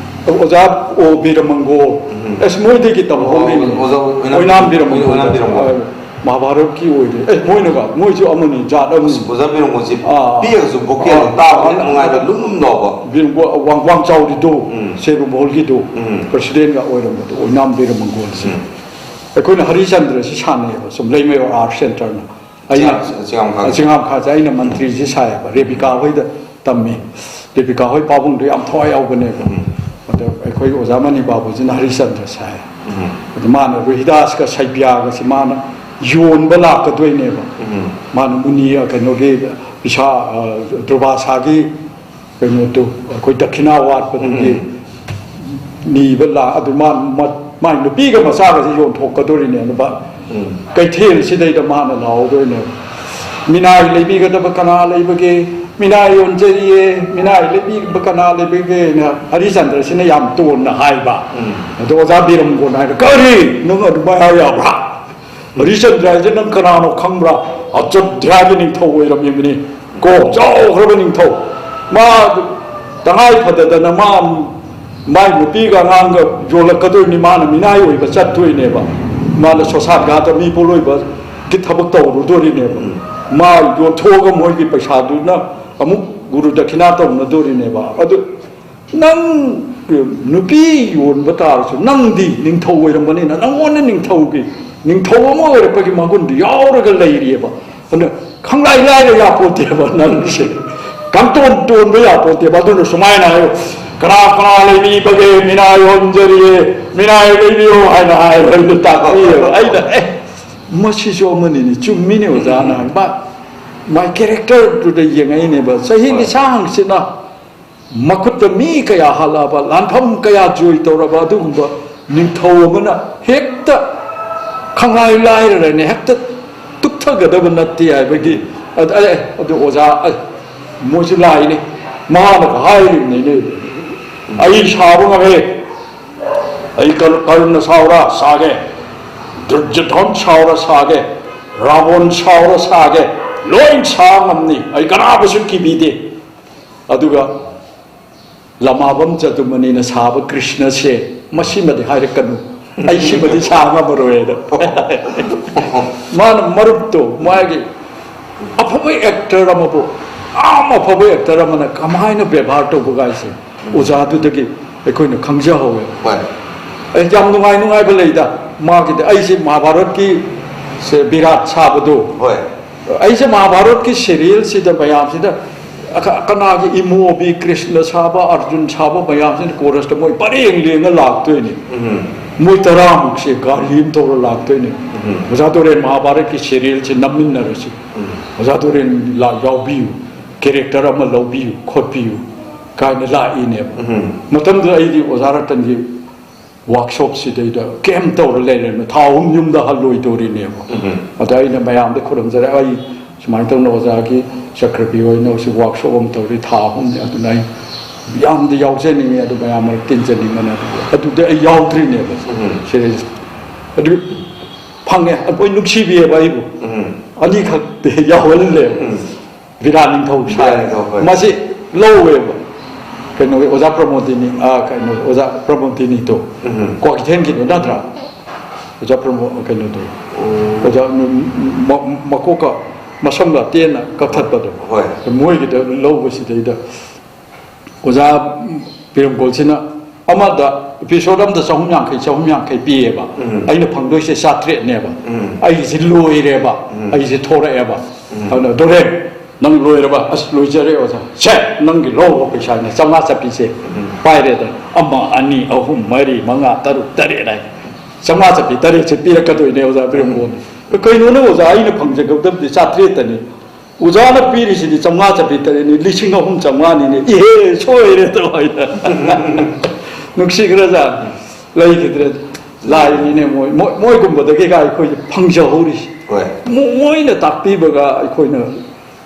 ꯑꯣꯖꯥ ꯑꯣ ꯕꯤꯔꯃꯪꯒꯣꯜ, ꯎꯝ꯫ ꯑꯁ, ꯃꯣꯏꯗꯒꯤ ꯇꯝꯍꯧꯔꯤꯅꯤ꯫ ꯑꯣ, ꯑꯣꯖꯥ ꯑꯣꯏꯅꯥꯝ ꯑꯣꯏꯅꯥꯝ ꯕꯤꯔꯃꯪꯒꯣꯜ꯫ ꯑꯣꯏꯅꯥꯝ ꯕꯤꯔꯃꯪꯒꯣꯜ꯫ ꯃꯍꯥꯚꯥꯔꯠꯀꯤ ꯑꯣꯏꯔꯦ꯫ ꯑꯦ, ꯃꯣꯏꯅꯒ, ꯃꯣꯏꯁꯨ ꯑꯃꯅꯤ, ꯖꯥꯠ ꯑꯃꯅꯤ꯫ ꯑꯁ, ꯑꯣꯖꯥ ꯕꯤꯔꯃꯒꯣꯜꯁꯦ ꯑꯥ꯫ ꯄꯤꯛꯑꯒꯁꯨ ꯚꯣꯀꯦꯜꯗꯣ ꯑꯥ꯫ ꯇꯥꯕꯗ ꯑꯥ꯫ ꯅꯨꯡꯉꯥꯏꯕ, ꯂꯨꯝ ꯂꯨꯝ ꯂꯥꯎꯕ꯫ ꯕꯤꯔꯃꯒꯣꯜ ꯋꯥꯡ, ꯋꯥꯡ ꯆꯥꯎꯔꯤꯗꯣ, ꯎꯝ꯫ ꯁꯦꯔꯨꯝ ꯍꯣꯜꯒꯤꯗꯣ, ꯎꯝ꯫ ꯄ꯭ꯔꯁꯤꯗꯦꯟꯒ ꯑꯣꯏꯔꯝꯕꯗꯣ, ꯑꯣꯏꯅꯥꯝ ꯕꯤꯔꯃꯒꯣꯜꯁꯦ꯫ ꯎꯝ꯫ ꯑꯩꯈꯣꯏꯅ ꯍꯔꯤꯆꯟꯗ꯭ꯔꯁꯤ ꯁꯥꯟꯅꯩꯌꯦꯕ, ꯁꯨꯝ ꯂꯩꯃꯥꯏ ꯑꯥꯔꯠ ꯁꯦꯟꯇꯔꯅ꯫ ꯑꯩꯅ ꯆꯤꯉꯥ-, ꯆꯤꯉꯥꯝꯈꯥ꯫ ꯆꯤꯉꯥꯝꯈꯥꯁꯦ ꯑꯩꯅ ꯃꯟꯇ꯭ꯔꯤꯁꯤ ꯁꯥꯏꯌꯦꯕ, ꯔꯦꯕꯤꯀꯥ ꯍꯣꯏꯗ ꯇꯝꯃꯤ꯫ ꯗꯦꯕꯤꯀꯥ ꯍꯣꯏ ꯄꯥꯕꯨꯡꯗꯣ ꯌꯥꯝ ꯊꯋꯥꯏ ꯌꯥꯎꯕꯅꯦꯕ꯫ ꯎꯝ꯫ ꯑꯗꯣ ꯑꯩꯈꯣꯏ ꯑꯣꯖꯥ ꯃꯅꯤ ꯕꯥꯕꯨꯁꯤꯅ ꯍꯔꯤꯆꯟꯗ꯭ꯔ ꯁꯥꯏ꯫ ꯎꯝ꯫ ꯑꯗꯨ ꯃꯥꯅ ꯔꯣꯍꯤꯗꯥꯁꯀ ꯁꯩꯕꯤꯌꯥꯒꯁꯤ ꯃꯥꯅ ꯌꯣꯟꯕ ꯂꯥꯛꯀꯗꯣꯏꯅꯦꯕ꯫ ꯎꯝ꯫ ꯃꯥꯅ ꯃꯨꯅꯤ, ꯀꯩꯅꯣꯒꯤ, ꯄꯤꯁꯥ, ꯑ, ꯗꯨꯔꯕꯥꯁꯥꯒꯤ ꯀꯩꯅꯣꯗꯣ, ꯑꯩꯈꯣꯏ ꯗꯈꯤꯅꯥ ꯋꯥꯠꯄꯗꯨꯒꯤ ꯎꯝ꯫ ꯅꯤꯕ ꯂꯥꯛ-, ꯑꯗꯨ ꯃꯥ, ꯃꯥ, ꯃꯥꯏ ꯅꯨꯄꯤꯒ ꯃꯆꯥꯒꯁꯦ ꯌꯣꯟꯊꯣꯛꯀꯗꯣꯔꯤꯅꯦ ꯂꯨꯄꯥ ꯎꯝ꯫ ꯀꯩꯊꯦꯜꯁꯤꯗꯩꯗ ꯃꯥꯅ ꯂꯥꯎꯗꯣꯏꯅꯦꯕ꯫ "ꯃꯤꯅꯥꯏ ꯂꯩꯕꯤꯒꯗꯕ ꯀꯅꯥ ꯂꯩꯕꯒꯦ? ꯃꯤꯅꯥꯏ ꯌꯣꯟꯖꯔꯤꯌꯦ, ꯃꯤꯅꯥꯏ ꯂꯩꯕꯤꯕ ꯀꯅꯥ ꯂꯩꯕꯒꯦꯅ" ꯍꯔꯤꯆꯟꯗ꯭ꯔꯁꯤꯅ ꯌꯥꯝ ꯇꯣꯟꯅ ꯍꯥꯏꯕ꯫ ꯎꯝ꯫ ꯑꯗꯣ ꯑꯣꯖꯥ ꯕꯤꯔꯝꯒꯣꯟ ꯍꯥꯏꯅ, "ꯀꯔꯤ? ꯅꯪ ꯑꯗꯨꯃꯥꯏꯅ ꯍꯥꯏ ꯌꯥꯕ꯭ꯔꯥ? ꯍꯔꯤꯆꯟꯗ꯭ꯔ ꯍꯥꯏꯁꯦ ꯅꯪ ꯀꯅꯥꯅꯣ ꯈꯪꯕ꯭ꯔꯥ? ꯑꯖꯣꯙ꯭ꯌꯥꯒꯤ ꯅꯤꯡꯊꯧ ꯑꯣꯏꯔꯝꯃꯤꯕꯅꯤ꯫ ꯀꯣꯛ ꯆꯥꯎꯈ꯭ꯔꯕ ꯅꯤꯡꯊꯧ꯫ ꯃꯥ ꯇꯉꯥꯏ ꯐꯗꯗꯅ ꯃꯥ ꯃꯥꯏ ꯅꯨꯄꯤꯒ ꯑꯉꯥꯡꯒ ꯌꯣꯜꯂꯛꯀꯗꯣꯏꯅꯤ, ꯃꯥꯅ ꯃꯤꯅꯥꯏ ꯑꯣꯏꯕ ꯆꯠꯇꯣꯏꯅꯦꯕ, ꯃꯥꯅ ꯁꯣꯁꯥꯠ ꯘꯥꯠꯇ ꯃꯤ ꯄꯣꯠꯂꯣꯏꯕꯒꯤ ꯊꯕꯛ ꯇꯧꯔꯨꯗꯣꯔꯤꯅꯦꯕ꯫ ꯎꯝ꯫ ꯃꯥ ꯌꯣꯟꯊꯣꯛꯑꯒ ꯃꯣꯏꯒꯤ ꯄꯩꯁꯥꯗꯨꯅ ꯑꯃꯨꯛ ꯒꯨꯔꯨ ꯗꯈꯤꯅꯥ ꯇꯧꯅꯗꯣꯔꯤꯅꯦꯕ꯫ ꯑꯗꯨ ꯅꯪ ꯅꯨꯄꯤ ꯌꯣꯟꯕ ꯇꯥꯔꯁꯨ ꯅꯪꯗꯤ ꯅꯤꯡꯊꯧ ꯑꯣꯏꯔꯝꯕꯅꯤꯅ ꯅꯪꯉꯣꯟꯗ ꯅꯤꯡꯊꯧꯒꯤ ꯅꯤꯡꯊꯧ ꯑꯃ ꯑꯣꯏꯔꯛꯄꯒꯤ ꯃꯒꯨꯟꯗꯨ ꯌꯥꯎꯔꯒ ꯂꯩꯔꯤꯑꯕ꯫ ꯑꯗꯨꯅ ꯈꯪꯂꯥꯏ ꯂꯥꯏꯔ ꯌꯥꯄꯣꯠꯇꯦꯕ ꯅꯪꯁꯦ꯫ ꯀꯥꯡꯇꯣꯟ ꯇꯣꯟꯕ ꯌꯥꯄꯣꯠꯇꯦꯕ꯫ ꯑꯗꯨꯅ ꯁꯨꯃꯥꯏꯅ ꯍꯥꯏꯌꯨ, "ꯀꯅꯥ ꯀꯅꯥ ꯂꯩꯕꯤꯕꯒꯦ? ꯃꯤꯅꯥꯏ ꯑꯣꯟꯖꯔꯤꯌꯦ, ꯃꯤꯅꯥꯏ ꯂꯩꯕꯤꯌꯣ" ꯍꯥꯏꯅ ꯍꯥꯏꯕ, ꯑꯩꯅ ꯇꯥꯛꯄꯤꯌꯦꯕ꯫ ꯑꯩꯅ, "ꯑꯦ, ꯃꯁꯤꯁꯨ ꯑꯃꯅꯤꯅꯦ, ꯆꯨꯝꯃꯤꯅꯦ ꯑꯣꯖꯥꯅ ꯍꯥꯏ꯫ ꯃꯥ, my characterꯗꯨꯗ ꯌꯦꯡꯉꯛꯏꯅꯦꯕ꯫ ꯆꯍꯤ ꯍꯣꯏ꯫ ꯂꯤꯁꯥꯡꯁꯤꯅ ꯃꯈꯨꯠꯇ ꯃꯤ ꯀꯌꯥ ꯍꯥꯠꯂꯛꯑꯕ, ꯂꯥꯟꯐꯝ ꯀꯌꯥ ꯖꯣꯏ ꯇꯧꯔꯕ ꯑꯗꯨꯒꯨꯝꯕ ꯅꯤꯡꯊꯧ ꯑꯃꯅ ꯍꯦꯛꯇ ꯈꯪꯂꯥꯏ ꯂꯥꯏꯔꯔꯅꯦ, ꯍꯦꯛꯇ ꯇꯨꯞꯊꯒꯗꯕ ꯅꯠꯇꯦ" ꯍꯥꯏꯕꯒꯤ꯫ ꯑꯗ-, ꯑꯦ, ꯑꯗꯨ ꯑꯣꯖꯥ, ꯑꯦ, ꯃꯣꯏꯁꯨ ꯂꯥꯏꯅꯤ, ꯃꯥꯅꯒ ꯍꯥꯏꯔꯤꯕꯅꯤꯅꯦ, "ꯑꯩ ꯁꯥꯕ ꯉꯝꯃꯦ, ꯑꯩ ꯀꯔ-, ꯀꯔꯨꯅ ꯁꯥꯎꯔ ꯁꯥꯒꯦ, ꯗꯨꯔꯖꯣꯙꯟ ꯁꯥꯎꯔ ꯁꯥꯒꯦ, ꯔꯥꯕꯣꯟ ꯁꯥꯎꯔ ꯁꯥꯒꯦ, ꯂꯣꯏ ꯁꯥ ꯉꯝꯅꯤ, ꯑꯩ ꯀꯅꯥꯕꯨꯁꯨ ꯀꯤꯕꯤꯗꯦ"꯫ ꯑꯗꯨꯒ ꯂꯃꯥꯕꯝ ꯖꯗꯨꯃꯅꯤꯅ ꯁꯥꯕ ꯀ꯭ꯔꯤꯁꯅꯁꯦ, ꯃꯁꯤꯃꯗꯤ ꯍꯥꯏꯔꯛꯀꯅꯨ, ꯑꯩ ꯁꯤꯃꯗꯤ ꯁꯥ ꯉꯝꯃꯔꯣꯏꯅ꯫ ꯃꯥꯅ ꯃꯔꯨꯞꯇꯣ, ꯃꯥꯒꯤ ꯑꯐꯕ ꯑꯦꯛꯇꯔ ꯑꯃꯕꯨ, ꯌꯥꯝ ꯑꯐꯕ ꯑꯦꯛꯇꯔ ꯑꯃꯅ ꯀꯃꯥꯏꯅ ꯕꯦꯕꯥꯔ ꯇꯧꯕꯒꯥꯏꯁꯦ, ꯑꯣꯖꯥꯗꯨꯗꯒꯤ ꯑꯩꯈꯣꯏꯅ ꯈꯪꯖꯍꯧꯋꯦ꯫ ꯍꯣꯏ꯫ ꯑꯩ ꯌꯥꯝ ꯅꯨꯡꯉꯥꯏ ꯅꯨꯡꯉꯥꯏꯕ ꯂꯩꯗ꯫ ꯃꯥꯒꯤꯗꯤ, ꯑꯩꯁꯦ ꯃꯍꯥꯚꯥꯔꯠꯀꯤ ꯁꯦ ꯕꯤꯔꯥꯠ ꯁꯥꯕꯗꯣ, ꯍꯣꯏ꯫ ꯑꯩꯁꯦ ꯃꯍꯥꯚꯥꯔꯠꯀꯤ ꯁꯦꯔꯤꯌꯦꯜꯁꯤꯗ ꯃꯌꯥꯝꯁꯤꯗ ꯑꯈ-, ꯀꯅꯥꯒꯤ ꯏꯃꯣꯕꯤ, ꯀ꯭ꯔꯤꯁꯅ ꯁꯥꯕ, ꯑꯔꯖꯨꯟ ꯁꯥꯕ ꯃꯌꯥꯝꯁꯤꯅ ꯀꯣꯔꯁꯇ ꯃꯣꯏ ꯄꯔꯦꯡ ꯂꯦꯡꯉ ꯂꯥꯛꯇꯣꯏꯅꯤ꯫ ꯎꯝ꯫ ꯃꯣꯏ ꯇꯔꯥꯃꯨꯛꯁꯦ ꯒꯥꯔꯤ ꯑꯃ ꯇꯧꯔ ꯂꯥꯛꯇꯣꯏꯅꯤ꯫ ꯎꯝ꯫ "ꯑꯣꯖꯥ ꯗꯣꯔꯦꯟ, ꯃꯍꯥꯚꯥꯔꯠꯀꯤ ꯁꯦꯔꯤꯌꯦꯜꯁꯦ ꯅꯝꯃꯤꯟꯅꯔꯁꯤ꯫ ꯎꯝ꯫ ꯑꯣꯖꯥ ꯗꯣꯔꯦꯟ ꯂꯥꯛ ꯌꯥꯎꯕꯤꯌꯨ, ꯀꯦꯔꯦꯛꯇꯔ ꯑꯃ ꯂꯧꯕꯤꯌꯨ, ꯈꯣꯠꯄꯤꯌꯨ" ꯀꯥꯏꯅ ꯂꯥꯛꯏꯅꯦꯕ꯫ ꯎꯝ꯫ ꯃꯇꯝꯗꯨꯗ ꯑꯩꯗꯤ ꯑꯣꯖꯥ ꯔꯇꯟꯒꯤ ꯋꯥꯛꯁꯣꯞꯁꯤꯗꯩꯗ ꯀꯦꯝ ꯇꯧꯔ ꯂꯩꯔꯦꯅ, ꯊꯥ ꯑꯍꯨꯝ ꯌꯨꯝꯗ ꯍꯜꯂꯣꯏꯗꯧꯔꯤꯅꯦꯕ꯫ ꯎꯝ꯫ ꯑꯗ ꯑꯩꯅ ꯃꯌꯥꯝꯗ ꯈꯨꯔꯨꯝꯖꯔꯦ, "ꯑꯩ ꯁꯨꯃꯥꯏꯅ ꯇꯧꯅ ꯑꯣꯖꯥꯒꯤ ꯆꯀ꯭ꯔꯕꯤ ꯍꯣꯏꯅ ꯍꯧꯖꯤꯛ ꯋꯥꯛꯁꯣꯞ ꯑꯃ ꯇꯧꯔꯤ, ꯊꯥ ꯑꯍꯨꯝꯅꯤ, ꯑꯗꯨꯅ ꯑꯩ ꯌꯥꯝꯗꯤ ꯌꯥꯎꯖꯅꯤꯡꯉꯤ, ꯑꯗꯨ ꯃꯌꯥꯝ ꯃꯔꯛ ꯇꯤꯟꯖꯅꯤꯡꯕꯅ"꯫ ꯑꯗꯨꯗ ꯑꯩ ꯌꯥꯎꯗ꯭ꯔꯤꯅꯦꯕ꯫ ꯎꯝ꯫ ꯁꯦꯔꯤꯌꯦꯜꯁ ꯑꯗꯨ ꯐꯪꯉꯦ, ꯑꯩꯈꯣꯏ ꯅꯨꯡꯁꯤꯕꯤꯌꯦꯕ ꯑꯩꯕꯨ꯫ ꯎꯝ꯫ ꯑꯅꯤꯈꯛꯇꯤ ꯌꯥꯎꯍꯜꯂꯦꯕ꯫ ꯎꯝ꯫ ꯕꯤꯔꯥ ꯅꯤꯡꯊꯧ ꯁꯥꯏ꯫ ꯕꯤꯔꯥ ꯅꯤꯡꯊꯧ, ꯍꯣꯏ꯫ ꯃꯁꯤ ꯂꯧꯋꯦꯕ꯫ ꯀꯩꯅꯣꯒꯤ ꯑꯣꯖꯥ ꯄ꯭ꯔꯃꯣꯗꯤꯅꯤ, ꯑꯥ, ꯀꯩꯅꯣ, ꯑꯣꯖꯥ ꯄ꯭ꯔꯃꯣꯗꯤꯅꯤꯗꯣ꯫ ꯎꯝ꯫ ꯀ꯭ꯋꯥꯀꯩꯊꯦꯜꯒꯤꯗꯣ ꯅꯠꯇ꯭ꯔꯥ? ꯑꯣꯖꯥ ꯄ꯭ꯔꯃꯣ-, ꯀꯩꯅꯣꯗꯣ꯫ ꯑꯣ꯫ ꯑꯣꯖꯥ ꯃ-, ꯃ-, ꯃꯀꯣꯛꯀ ꯃꯁꯝꯒ ꯇꯦꯟꯅ ꯀꯛꯊꯠꯄꯗꯣ꯫ ꯍꯣꯏ꯫ ꯃꯣꯏꯒꯤꯗ ꯂꯧꯕꯁꯤꯗꯩꯗ ꯑꯣꯖꯥ ꯄꯤꯔꯝꯀꯣꯜꯁꯤꯅ ꯑꯃꯗ, ꯏꯄꯤꯁꯣꯗ ꯑꯃꯗ ꯆꯍꯨꯝ ꯌꯥꯡꯈꯩ, ꯆꯍꯨꯝ ꯌꯥꯡꯈꯩ ꯄꯤꯌꯦꯕ꯫ ꯎꯝ꯫ ꯑꯩꯅ ꯐꯪꯗꯣꯏꯁꯦ ꯆꯥꯇ꯭ꯔꯦꯠꯅꯦꯕ꯫ ꯎꯝ꯫ ꯑꯩꯁꯦ ꯂꯣꯏꯔꯦꯕ꯫ ꯎꯝ꯫ ꯑꯩꯁꯦ ꯊꯣꯔꯛꯑꯦꯕ꯫ ꯎꯝ꯫ ꯑꯗꯨꯅ, "ꯗꯣꯔꯦꯟ, ꯅꯪ ꯂꯣꯏꯔꯕ?" "ꯑꯁ, ꯂꯣꯏꯖꯔꯦ, ꯑꯣꯖꯥ." "ꯁꯦ, ꯅꯪꯒꯤ ꯂꯧꯔꯣ ꯄꯩꯁꯥꯅ ꯆꯥꯝꯃꯉꯥ ꯆꯠꯄꯤꯁꯦ꯫" ꯎꯝ꯫ ꯄꯥꯏꯔꯦꯗꯅ꯫ ꯑꯃ, ꯑꯅꯤ, ꯑꯍꯨꯝ, ꯃꯔꯤ, ꯃꯉꯥ, ꯇꯔꯨꯛ, ꯇꯔꯦꯠ ꯍꯥꯏ꯫ ꯆꯥꯝꯃꯉꯥ ꯆꯠꯄꯤ ꯇꯔꯦꯠꯁꯦ ꯄꯤꯔꯛꯀꯗꯣꯏꯅꯦ, ꯑꯣꯖꯥ ꯄꯤꯔꯛꯄꯣꯅꯦ꯫ "ꯀꯩꯅꯣꯅꯦ, ꯑꯣꯖꯥ, ꯑꯩꯅ ꯐꯪꯖꯒꯗꯕꯗꯤ ꯆꯥꯇ꯭ꯔꯦꯠꯇꯅꯤ꯫ ꯑꯣꯖꯥꯅ ꯄꯤꯔꯤꯁꯤꯗꯤ ꯆꯥꯝꯃꯉꯥ ꯆꯠꯄꯤ ꯇꯔꯦꯠꯅꯤ, ꯂꯤꯁꯤꯡ ꯑꯍꯨꯝ ꯆꯥꯝꯃꯉꯥꯅꯤꯅꯦ꯫ ꯏꯍꯦ, ꯁꯣꯏꯔꯦ," ꯇꯧ ꯍꯥꯏꯅ꯫ ꯅꯨꯡꯁꯤꯈ꯭ꯔꯖꯥꯠꯅꯤ꯫ ꯂꯩꯈꯤꯗ꯭ꯔꯦ꯫ ꯂꯥꯏꯅꯤꯅꯦ ꯃꯣꯏ, ꯃꯣꯏ, ꯃꯣꯏꯒꯨꯝꯕꯗꯒꯤꯒ ꯑꯩꯈꯣꯏ ꯐꯪꯖꯍꯧꯔꯤꯁꯤ꯫ ꯍꯣꯏ꯫ ꯃꯣ-, ꯃꯣꯏꯅ ꯇꯥꯛꯄꯤꯕꯒ ꯑꯩꯈꯣꯏꯅ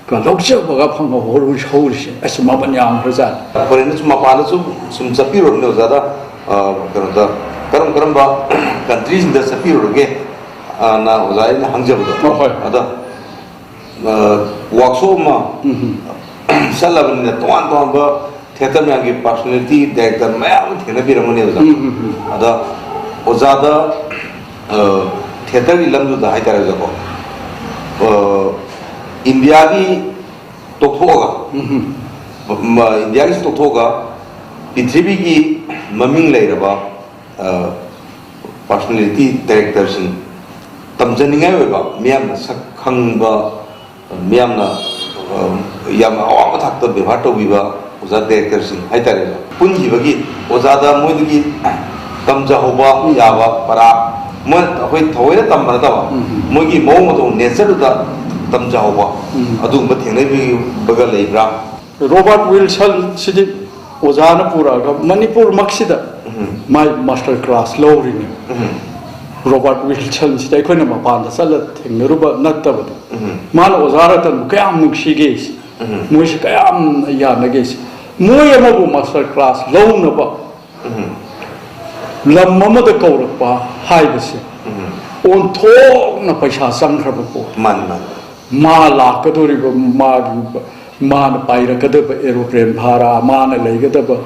ꯀ-, ꯂꯧꯖꯕꯒ ꯐꯪꯍꯧꯔꯤꯁꯦ꯫ ꯑꯁ, ꯃꯃꯜ ꯌꯥꯝꯈ꯭ꯔꯖꯥꯠꯅꯤ꯫ ꯐꯣꯔꯦꯟꯗꯁꯨ ꯃꯄꯥꯟꯗꯁꯨ ꯁꯨꯝ ꯆꯠꯄꯤꯔꯨꯔꯕꯅꯦ ꯑꯣꯖꯥꯗ, ꯑ, ꯀꯩꯅꯣꯗ, ꯀꯔꯝ ꯀꯔꯝꯕ ꯀꯟꯇ꯭ꯔꯤꯁꯤꯡꯗ ꯆꯠꯄꯤꯔꯨꯔꯒꯦ, ꯑ, ꯅ ꯑꯣꯖꯥ ꯑꯩꯅ ꯍꯪꯖꯕꯗꯣ꯫ ꯑ, ꯍꯣꯏ꯫ ꯑꯗ, ꯑ, ꯋꯥꯛꯁꯣꯞ ꯑꯃ ꯎꯝ꯫ ꯆꯠꯂꯕꯅꯤꯅ ꯇꯣꯉꯥꯟ ꯇꯣꯉꯥꯟꯕ ꯊꯤꯌꯦꯇꯔ ꯃꯌꯥꯝꯒꯤ ꯄꯥꯔꯁꯣꯅꯦꯂꯤꯇꯤ, ꯗꯥꯏꯔꯦꯛꯇꯔ ꯃꯌꯥꯝ ꯑꯃ ꯊꯦꯡꯅꯕꯤꯔꯝꯒꯅꯤ ꯑꯣꯖꯥ꯫ ꯎꯝ, ꯎꯝ, ꯎꯝ꯫ ꯑꯗ ꯑꯣꯖꯥꯗ, ꯑ, ꯊꯤꯌꯦꯇꯔꯒꯤ ꯂꯝꯗꯨꯗ ꯍꯥꯏꯇꯥꯔꯦ ꯑꯣꯖꯥꯀꯣ, ꯑ, ꯏꯟꯗꯤꯌꯥꯒꯤ ꯇꯣꯛꯊꯣꯛꯑꯒ, ꯎꯝ꯫ ꯃ-, ꯏꯟꯗꯤꯌꯥꯒꯤꯁꯨ ꯇꯣꯛꯊꯣꯛꯑꯒ ꯄ꯭ꯔꯤꯊꯤꯕꯤꯒꯤ ꯃꯃꯤꯡ ꯂꯩꯔꯕ, ꯑ, ꯄꯥꯔꯁꯣꯅꯦꯂꯤꯇꯤ ꯗꯥꯏꯔꯦꯛꯇꯔꯁꯤꯡ, ꯇꯝꯖꯅꯤꯡꯉꯥꯏ ꯑꯣꯏꯕ, ꯃꯤꯌꯥꯝꯅ ꯁꯛ ꯈꯪꯕ, ꯃꯤꯌꯥꯝꯅ, ꯑ, ꯌꯥꯝꯅ ꯑꯋꯥꯡꯕ ꯊꯥꯛꯇ ꯕꯦꯕꯥꯔ ꯇꯧꯕꯤꯕ ꯑꯣꯖꯥ ꯗꯥꯏꯔꯦꯛꯇꯔꯁꯤꯡ ꯍꯥꯏꯇꯥꯔꯦꯅꯦ, ꯄꯨꯟꯈꯤꯕꯒꯤ ꯑꯣꯖꯥꯗ ꯃꯣꯏꯗꯒꯤ ꯇꯝꯖꯍꯧꯕ ꯌꯥꯕ ꯄꯔꯥ, ꯃꯣꯏ, ꯑꯩꯈꯣꯏ ꯊꯑꯣꯏꯅ ꯇꯝꯕ ꯅꯠꯇꯕ, ꯎꯝ꯫ ꯃꯣꯏꯒꯤ ꯃꯑꯣꯡ ꯃꯇꯧ, ꯅꯦꯆꯔꯗꯨꯗ ꯇꯝꯖꯍꯧꯕ, ꯎꯝ꯫ ꯑꯗꯨꯒꯨꯝꯕ ꯊꯦꯡꯅꯕꯤꯕꯒ ꯂꯩꯕ꯭ꯔꯥ? ꯔꯣꯕꯥꯔꯠ ꯋꯤꯜꯁꯟꯁꯤꯗꯤ ꯑꯣꯖꯥꯅ ꯄꯨꯔꯛꯑꯒ ꯃꯅꯤꯄꯨꯔꯃꯛꯁꯤꯗ ꯎꯝ꯫ ꯃꯥꯏ ꯃꯥꯁꯇꯔ ꯀ꯭ꯂꯥꯁ ꯂꯧꯔꯤꯅꯦ꯫ ꯎꯝ꯫ ꯔꯣꯕꯥꯔꯠ ꯋꯤꯜꯁꯟꯁꯤꯗꯤ ꯑꯩꯈꯣꯏꯅ ꯃꯄꯥꯟꯗ ꯆꯠꯂ ꯊꯦꯡꯅꯔꯨꯕ ꯅꯠꯇꯕꯗ, ꯎꯝ꯫ ꯃꯥꯅ ꯑꯣꯖꯥ ꯔꯇꯟꯕꯨ ꯀꯌꯥꯝ ꯅꯨꯡꯁꯤꯒꯦ, ꯎꯝ꯫ ꯃꯣꯏꯁꯤ ꯀꯌꯥꯝ ꯌꯥꯅꯒꯦ꯫ ꯃꯣꯏ ꯑꯃꯕꯨ ꯃꯥꯁꯇꯔ ꯀ꯭ꯂꯥꯁ ꯂꯧꯅꯕ ꯎꯝ꯫ ꯂꯝ ꯑꯃꯗ ꯀꯧꯔꯛꯄ ꯍꯥꯏꯕꯁꯦ ꯎꯝ꯫ ꯑꯣꯟꯊꯣꯛꯅ ꯄꯩꯁꯥ ꯆꯪꯈ꯭ꯔꯕ ꯄꯣꯠ꯫ ꯃꯥꯅꯤ, ꯃꯥꯅꯤ꯫ ꯃꯥ ꯂꯥꯛꯀꯗꯧꯔꯤꯕ, ꯃꯥꯒꯤ, ꯃꯥꯅ ꯄꯥꯏꯔꯛꯀꯗꯕ ꯑꯦꯔꯣꯄ꯭ꯂꯦꯟ ꯚꯥꯔꯥ, ꯃꯥꯅ ꯂꯩꯒꯗꯕ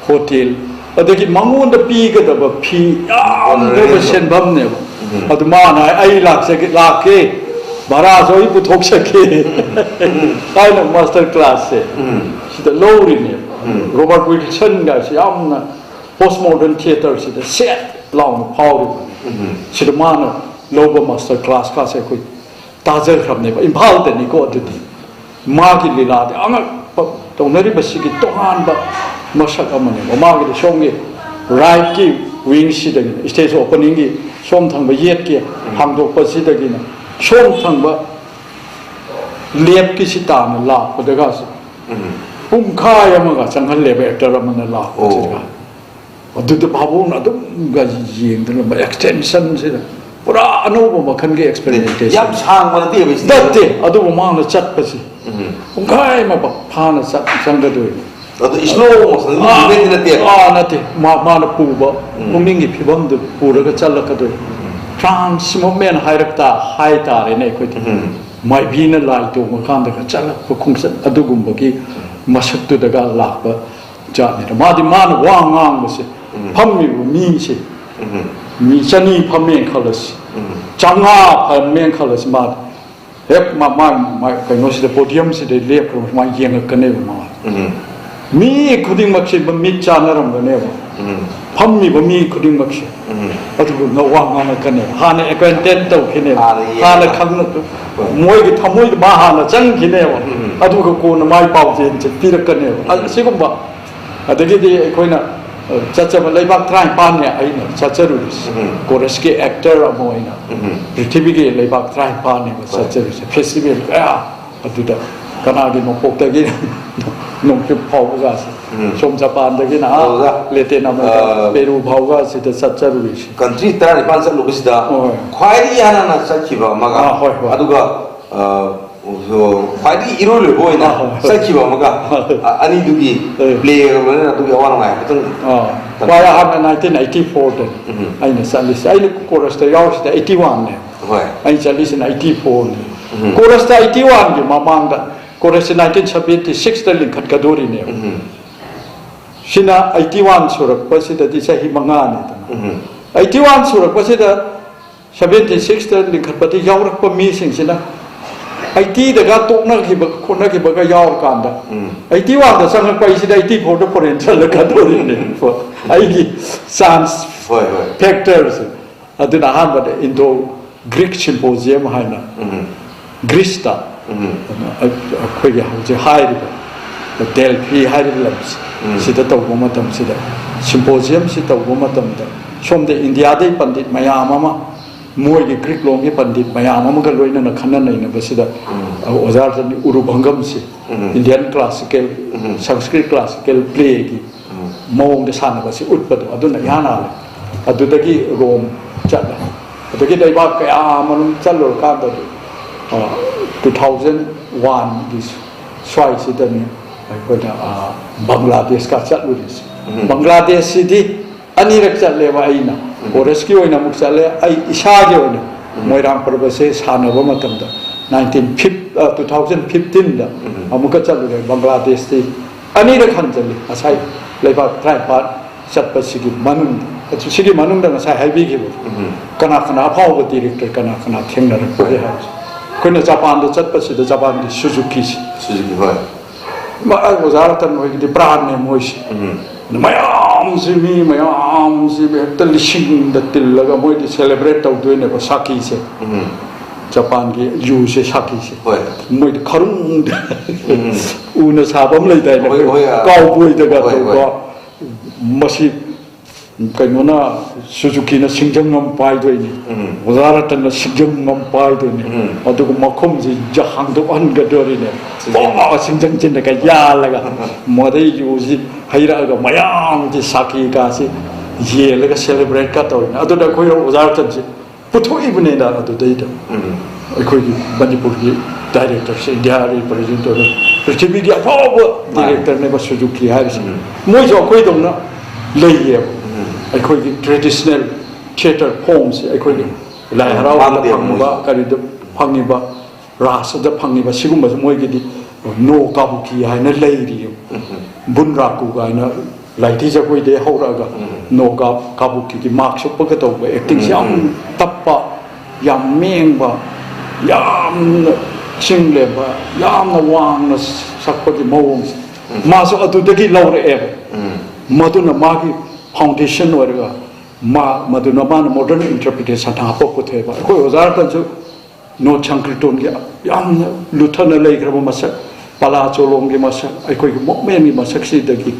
ꯍꯣꯇꯦꯜ, ꯑꯗꯒꯤ ꯃꯉꯣꯟꯗ ꯄꯤꯒꯗꯕ ꯐꯤ ꯌꯥꯝꯗꯕ Honorarium. ꯁꯦꯟꯐꯝꯅꯦꯕ꯫ ꯎꯝ꯫ ꯑꯗꯨ ꯃꯥꯅ ꯍꯥꯏ, "ꯑꯩ ꯂꯥꯛꯆꯒꯦ, ꯂꯥꯛꯀꯦ, ꯚꯥꯔꯥꯁꯨ ꯑꯩ ꯄꯨꯊꯣꯛꯆꯒꯦ" ꯍꯥꯏꯅ ꯃꯥꯁꯇꯔ ꯀ꯭ꯂꯥꯁꯁꯦ ꯎꯝ꯫ ꯁꯤꯗ ꯂꯧꯔꯤꯅꯦꯕ꯫ ꯎꯝ꯫ ꯔꯣꯕꯥꯔꯠ ꯋꯤꯜꯁꯟꯒꯁꯦ ꯌꯥꯝꯅ ꯄꯣꯁ ꯃꯣꯗꯔꯟ ꯊꯤꯌꯦꯇꯔꯁꯤꯗ ꯁꯦꯠ ꯂꯥꯎꯅ ꯐꯥꯎꯔꯤꯕꯅꯤ꯫ ꯁꯤꯗ ꯃꯥꯅ ꯂꯧꯕ ꯃꯥꯁꯇꯔ ꯀ꯭ꯂꯥꯁꯀꯥꯁꯦ ꯑꯩꯈꯣꯏ ꯇꯥꯖꯈ꯭ꯔꯕꯅꯦꯕ, ꯏꯝꯐꯥꯜꯗꯅꯤꯀꯣ꯫ ꯑꯗꯨꯗꯤ ꯃꯥꯒꯤ ꯂꯤꯂꯥꯗꯤ ꯑꯉꯛꯄ, ꯇꯧꯅꯔꯤꯕꯁꯤꯒꯤ ꯇꯣꯉꯥꯟꯕ ꯃꯁꯛ ꯑꯃꯅꯦꯕ꯫ ꯃꯥꯒꯤꯗꯤ ꯁꯣꯝꯒꯤ ꯔꯥꯏꯠꯀꯤ ꯋꯤꯡꯁꯤꯗꯒꯤꯅ ꯁ꯭ꯇꯦꯖ ꯑꯣꯄꯅꯤꯡꯒꯤ ꯁꯣꯝ ꯊꯪꯕ ꯌꯦꯠꯀꯤ ꯍꯥꯡꯗꯣꯛꯄꯁꯤꯗꯒꯤꯅ ꯁꯣꯝ ꯊꯪꯕ ꯂꯦꯞꯀꯤꯁꯤ ꯇꯥꯅ ꯂꯥꯛꯄꯗꯒꯁꯨ ꯄꯨꯡꯈꯥꯏ ꯑꯃꯒ ꯆꯪꯍꯜꯂꯦꯕ ꯑꯦꯛꯇꯔ ꯑꯃꯅ ꯂꯥꯛꯄꯁꯤꯒ꯫ ꯑꯗꯨꯗ ꯚꯥꯕꯣꯛꯅ ꯑꯗꯨꯝꯒ ꯌꯦꯡꯗꯅ ꯑꯦꯛꯁꯇꯦꯟꯁꯟꯁꯤꯗ ꯄꯨꯔꯥ ꯑꯅꯧꯕ ꯃꯈꯜꯒꯤ ꯑꯦꯛꯁꯄꯦꯔꯤꯃꯦꯟꯇꯦꯁꯟ꯫ ꯌꯥꯝ ꯁꯥꯡꯕ ꯅꯠꯇꯦꯕ ꯁꯤꯗꯤ꯫ ꯅꯠꯇꯦ꯫ ꯑꯗꯨꯕꯨ ꯃꯥꯅ ꯆꯠꯄꯁꯤ ꯄꯨꯡꯈꯥꯏ ꯑꯃ ꯐꯥꯅ ꯆꯠ- ꯆꯪꯒꯗꯣꯏꯅꯤ꯫ ꯑꯗꯨ slow motion movement ꯅꯠꯇꯦ꯫ ꯑꯥ, ꯅꯠꯇꯦ꯫ ꯃꯥ- ꯃꯥꯅ ꯄꯨꯕ ꯄꯨꯛꯅꯤꯡꯒꯤ ꯐꯤꯕꯝꯗꯨ ꯄꯨꯔꯒ ꯆꯠꯂꯛꯀꯗꯣꯏꯅꯤ꯫ ꯇ꯭ꯔꯥꯟꯁ ꯃꯨꯚꯃꯦꯟ ꯍꯥꯏꯔꯛꯇ ꯍꯥꯏꯇꯥꯔꯦꯅꯦ ꯑꯩꯈꯣꯏꯗꯤ꯫ ꯃꯥꯏꯕꯤꯅ ꯂꯥꯏ ꯇꯣꯡꯉꯀꯥꯟꯗꯒ ꯆꯠꯂꯛꯄ ꯈꯣꯡꯆꯠ ꯑꯗꯨꯒꯨꯝꯕꯒꯤ ꯃꯁꯛꯇꯨꯗꯒ ꯂꯥꯛꯄ ꯖꯥꯠꯅꯤꯗ꯫ ꯃꯥꯗꯤ ꯃꯥꯅ ꯋꯥ ꯉꯥꯡꯕꯁꯦ, ꯐꯝꯃꯤꯕ ꯃꯤꯁꯦ, ꯃꯤ ꯆꯅꯤ ꯐꯝꯃꯦꯅ ꯈꯜꯂꯁꯤ, ꯆꯥꯝꯃꯉꯥ ꯐꯝꯃꯦꯅ ꯈꯜꯂꯁꯤ, ꯃꯥꯗꯤ ꯍꯦꯛ ꯃꯥ- ꯃꯥ- ꯃꯥ ꯀꯩꯅꯣꯁꯤꯗ, ꯄꯣꯗꯤꯌꯝꯁꯤꯗ ꯂꯦꯞꯈ꯭ꯔꯕ ꯁꯨꯃꯥꯏꯅ ꯌꯦꯡꯉꯛꯀꯅꯦꯕ ꯃꯥ꯫ ꯃꯤ ꯈꯨꯗꯤꯡꯃꯛꯁꯦ ꯃꯃꯤꯠ ꯆꯥꯟꯅꯔꯝꯒꯅꯦꯕ, ꯐꯝꯃꯤꯕ ꯃꯤ ꯈꯨꯗꯤꯡꯃꯛꯁꯦ꯫ ꯑꯗꯨꯒꯨꯝꯅ ꯋꯥ ꯉꯥꯡꯉꯛꯀꯅꯦꯕ꯫ ꯍꯥꯟꯅ ꯑꯦꯀ꯭ꯋꯦꯟꯇꯦꯟ ꯇꯧꯈꯤꯅꯦꯕ, ꯍꯥꯟꯅ ꯌꯦꯡꯉꯒ꯫ ꯍꯥꯟꯅ ꯈꯪꯅ, ꯃꯣꯏꯒꯤ ꯊꯃꯣꯏꯗ ꯃꯥ ꯍꯥꯟꯅ ꯆꯪꯈꯤꯅꯦꯕ꯫ ꯑꯗꯨꯒ ꯀꯣꯟꯅ ꯃꯥꯒꯤ ꯄꯥꯎꯖꯦꯜꯁꯦ ꯄꯤꯔꯛꯀꯅꯦꯕ꯫ ꯑꯁꯤꯒꯨꯝꯕ ꯑꯗꯒꯤꯗꯤ ꯑꯩꯈꯣꯏꯅ, ꯑ, ꯆꯠꯆꯕ ꯂꯩꯕꯥꯛ ꯇꯔꯥꯅꯤꯄꯥꯟꯅꯦ ꯑꯩꯅ ꯆꯠꯆꯔꯨꯔꯤꯁꯦ꯫ ꯀꯣꯔꯁꯀꯤ ꯑꯦꯛꯇꯔ ꯑꯃ ꯑꯣꯏꯅ ꯄ꯭ꯔꯤꯊꯤꯕꯤꯒꯤ ꯂꯩꯕꯥꯛ ꯇꯔꯥꯅꯤꯄꯥꯟꯅꯦꯕ ꯆꯠꯆꯔꯨꯔꯤꯁꯦ꯫ ꯐꯦꯁꯇꯤꯚꯦꯜ ꯀꯌꯥ ꯑꯗꯨꯗ ꯀꯅꯥꯒꯤ ꯅꯣꯡꯄꯣꯛꯇꯒꯤ ꯅꯣꯡꯆꯨꯞ ꯐꯥꯎꯕꯒꯁꯦ, ꯁꯣꯝ ꯖꯄꯥꯟꯗꯒꯤꯅ ꯑꯥ ꯑꯣꯖꯥ, ꯂꯦꯇꯤꯟ ꯑꯃꯦꯔꯤꯀꯥ, ꯑ, ꯄꯦꯔꯨ ꯐꯥꯎꯕꯒꯁꯤꯗ ꯆꯠꯆꯔꯨꯔꯤꯁꯦ꯫ ꯀꯟꯇ꯭ꯔꯤ ꯇꯔꯥꯅꯤꯄꯥꯟ ꯆꯠꯂꯨꯕꯁꯤꯗ ꯍꯣꯏ꯫ ꯈ꯭ꯋꯥꯏꯗꯒꯤ ꯏꯍꯥꯟ ꯍꯥꯟꯅ ꯆꯠꯈꯤꯕ ꯑꯃꯒ, ꯑꯥ, ꯍꯣꯏ, ꯍꯣꯏ꯫ ꯑꯗꯨꯒ, ꯑ, ꯈ꯭ꯋꯥꯏꯗꯒꯤ ꯏꯔꯣꯏ ꯂꯣꯏꯕ ꯑꯣꯏꯅ ꯑꯥ, ꯍꯣꯏ, ꯍꯣꯏ꯫ ꯆꯠꯈꯤꯕ ꯑꯃꯒ, ꯍꯣꯏ꯫ ꯑ, ꯑꯅꯤꯗꯨꯒꯤ ꯍꯣꯏ꯫ ꯄ꯭ꯂꯦꯒ ꯂꯣꯏꯅꯅ ꯑꯗꯨꯒꯤ ꯑꯋꯥ ꯅꯨꯡꯉꯥꯏ ꯈꯤꯇꯪ ꯑꯥ, ꯈ꯭ꯋꯥꯏ ꯑꯍꯥꯟꯕ ꯅꯥꯏꯟꯇꯤꯟ ꯑꯩꯠꯇꯤ ꯐꯣꯔꯗꯅꯤ ꯑꯩꯅ ꯆꯠꯂꯤꯁꯦ꯫ ꯑꯩꯅ ꯀꯣꯔꯁꯇ ꯌꯥꯎꯔꯤꯁꯤꯗ ꯑꯩꯠꯇꯤ ꯋꯥꯟꯅꯦ꯫ ꯍꯣꯏ꯫ ꯑꯩꯅ ꯆꯠꯂꯤꯁꯤꯅ ꯑꯩꯠꯇꯤ ꯐꯣꯔꯅꯤ꯫ ꯀꯣꯔꯁꯇ ꯑꯩꯠꯇꯤ ꯋꯥꯟꯒꯤ ꯃꯃꯥꯡꯗ, ꯀꯣꯔꯁꯁꯦ ꯅꯥꯏꯟꯇꯤꯟ ꯁꯕꯦꯟꯇꯤ ꯁꯤꯛꯁꯇ ꯂꯤꯡꯈꯠꯀꯗꯣꯔꯤꯅꯦꯕ꯫ ꯁꯤꯅ ꯑꯩꯠꯇꯤ ꯋꯥꯟ ꯁꯨꯔꯛꯄꯁꯤꯗꯗꯤ ꯆꯍꯤ ꯃꯉꯥꯅꯤꯗꯅ꯫ ꯑꯩꯠꯇꯤ ꯋꯥꯟ ꯁꯨꯔꯛꯄꯁꯤꯗ, ꯁꯕꯦꯟꯇꯤ ꯁꯤꯛꯁꯇ ꯂꯤꯡꯈꯠꯄꯗ ꯌꯥꯎꯔꯛꯄ ꯃꯤꯁꯤꯡꯁꯤꯅ ꯑꯩꯇꯤꯗꯒ ꯇꯣꯛꯅꯈꯤꯕ ꯈꯣꯠꯅꯈꯤꯕꯒ ꯌꯥꯎꯔꯀꯥꯟꯗ, ꯎꯝ꯫ ꯑꯩꯇꯤ ꯋꯥꯟꯗ ꯆꯪꯉꯛꯄ ꯑꯩꯁꯤꯗ ꯑꯩꯇꯤ ꯐꯣꯔꯗ ꯐꯣꯔꯦꯟ ꯆꯠꯂꯒꯗꯧꯔꯤꯅꯦ꯫ ꯑꯩꯒꯤ ꯆꯥꯟꯁ ꯍꯣꯏ, ꯍꯣꯏ꯫ ꯐꯦꯛꯇꯔꯁꯦ꯫ ꯑꯗꯨꯅ ꯑꯍꯥꯟꯕꯗ ꯏꯟꯗꯣ ꯒ꯭ꯔꯤꯛ ꯁꯤꯝꯄꯣꯖꯤꯌꯝ ꯍꯥꯏꯅ ꯎꯝ꯫ ꯒ꯭ꯔꯤꯁꯇ ꯎꯝ꯫ ꯑꯩꯈꯣꯏꯒꯤ ꯍꯧꯖꯤꯛ ꯍꯥꯏꯔꯤꯕ ꯗꯦꯜꯐꯤ ꯍꯥꯏꯔꯤꯕ ꯂꯝꯁꯦ, ꯎꯝ꯫ ꯁꯤꯗ ꯇꯧꯕ ꯃꯇꯝꯁꯤꯗ, ꯁꯤꯝꯄꯣꯖꯤꯌꯝꯁꯤ ꯇꯧꯕ ꯃꯇꯝꯗ, ꯁꯣꯝꯗ ꯏꯟꯗꯤꯌꯥꯗꯩ ꯄꯟꯗꯤꯠ ꯃꯌꯥꯝ ꯑꯃ, ꯃꯣꯏꯒꯤ ꯒ꯭ꯔꯤꯛ ꯂꯣꯝꯒꯤ ꯄꯟꯗꯤꯠ ꯃꯌꯥꯝ ꯑꯃꯒ ꯂꯣꯏꯅꯅ ꯈꯟꯅ ꯅꯩꯅꯕꯁꯤꯗ, ꯎꯝ꯫ ꯑꯣꯖꯥ ꯔꯇꯟꯒꯤ ꯎꯔꯨꯚꯪꯒꯝꯁꯤ, ꯎꯝ꯫ ꯏꯟꯗꯤꯌꯟ ꯀ꯭ꯂꯥꯁꯤꯀꯦꯜ, ꯎꯝ꯫ ꯁꯪꯁꯀ꯭ꯔꯤꯠ ꯀ꯭ꯂꯥꯁꯤꯀꯦꯜ ꯄ꯭ꯂꯦꯒꯤ ꯎꯝ꯫ ꯃꯑꯣꯡꯗ ꯁꯥꯟꯅꯕꯁꯤ ꯎꯠꯄꯗꯣ, ꯑꯗꯨꯅ ꯏꯍꯥꯟ ꯍꯥꯜꯂꯦ꯫ ꯑꯗꯨꯗꯒꯤ ꯔꯣꯝ ꯆꯠꯂꯦ꯫ ꯑꯗꯒꯤ ꯂꯩꯕꯥꯛ ꯀꯌꯥ ꯑꯃꯔꯣꯝ ꯆꯠꯂꯨꯔꯀꯥꯟꯗꯗꯤ, ꯇꯨ ꯊꯥꯎꯖꯟ ꯋꯥꯟꯒꯤ ꯁ꯭ꯋꯥꯏꯁꯤꯗꯅꯤ ꯑꯩꯈꯣꯏꯅ, ꯑ, ꯕꯪꯒ꯭ꯂꯥꯗꯦꯁꯀ ꯆꯠꯂꯨꯔꯤꯁꯦ꯫ ꯎꯝ꯫ ꯕꯪꯒ꯭ꯂꯥꯗꯦꯁꯁꯤꯗꯤ ꯑꯅꯤꯔꯛ ꯆꯠꯂꯦꯕ ꯑꯩꯅ꯫ ꯎꯝ꯫ ꯐꯣꯔꯦꯁꯀꯤ ꯑꯣꯏꯅ ꯑꯃꯨꯛ ꯆꯠꯂꯦ, ꯑꯩ ꯏꯁꯥꯒꯤ ꯑꯣꯏꯅ ꯎꯝ꯫ ꯃꯣꯏꯔꯥꯡ ꯄꯔꯕꯁꯦ ꯁꯥꯟꯅꯕ ꯃꯇꯝꯗ, ꯅꯥꯏꯟꯇꯤꯟ ꯐꯤꯐ-, ꯑ, ꯇꯨ ꯊꯥꯎꯖꯟ ꯐꯤꯐꯇꯤꯟꯗ ꯎꯝ꯫ ꯑꯃꯨꯛꯀ ꯆꯠꯂꯨꯔꯦ ꯕꯪꯒ꯭ꯂꯥꯗꯦꯁꯇꯤ꯫ ꯑꯅꯤꯔꯛ ꯍꯟꯖꯜꯂꯤ ꯉꯁꯥꯏ ꯂꯩꯕꯥꯛ ꯇꯔꯥꯅꯤꯄꯥꯟ ꯆꯠꯄꯁꯤꯒꯤ ꯃꯅꯨꯡꯗ꯫ ꯁꯤꯒꯤ ꯃꯅꯨꯡꯗ ꯉꯁꯥꯏ ꯍꯥꯏꯕꯤꯈꯤꯕ ꯎꯝ꯫ ꯀꯅꯥ ꯀꯅꯥ ꯑꯐꯥꯎꯕ ꯗꯤꯔꯦꯛꯇꯔ ꯀꯅꯥ ꯀꯅꯥ ꯊꯦꯡꯅꯔꯛꯄꯒꯦ ꯍꯥꯏꯕꯁꯦ꯫ ꯑꯩꯈꯣꯏꯅ ꯖꯄꯥꯟꯗ ꯆꯠꯄꯁꯤꯗ ꯖꯄꯥꯟꯒꯤ ꯁꯨꯖꯨꯀꯤꯁꯤ꯫ ꯁꯨꯖꯨꯀꯤ, ꯍꯣꯏ꯫ ꯃꯥ-, ꯑꯣꯖꯥ ꯔꯇꯟ ꯍꯣꯏꯒꯤꯗꯤ ꯄ꯭ꯔꯥꯟꯅꯦ ꯃꯣꯏꯁꯦ꯫ ꯎꯝ꯫ ꯃꯌꯥꯝꯁꯤ, ꯃꯤ ꯃꯌꯥꯝꯁꯤ ꯍꯦꯛꯇ ꯂꯤꯁꯤꯡꯗ ꯇꯤꯜꯂꯒ ꯃꯣꯏꯗꯤ ꯁꯦꯂꯦꯕ꯭ꯔꯦꯠ ꯇꯧꯗꯣꯏꯅꯦꯕ ꯁꯥꯀꯤꯁꯦ꯫ ꯎꯝ꯫ ꯖꯄꯥꯟꯒꯤ ꯌꯨꯁꯦ ꯁꯥꯀꯤꯁꯦ꯫ ꯍꯣꯏ꯫ ꯃꯣꯏꯗꯤ ꯈꯔꯨꯡꯗ ꯎꯝ꯫ ꯎꯅ ꯁꯥꯕ ꯑꯃ ꯂꯩꯗꯥꯏꯅꯦ, ꯍꯣꯏ, ꯍꯣꯏ, ꯑ, ꯀꯥꯎꯕꯣꯏꯗꯒ ꯍꯣꯏ, ꯇꯧꯕ꯫ ꯍꯣꯏ꯫ ꯃꯁꯤ ꯀꯩꯅꯣꯅ, ꯁꯨꯖꯨꯀꯤꯅ ꯁꯤꯡꯖꯪ ꯑꯃ ꯄꯥꯏꯗꯣꯏꯅꯤ, ꯎꯝ꯫ ꯑꯣꯖꯥ ꯔꯇꯟꯅ ꯁꯤꯡꯖꯪ ꯑꯃ ꯄꯥꯏꯗꯣꯏꯅꯤ, ꯎꯝ꯫ ꯑꯗꯨꯒ ꯃꯈꯨꯝꯁꯤ ꯍꯥꯡꯗꯣꯛꯍꯟꯒꯗꯣꯔꯤꯅꯦ꯫ ꯁꯤꯡꯖꯪ꯫ ꯄꯣ! ꯁꯤꯡꯖꯪ ꯆꯤꯟꯗꯒ ꯌꯥꯜꯂꯒ, ꯃꯗꯩ ꯌꯨꯁꯤ ꯍꯩꯔꯛꯑꯒ ꯃꯌꯥꯝꯁꯤ ꯁꯥꯀꯤꯒꯥꯁꯤ ꯌꯦꯜꯂꯒ ꯁꯦꯂꯦꯕ꯭ꯔꯦꯠꯀ ꯇꯧꯔꯤꯅꯦ꯫ ꯑꯗꯨꯗ ꯑꯩꯈꯣꯏ ꯑꯣꯖꯥ ꯔꯇꯟꯁꯤ ꯄꯨꯊꯣꯛꯏꯕꯅꯤꯗ ꯑꯗꯨꯗꯩꯗ꯫ ꯎꯝ꯫ ꯑꯩꯈꯣꯏꯒꯤ ꯃꯅꯤꯄꯨꯔꯒꯤ ꯗꯥꯏꯔꯦꯛꯇꯔꯁꯦ, ꯏꯟꯗꯤꯌꯥ ꯔꯤꯄ꯭ꯔꯖꯦꯟ ꯇꯧꯔꯒ ꯄ꯭ꯔꯤꯊꯤꯕꯤꯒꯤ ꯑꯐꯥꯎꯕ ꯃꯥꯅꯦ꯫ ꯗꯤꯔꯦꯛꯇꯔꯅꯦꯕ ꯁꯨꯖꯨꯀꯤ ꯍꯥꯏꯔꯤꯁꯦ꯫ ꯎꯝ꯫ ꯃꯣꯏꯁꯨ ꯑꯩꯈꯣꯏꯗꯧꯅ ꯂꯩꯌꯦꯕ꯫ ꯎꯝ꯫ ꯑꯩꯈꯣꯏꯒꯤ ꯇ꯭ꯔꯦꯗꯤꯁꯅꯦꯜ ꯊꯤꯌꯦꯇꯔ ꯐꯣꯝꯁꯦ ꯑꯩꯈꯣꯏꯒꯤ ꯂꯥꯏ ꯍꯔꯥꯎꯕꯗ ꯐꯪꯗꯦꯕ ꯐꯪꯉꯤꯕ, ꯃꯣꯏꯁꯨ꯫ ꯀꯔꯤꯗ ꯐꯪꯉꯤꯕ, ꯔꯥꯁꯇ ꯐꯪꯉꯤꯕ, ꯁꯤꯒꯨꯝꯕꯁꯦ ꯃꯣꯏꯒꯤꯗꯤ ꯅꯣ ꯀꯥꯕꯨꯀꯤ ꯍꯥꯏꯅ ꯂꯩꯔꯤꯌꯦꯕ꯫ ꯎꯝ꯫ ꯕꯨꯟ ꯔꯥꯀꯨ ꯀꯥꯏꯅ ꯂꯥꯏꯊꯤ ꯖꯒꯣꯏꯗꯩ ꯍꯧꯔꯛꯑꯒ ꯎꯝ꯫ ꯅꯣ ꯀꯥ-, ꯀꯥꯕꯨꯀꯤꯒꯤ ꯃꯥꯛꯁ ꯎꯞꯄꯒ ꯇꯧꯕ ꯑꯦꯛꯇꯤꯡꯁꯦ ꯎꯝ, ꯌꯥꯝ ꯎꯝ꯫ ꯇꯞꯄ, ꯌꯥꯝ ꯃꯦꯡꯕ, ꯌꯥꯝꯅ ꯆꯤꯡ ꯂꯦꯝꯕ ꯌꯥꯝꯅ ꯋꯥꯡꯅ ꯁꯛꯄꯒꯤ ꯃꯑꯣꯡꯁꯦ ꯃꯥꯁꯨ ꯑꯗꯨꯗꯒꯤ ꯂꯧꯔꯛꯑꯦꯕ꯫ ꯃꯗꯨꯅ ꯃꯥꯒꯤ foundation ꯑꯣꯏꯔꯒ ꯃꯥ, ꯃꯗꯨꯅ ꯃꯥꯅ modern interpretation ꯍꯥꯞꯄ ꯄꯨꯊꯣꯛꯑꯦꯕ꯫ ꯑꯩꯈꯣꯏ ꯑꯣꯖꯥ ꯔꯇꯟꯁꯨ ꯅꯣꯠ ꯁꯪꯀ꯭ꯔꯤꯇꯣꯟꯒꯤ ꯌꯥꯝꯅ ꯂꯨꯊꯅ ꯂꯩꯈ꯭ꯔꯕ ꯃꯁꯛ, ꯄꯂꯥ ꯆꯣꯂꯣꯝꯒꯤ ꯃꯁꯛ, ꯑꯩꯈꯣꯏꯒꯤ movementꯀꯤ ꯃꯁꯛꯁꯤꯗꯒꯤ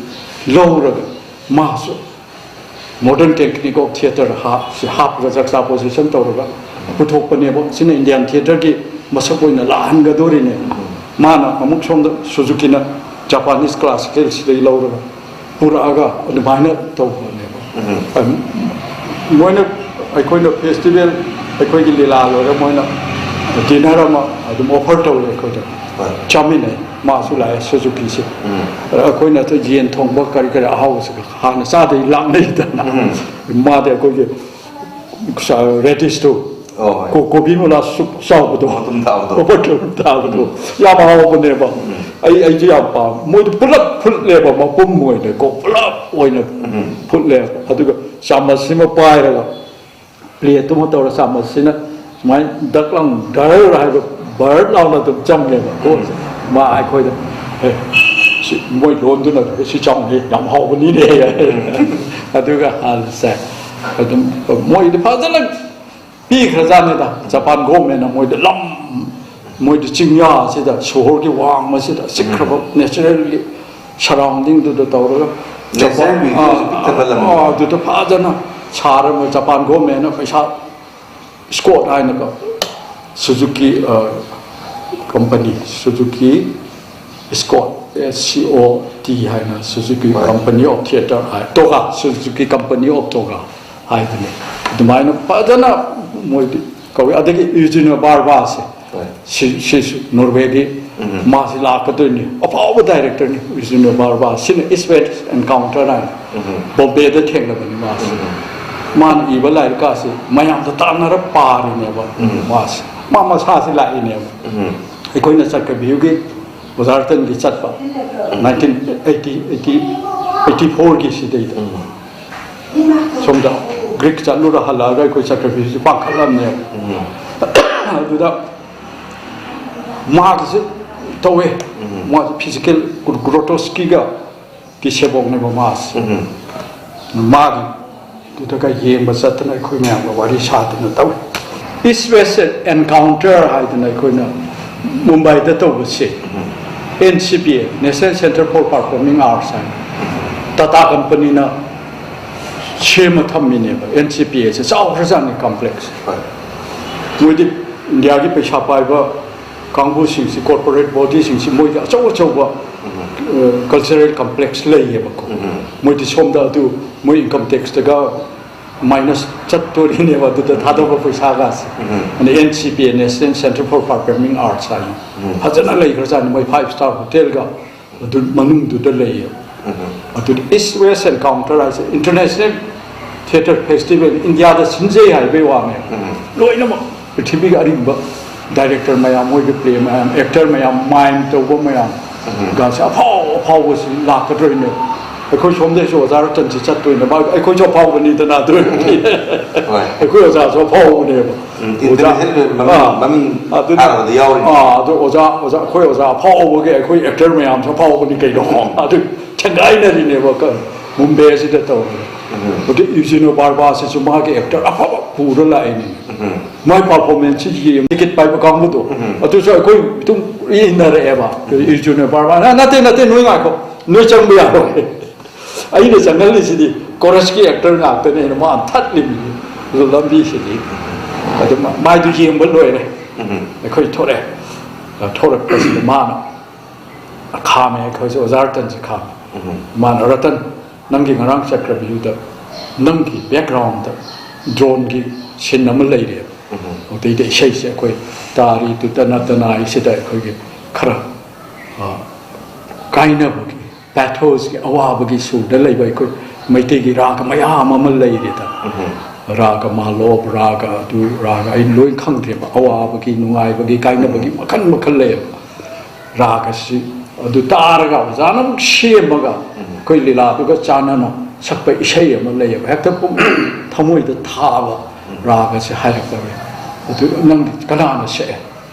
ꯂꯧꯔꯒ ꯃꯥꯁꯨ modern technique of theatre half-, ꯁꯤ ꯍꯥꯞꯄꯒ juxtaposition ꯇꯧꯔꯒ ꯄꯨꯊꯣꯛꯄꯅꯦꯕ꯫ ꯁꯤꯅ Indian theatreꯒꯤ ꯃꯁꯛ ꯑꯣꯏꯅ ꯂꯥꯛꯍꯟꯒꯗꯣꯔꯤꯅꯦ꯫ ꯃꯥꯅ ꯑꯃꯨꯛ ꯁꯣꯝꯗ ꯁꯨꯖꯨꯀꯤꯅ Japanese classicalꯁꯤꯗꯒꯤ ꯂꯧꯔꯒ ꯄꯨꯔꯛꯑꯒ ꯑꯗꯨꯃꯥꯏꯅ ꯇꯧꯕꯅꯦꯕ꯫ ꯑꯗꯨꯝ ꯃꯣꯏꯅ, ꯑꯩꯈꯣꯏꯅ festival, ꯑꯩꯈꯣꯏꯒꯤ ꯂꯤꯂꯥ ꯂꯣꯏꯔ ꯃꯣꯏꯅ dinner ꯑꯃ ꯑꯗꯨꯝ offer ꯇꯧꯔꯦ ꯑꯩꯈꯣꯏꯗ꯫ ꯍꯣꯏ꯫ ꯆꯥꯃꯤꯟꯅꯩ꯫ ꯃꯥꯁꯨ ꯂꯥꯛꯑꯦ ꯁꯨꯖꯨꯀꯤꯁꯦ꯫ ꯑꯩꯈꯣꯏꯅ ꯌꯦꯟ ꯊꯣꯡꯕ ꯀꯔꯤ ꯀꯔꯤ ꯑꯍꯥꯎꯕꯁꯦ ꯍꯥꯟꯅ ꯆꯥꯗꯩ ꯂꯥꯛꯅꯩꯗꯅ꯫ ꯃꯥꯗꯤ ꯑꯩꯈꯣꯏꯒꯤ ꯔꯦꯗꯤꯁꯇꯨ, ꯑꯣ, ꯍꯣꯏ꯫ ꯀꯣ-, ꯀꯣꯕꯤ ꯃꯨꯂꯥ ꯁꯨꯛ ꯆꯥꯎꯕꯗꯣ꯫ ꯃꯇꯨꯝ ꯇꯥꯕꯗꯣ꯫ ꯃꯇꯨꯝ ꯇꯥꯕꯗꯣ꯫ ꯌꯥꯝ ꯍꯥꯎꯕꯅꯦꯕ꯫ ꯑꯩ, ꯑꯩꯁꯨ ꯌꯥꯝ ꯄꯥꯝꯃꯦ꯫ ꯃꯣꯏꯗꯤ ꯄꯨꯂꯞ ꯐꯨꯠꯂꯦꯕ, ꯃꯄꯨꯝ ꯑꯣꯏꯅꯀꯣ, ꯄꯨꯂꯞ ꯑꯣꯏꯅ ꯐꯨꯠꯂꯦꯕ꯫ ꯑꯗꯨꯒ ꯆꯥꯃꯁꯁꯤꯃ ꯄꯥꯏꯔꯒ ꯄ꯭ꯂꯦꯠꯇꯨꯃ ꯇꯧꯔ ꯆꯥꯃꯁꯁꯤꯅ ꯁꯨꯃꯥꯏꯅ ꯗꯛ ꯂꯥꯎ ꯙꯔ ꯍꯥꯏꯕ ꯕꯔꯠ ꯂꯥꯎꯅ ꯑꯗꯨꯝ ꯆꯪꯉꯦꯕ ꯀꯣ꯫ ꯃꯥ ꯑꯩꯈꯣꯏꯗ, "ꯑꯦ, ꯁꯤ ꯃꯣꯏ ꯂꯣꯟꯗꯨꯅ ꯁꯤ ꯆꯥꯎꯅ ꯌꯥꯝ ꯍꯥꯎꯕꯅꯤꯅꯦ"꯫ ꯑꯗꯨꯒ ꯍꯥꯟꯅꯁꯦ ꯑꯗꯨꯝ ꯃꯣꯏꯗꯤ ꯐꯖꯅ ꯄꯤꯈ꯭ꯔꯖꯥꯠꯅꯤꯗ꯫ ꯖꯄꯥꯟ governmentꯅ ꯃꯣꯏꯗ ꯂꯝ, ꯃꯣꯏꯗ ꯆꯤꯡꯌꯥꯁꯤꯗ, ꯁꯣꯍꯣꯔꯒꯤ ꯋꯥꯡꯃꯁꯤꯗ ꯆꯤꯛꯈ꯭ꯔꯕ naturally surroundingꯗꯨꯗ ꯇꯧꯔꯒ natural beautyꯁꯨ ꯄꯤꯛꯊꯕ ꯂꯝ꯫ ꯑꯥ, ꯑꯗꯨꯗ ꯐꯖꯅ ꯁꯥꯔꯒ ꯖꯄꯥꯟ governmentꯅ ꯄꯩꯁꯥ Scott ꯍꯥꯏꯅꯀꯣ, ꯁꯨꯖꯨꯀꯤ, ꯑ, company, Suzuki Scott, S C O T ꯍꯥꯏꯅ, Suzuki Company of Theatre ꯍꯥꯏ, Toga, Suzuki Company of Toga ꯍꯥꯏꯗꯨꯅꯤ꯫ ꯑꯗꯨꯃꯥꯏꯅ ꯐꯖꯅ ꯃꯣꯏꯗꯤ ꯀꯧꯏ꯫ ꯑꯗꯒꯤ ꯌꯨꯖꯤꯅꯣ ꯕꯥꯔꯕꯥꯁꯦ, ꯍꯣꯏ꯫ ꯁꯤ, ꯁꯤꯁꯨ ꯅꯣꯔꯋꯦꯒꯤ, ꯃꯥꯁꯤ ꯂꯥꯛꯀꯗꯣꯏꯅꯤ꯫ ꯑꯐꯥꯎꯕ directorꯅꯤ ꯌꯨꯖꯤꯅꯣ ꯕꯥꯔꯕꯥ꯫ ꯁꯤꯅ East West Encounter ꯍꯥꯏꯅ ꯕꯣꯝꯕꯦꯗ ꯊꯦꯡꯅꯕꯅꯤ ꯃꯥꯁꯤ꯫ ꯃꯥꯅ ꯏꯕ ꯂꯥꯏꯔꯤꯛꯀꯥꯁꯤ ꯃꯌꯥꯝꯗ ꯇꯥꯟꯅꯔ ꯄꯥꯔꯤꯅꯦꯕ ꯃꯥꯁꯤ꯫ ꯃꯥ ꯃꯁꯥꯁꯤ ꯂꯥꯛꯏꯅꯦꯕ꯫ ꯑꯩꯈꯣꯏꯅ ꯆꯛꯀꯕꯤꯌꯨꯒꯤ ꯑꯣꯖꯥ ꯔꯇꯟꯒꯤ ꯆꯠꯄ nineteen eighty, eighty, eighty fourꯒꯤ ꯁꯤꯗꯩꯗ꯫ ꯁꯣꯝꯗ ꯒ꯭ꯔꯤꯛ ꯆꯠꯂꯨꯔ ꯍꯜꯂꯛꯑꯒ ꯑꯩꯈꯣꯏ ꯆꯀ꯭ꯔꯕꯤꯁꯤ ꯄꯥꯡꯈꯠꯂꯝꯅꯦꯕ꯫ ꯑꯗꯨꯗ ꯃꯥꯒꯤꯁꯨ ꯇꯧꯋꯦ꯫ ꯃꯥꯁꯨ ꯐꯤꯖꯤꯀꯦꯜ ꯒ꯭ꯔꯣꯇꯣꯁꯀꯤꯒ ꯀꯤ ꯁꯦꯕꯣꯛꯅꯦꯕ ꯃꯥꯁꯦ꯫ ꯃꯥꯒꯤ ꯑꯗꯨꯗꯒ ꯌꯦꯡꯕ ꯆꯠꯇꯅ ꯑꯩꯈꯣꯏ ꯃꯌꯥꯝꯒ ꯋꯥꯔꯤ ꯁꯥꯗꯅ ꯇꯧꯏ꯫ ꯏꯁ ꯋꯦꯁ ꯑꯦꯟꯀꯥꯎꯟꯇꯔ ꯍꯥꯏꯗꯅ ꯑꯩꯈꯣꯏꯅ ꯃꯨꯝꯕꯥꯏꯗ ꯇꯧꯕꯁꯦ, N C P A, National Centre for Performing Arts ꯍꯥꯏꯅ ꯇꯥꯇꯥ ꯀꯝꯄꯅꯤꯅ ꯁꯦꯝꯃ ꯊꯝꯃꯤꯅꯦꯕ꯫ ꯑꯦꯟ ꯁꯤ ꯄꯤ ꯑꯦꯁꯦ ꯆꯥꯎꯈ꯭ꯔꯖꯥꯠꯅꯤ, ꯀꯝꯄ꯭ꯂꯦꯛꯁ꯫ ꯃꯣꯏꯗꯤ ꯏꯟꯗꯤꯌꯥꯒꯤ ꯄꯩꯁꯥ ꯄꯥꯏꯕ ꯀꯥꯡꯕꯨꯁꯤꯡꯁꯤ, ꯀꯣꯔꯄꯣꯔꯦꯠ ꯕꯣꯗꯤꯁꯤꯡꯁꯤ, ꯃꯣꯏꯗꯤ ꯑꯆꯧ ꯑꯆꯧꯕ ꯀꯜꯆꯔꯦꯜ ꯀꯝꯄ꯭ꯂꯦꯛꯁ ꯂꯩꯌꯦꯕꯀꯣ꯫ ꯃꯣꯏꯗꯤ ꯁꯣꯝꯗ ꯑꯗꯨ ꯃꯣꯏ ꯏꯟꯀꯝ ꯇꯦꯛꯁꯇꯒ ꯃꯥꯏꯅꯁ ꯆꯠꯇꯣꯔꯤꯅꯦꯕ ꯑꯗꯨꯗ ꯊꯥꯗꯣꯛꯄ ꯄꯩꯁꯥꯒꯁꯦ꯫ ꯑꯗ N C P A, National Centre for Performing Arts ꯍꯥꯏꯅ ꯐꯖꯅ ꯂꯩꯈ꯭ꯔꯖꯥꯠꯅꯤ, ꯃꯣꯏ ꯐꯥꯏꯚ ꯁ꯭ꯇꯥꯔ ꯍꯣꯇꯦꯜꯒ ꯑꯗꯨ ꯃꯅꯨꯡꯗꯨꯗ ꯂꯩꯌꯦꯕ꯫ ꯑꯗꯨꯗꯤ ꯏꯁ ꯋꯦꯁ ꯑꯦꯟꯀꯥꯎꯟꯇꯔ ꯍꯥꯏꯁꯦ ꯏꯟꯇꯔꯅꯦꯁꯅꯦꯜ ꯊꯤꯌꯦꯇꯔ ꯐꯦꯁꯇꯤꯚꯦꯜ ꯏꯟꯗꯤꯌꯥꯗ ꯁꯤꯟꯖꯩ ꯍꯥꯏꯕꯩ ꯋꯥꯅꯦ꯫ ꯂꯣꯏꯅꯃꯛ ꯄ꯭ꯔꯤꯊꯤꯕꯤꯒꯤ ꯑꯔꯤꯡꯕ ꯗꯥꯏꯔꯦꯛꯇꯔ ꯃꯌꯥꯝ, ꯃꯣꯏꯒꯤ ꯄ꯭ꯂꯦ ꯃꯌꯥꯝ, ꯑꯦꯛꯇꯔ ꯃꯌꯥꯝ, ꯃꯥꯏꯝ ꯇꯧꯕ ꯃꯌꯥꯝ ꯒꯥꯁꯦ ꯑꯐꯥꯎ ꯑꯐꯥꯎꯕꯁꯤ ꯂꯥꯛꯀꯗꯣꯏꯅꯦ꯫ ꯑꯩꯈꯣꯏ ꯁꯣꯝꯗꯩꯁꯨ ꯑꯣꯖꯥ ꯔꯇꯟꯁꯤ ꯆꯠꯇꯣꯏꯅꯦ꯫ ꯃꯥ-, ꯑꯩꯈꯣꯏꯁꯨ ꯑꯐꯥꯎꯕꯅꯤꯗꯅ ꯑꯗꯨ ꯑꯣꯏꯔꯗꯤ꯫ ꯑꯩꯈꯣꯏ ꯑꯣꯖꯥꯁꯨ ꯑꯐꯥꯎꯕꯅꯦꯕ꯫ ꯎꯝ, ꯑꯣꯖꯥ, international ꯃꯃꯤꯡ, ꯑꯥ, ꯃꯃꯤꯡ ꯑꯗꯨꯅ, ꯊꯥꯔꯕꯗ ꯌꯥꯎꯔꯤꯅꯤ꯫ ꯑꯥ, ꯑꯗꯨ ꯑꯣꯖꯥ, ꯑꯣꯖꯥ, ꯑꯩꯈꯣꯏ ꯑꯣꯖꯥ ꯑꯐꯥꯎꯕꯒꯤ ꯑꯩꯈꯣꯏ ꯑꯦꯛꯇꯔ ꯃꯌꯥꯝꯁꯨ ꯑꯐꯥꯎꯕꯅꯤ ꯀꯩꯅꯣ꯫ ꯑꯗꯨ ꯊꯦꯡꯒꯥꯏꯅꯔꯤꯅꯦꯕ ꯀ-, ꯃꯨꯝꯕꯥꯏ ꯑꯁꯤꯗ ꯇꯧꯔꯒ꯫ ꯎꯝ꯫ ꯑꯗꯨ ꯏꯎꯖꯤꯅꯣ ꯕꯥꯔꯕꯥꯁꯤꯁꯨ ꯃꯥꯒꯤ ꯑꯦꯛꯇꯔ ꯑꯐꯕ ꯄꯨꯔ ꯂꯥꯛꯏꯅꯦ꯫ ꯎꯝ꯫ ꯃꯥꯏ ꯄꯔꯐꯣꯔꯃꯦꯟꯁꯁꯤ ꯌꯦꯡ ꯇꯤꯀꯦꯠ ꯄꯥꯏꯕ ꯀꯥꯡꯕꯨꯗꯣ, ꯎꯝ꯫ ꯑꯗꯨꯁꯨ ꯑꯩꯈꯣꯏ ꯑꯗꯨꯝ ꯏꯟꯅꯔꯛꯑꯦꯕ꯫ ꯎꯝ꯫ ꯏꯎꯖꯤꯅꯣ ꯕꯥꯔꯕꯥ, "ꯅ-, ꯅꯠꯇꯦ, ꯅꯠꯇꯦ, ꯅꯣꯏ ꯉꯥꯏꯈꯣ, ꯅꯣꯏ ꯆꯪꯕ ꯌꯥꯔꯣꯏ꯫ ꯑꯩꯅ ꯆꯪꯍꯜꯂꯤꯁꯤꯗꯤ ꯀꯣꯔꯁꯀꯤ ꯑꯦꯛꯇꯔ ꯉꯥꯛꯇꯅꯦꯅ" ꯃꯥ ꯊꯠꯂꯤꯃꯤ꯫ ꯑꯗꯨ ꯂꯝꯕꯤꯁꯤꯗꯤ ꯑꯗꯨꯝ ꯃꯥꯏꯗꯨ ꯌꯦꯡꯕ ꯂꯣꯏꯔꯦ꯫ ꯎꯝ꯫ ꯑꯩꯈꯣꯏ ꯊꯣꯔꯛꯑꯦ꯫ ꯊꯣꯔꯛꯄꯁꯤꯗ ꯃꯥꯅ ꯈꯥꯝꯃꯦ, ꯑꯩꯈꯣꯏꯁꯦ ꯑꯣꯖꯥ ꯔꯇꯟꯁꯦ ꯈꯥꯝꯃꯦ꯫ ꯎꯝ꯫ ꯃꯥꯅ, "ꯔꯇꯟ, ꯅꯪꯒꯤ ꯉꯔꯥꯡ ꯆꯠꯈ꯭ꯔꯕꯤꯗꯨꯗ ꯅꯪꯒꯤ ꯕꯦꯛꯒ꯭ꯔꯥꯎꯟꯗ ꯗ꯭ꯔꯣꯟꯒꯤ ꯁꯤꯟ ꯑꯃ ꯂꯩꯔꯦꯕ꯫ ꯎꯝ꯫ ꯑꯗꯩꯗ ꯏꯁꯩꯁꯦ ꯑꯩꯈꯣꯏ ꯇꯥꯔꯤ ꯇꯨꯇꯅ ꯇꯅꯥꯏꯁꯤꯗ ꯑꯩꯈꯣꯏꯒꯤ ꯈꯔ, ꯑ, ꯀꯥꯏꯅꯕꯒꯤ, ꯄꯦꯊꯣꯁꯀꯤ ꯑꯋꯥꯕꯒꯤ ꯁꯨꯔꯗ ꯂꯩꯕ ꯑꯩꯈꯣꯏ ꯃꯩꯇꯩꯒꯤ ꯔꯥꯒ ꯃꯌꯥꯝ ꯑꯃ ꯂꯩꯔꯦꯗꯅ꯫ ꯎꯝ꯫ ꯔꯥꯒ ꯃꯥꯂꯣꯞ, ꯔꯥꯒ ꯑꯗꯨ, ꯔꯥꯒ ꯑꯩ ꯂꯣꯏ ꯈꯪꯗ꯭ꯔꯦꯕ꯫ ꯑꯋꯥꯕꯒꯤ, ꯅꯨꯡꯉꯥꯏꯕꯒꯤ, ꯀꯥꯏꯅꯕꯒꯤ ꯎꯝ꯫ ꯃꯈꯜ ꯃꯈꯜ ꯂꯩꯌꯦꯕ꯫ ꯔꯥꯒꯁꯤ ꯑꯗꯨ ꯇꯥꯔꯒ ꯑꯣꯖꯥꯅ ꯑꯃꯨꯛ ꯁꯦꯝꯃꯒ ꯎꯝ꯫ ꯑꯩꯈꯣꯏ ꯂꯤꯂꯥꯗꯨꯒ ꯆꯥꯟꯅꯅ ꯁꯛꯄ ꯏꯁꯩ ꯑꯃ ꯂꯩꯌꯦꯕ꯫ ꯍꯦꯛꯇ ꯄꯨꯛꯅꯤꯡ ꯊꯃꯣꯏꯗ ꯊꯥꯕ ꯎꯝ꯫ ꯔꯥꯒꯁꯤ ꯍꯥꯏꯔꯛꯇꯧꯔꯦ꯫ ꯑꯗꯨ ꯅꯪꯗꯤ ꯀꯅꯥꯅ ꯁꯛꯑꯦ?"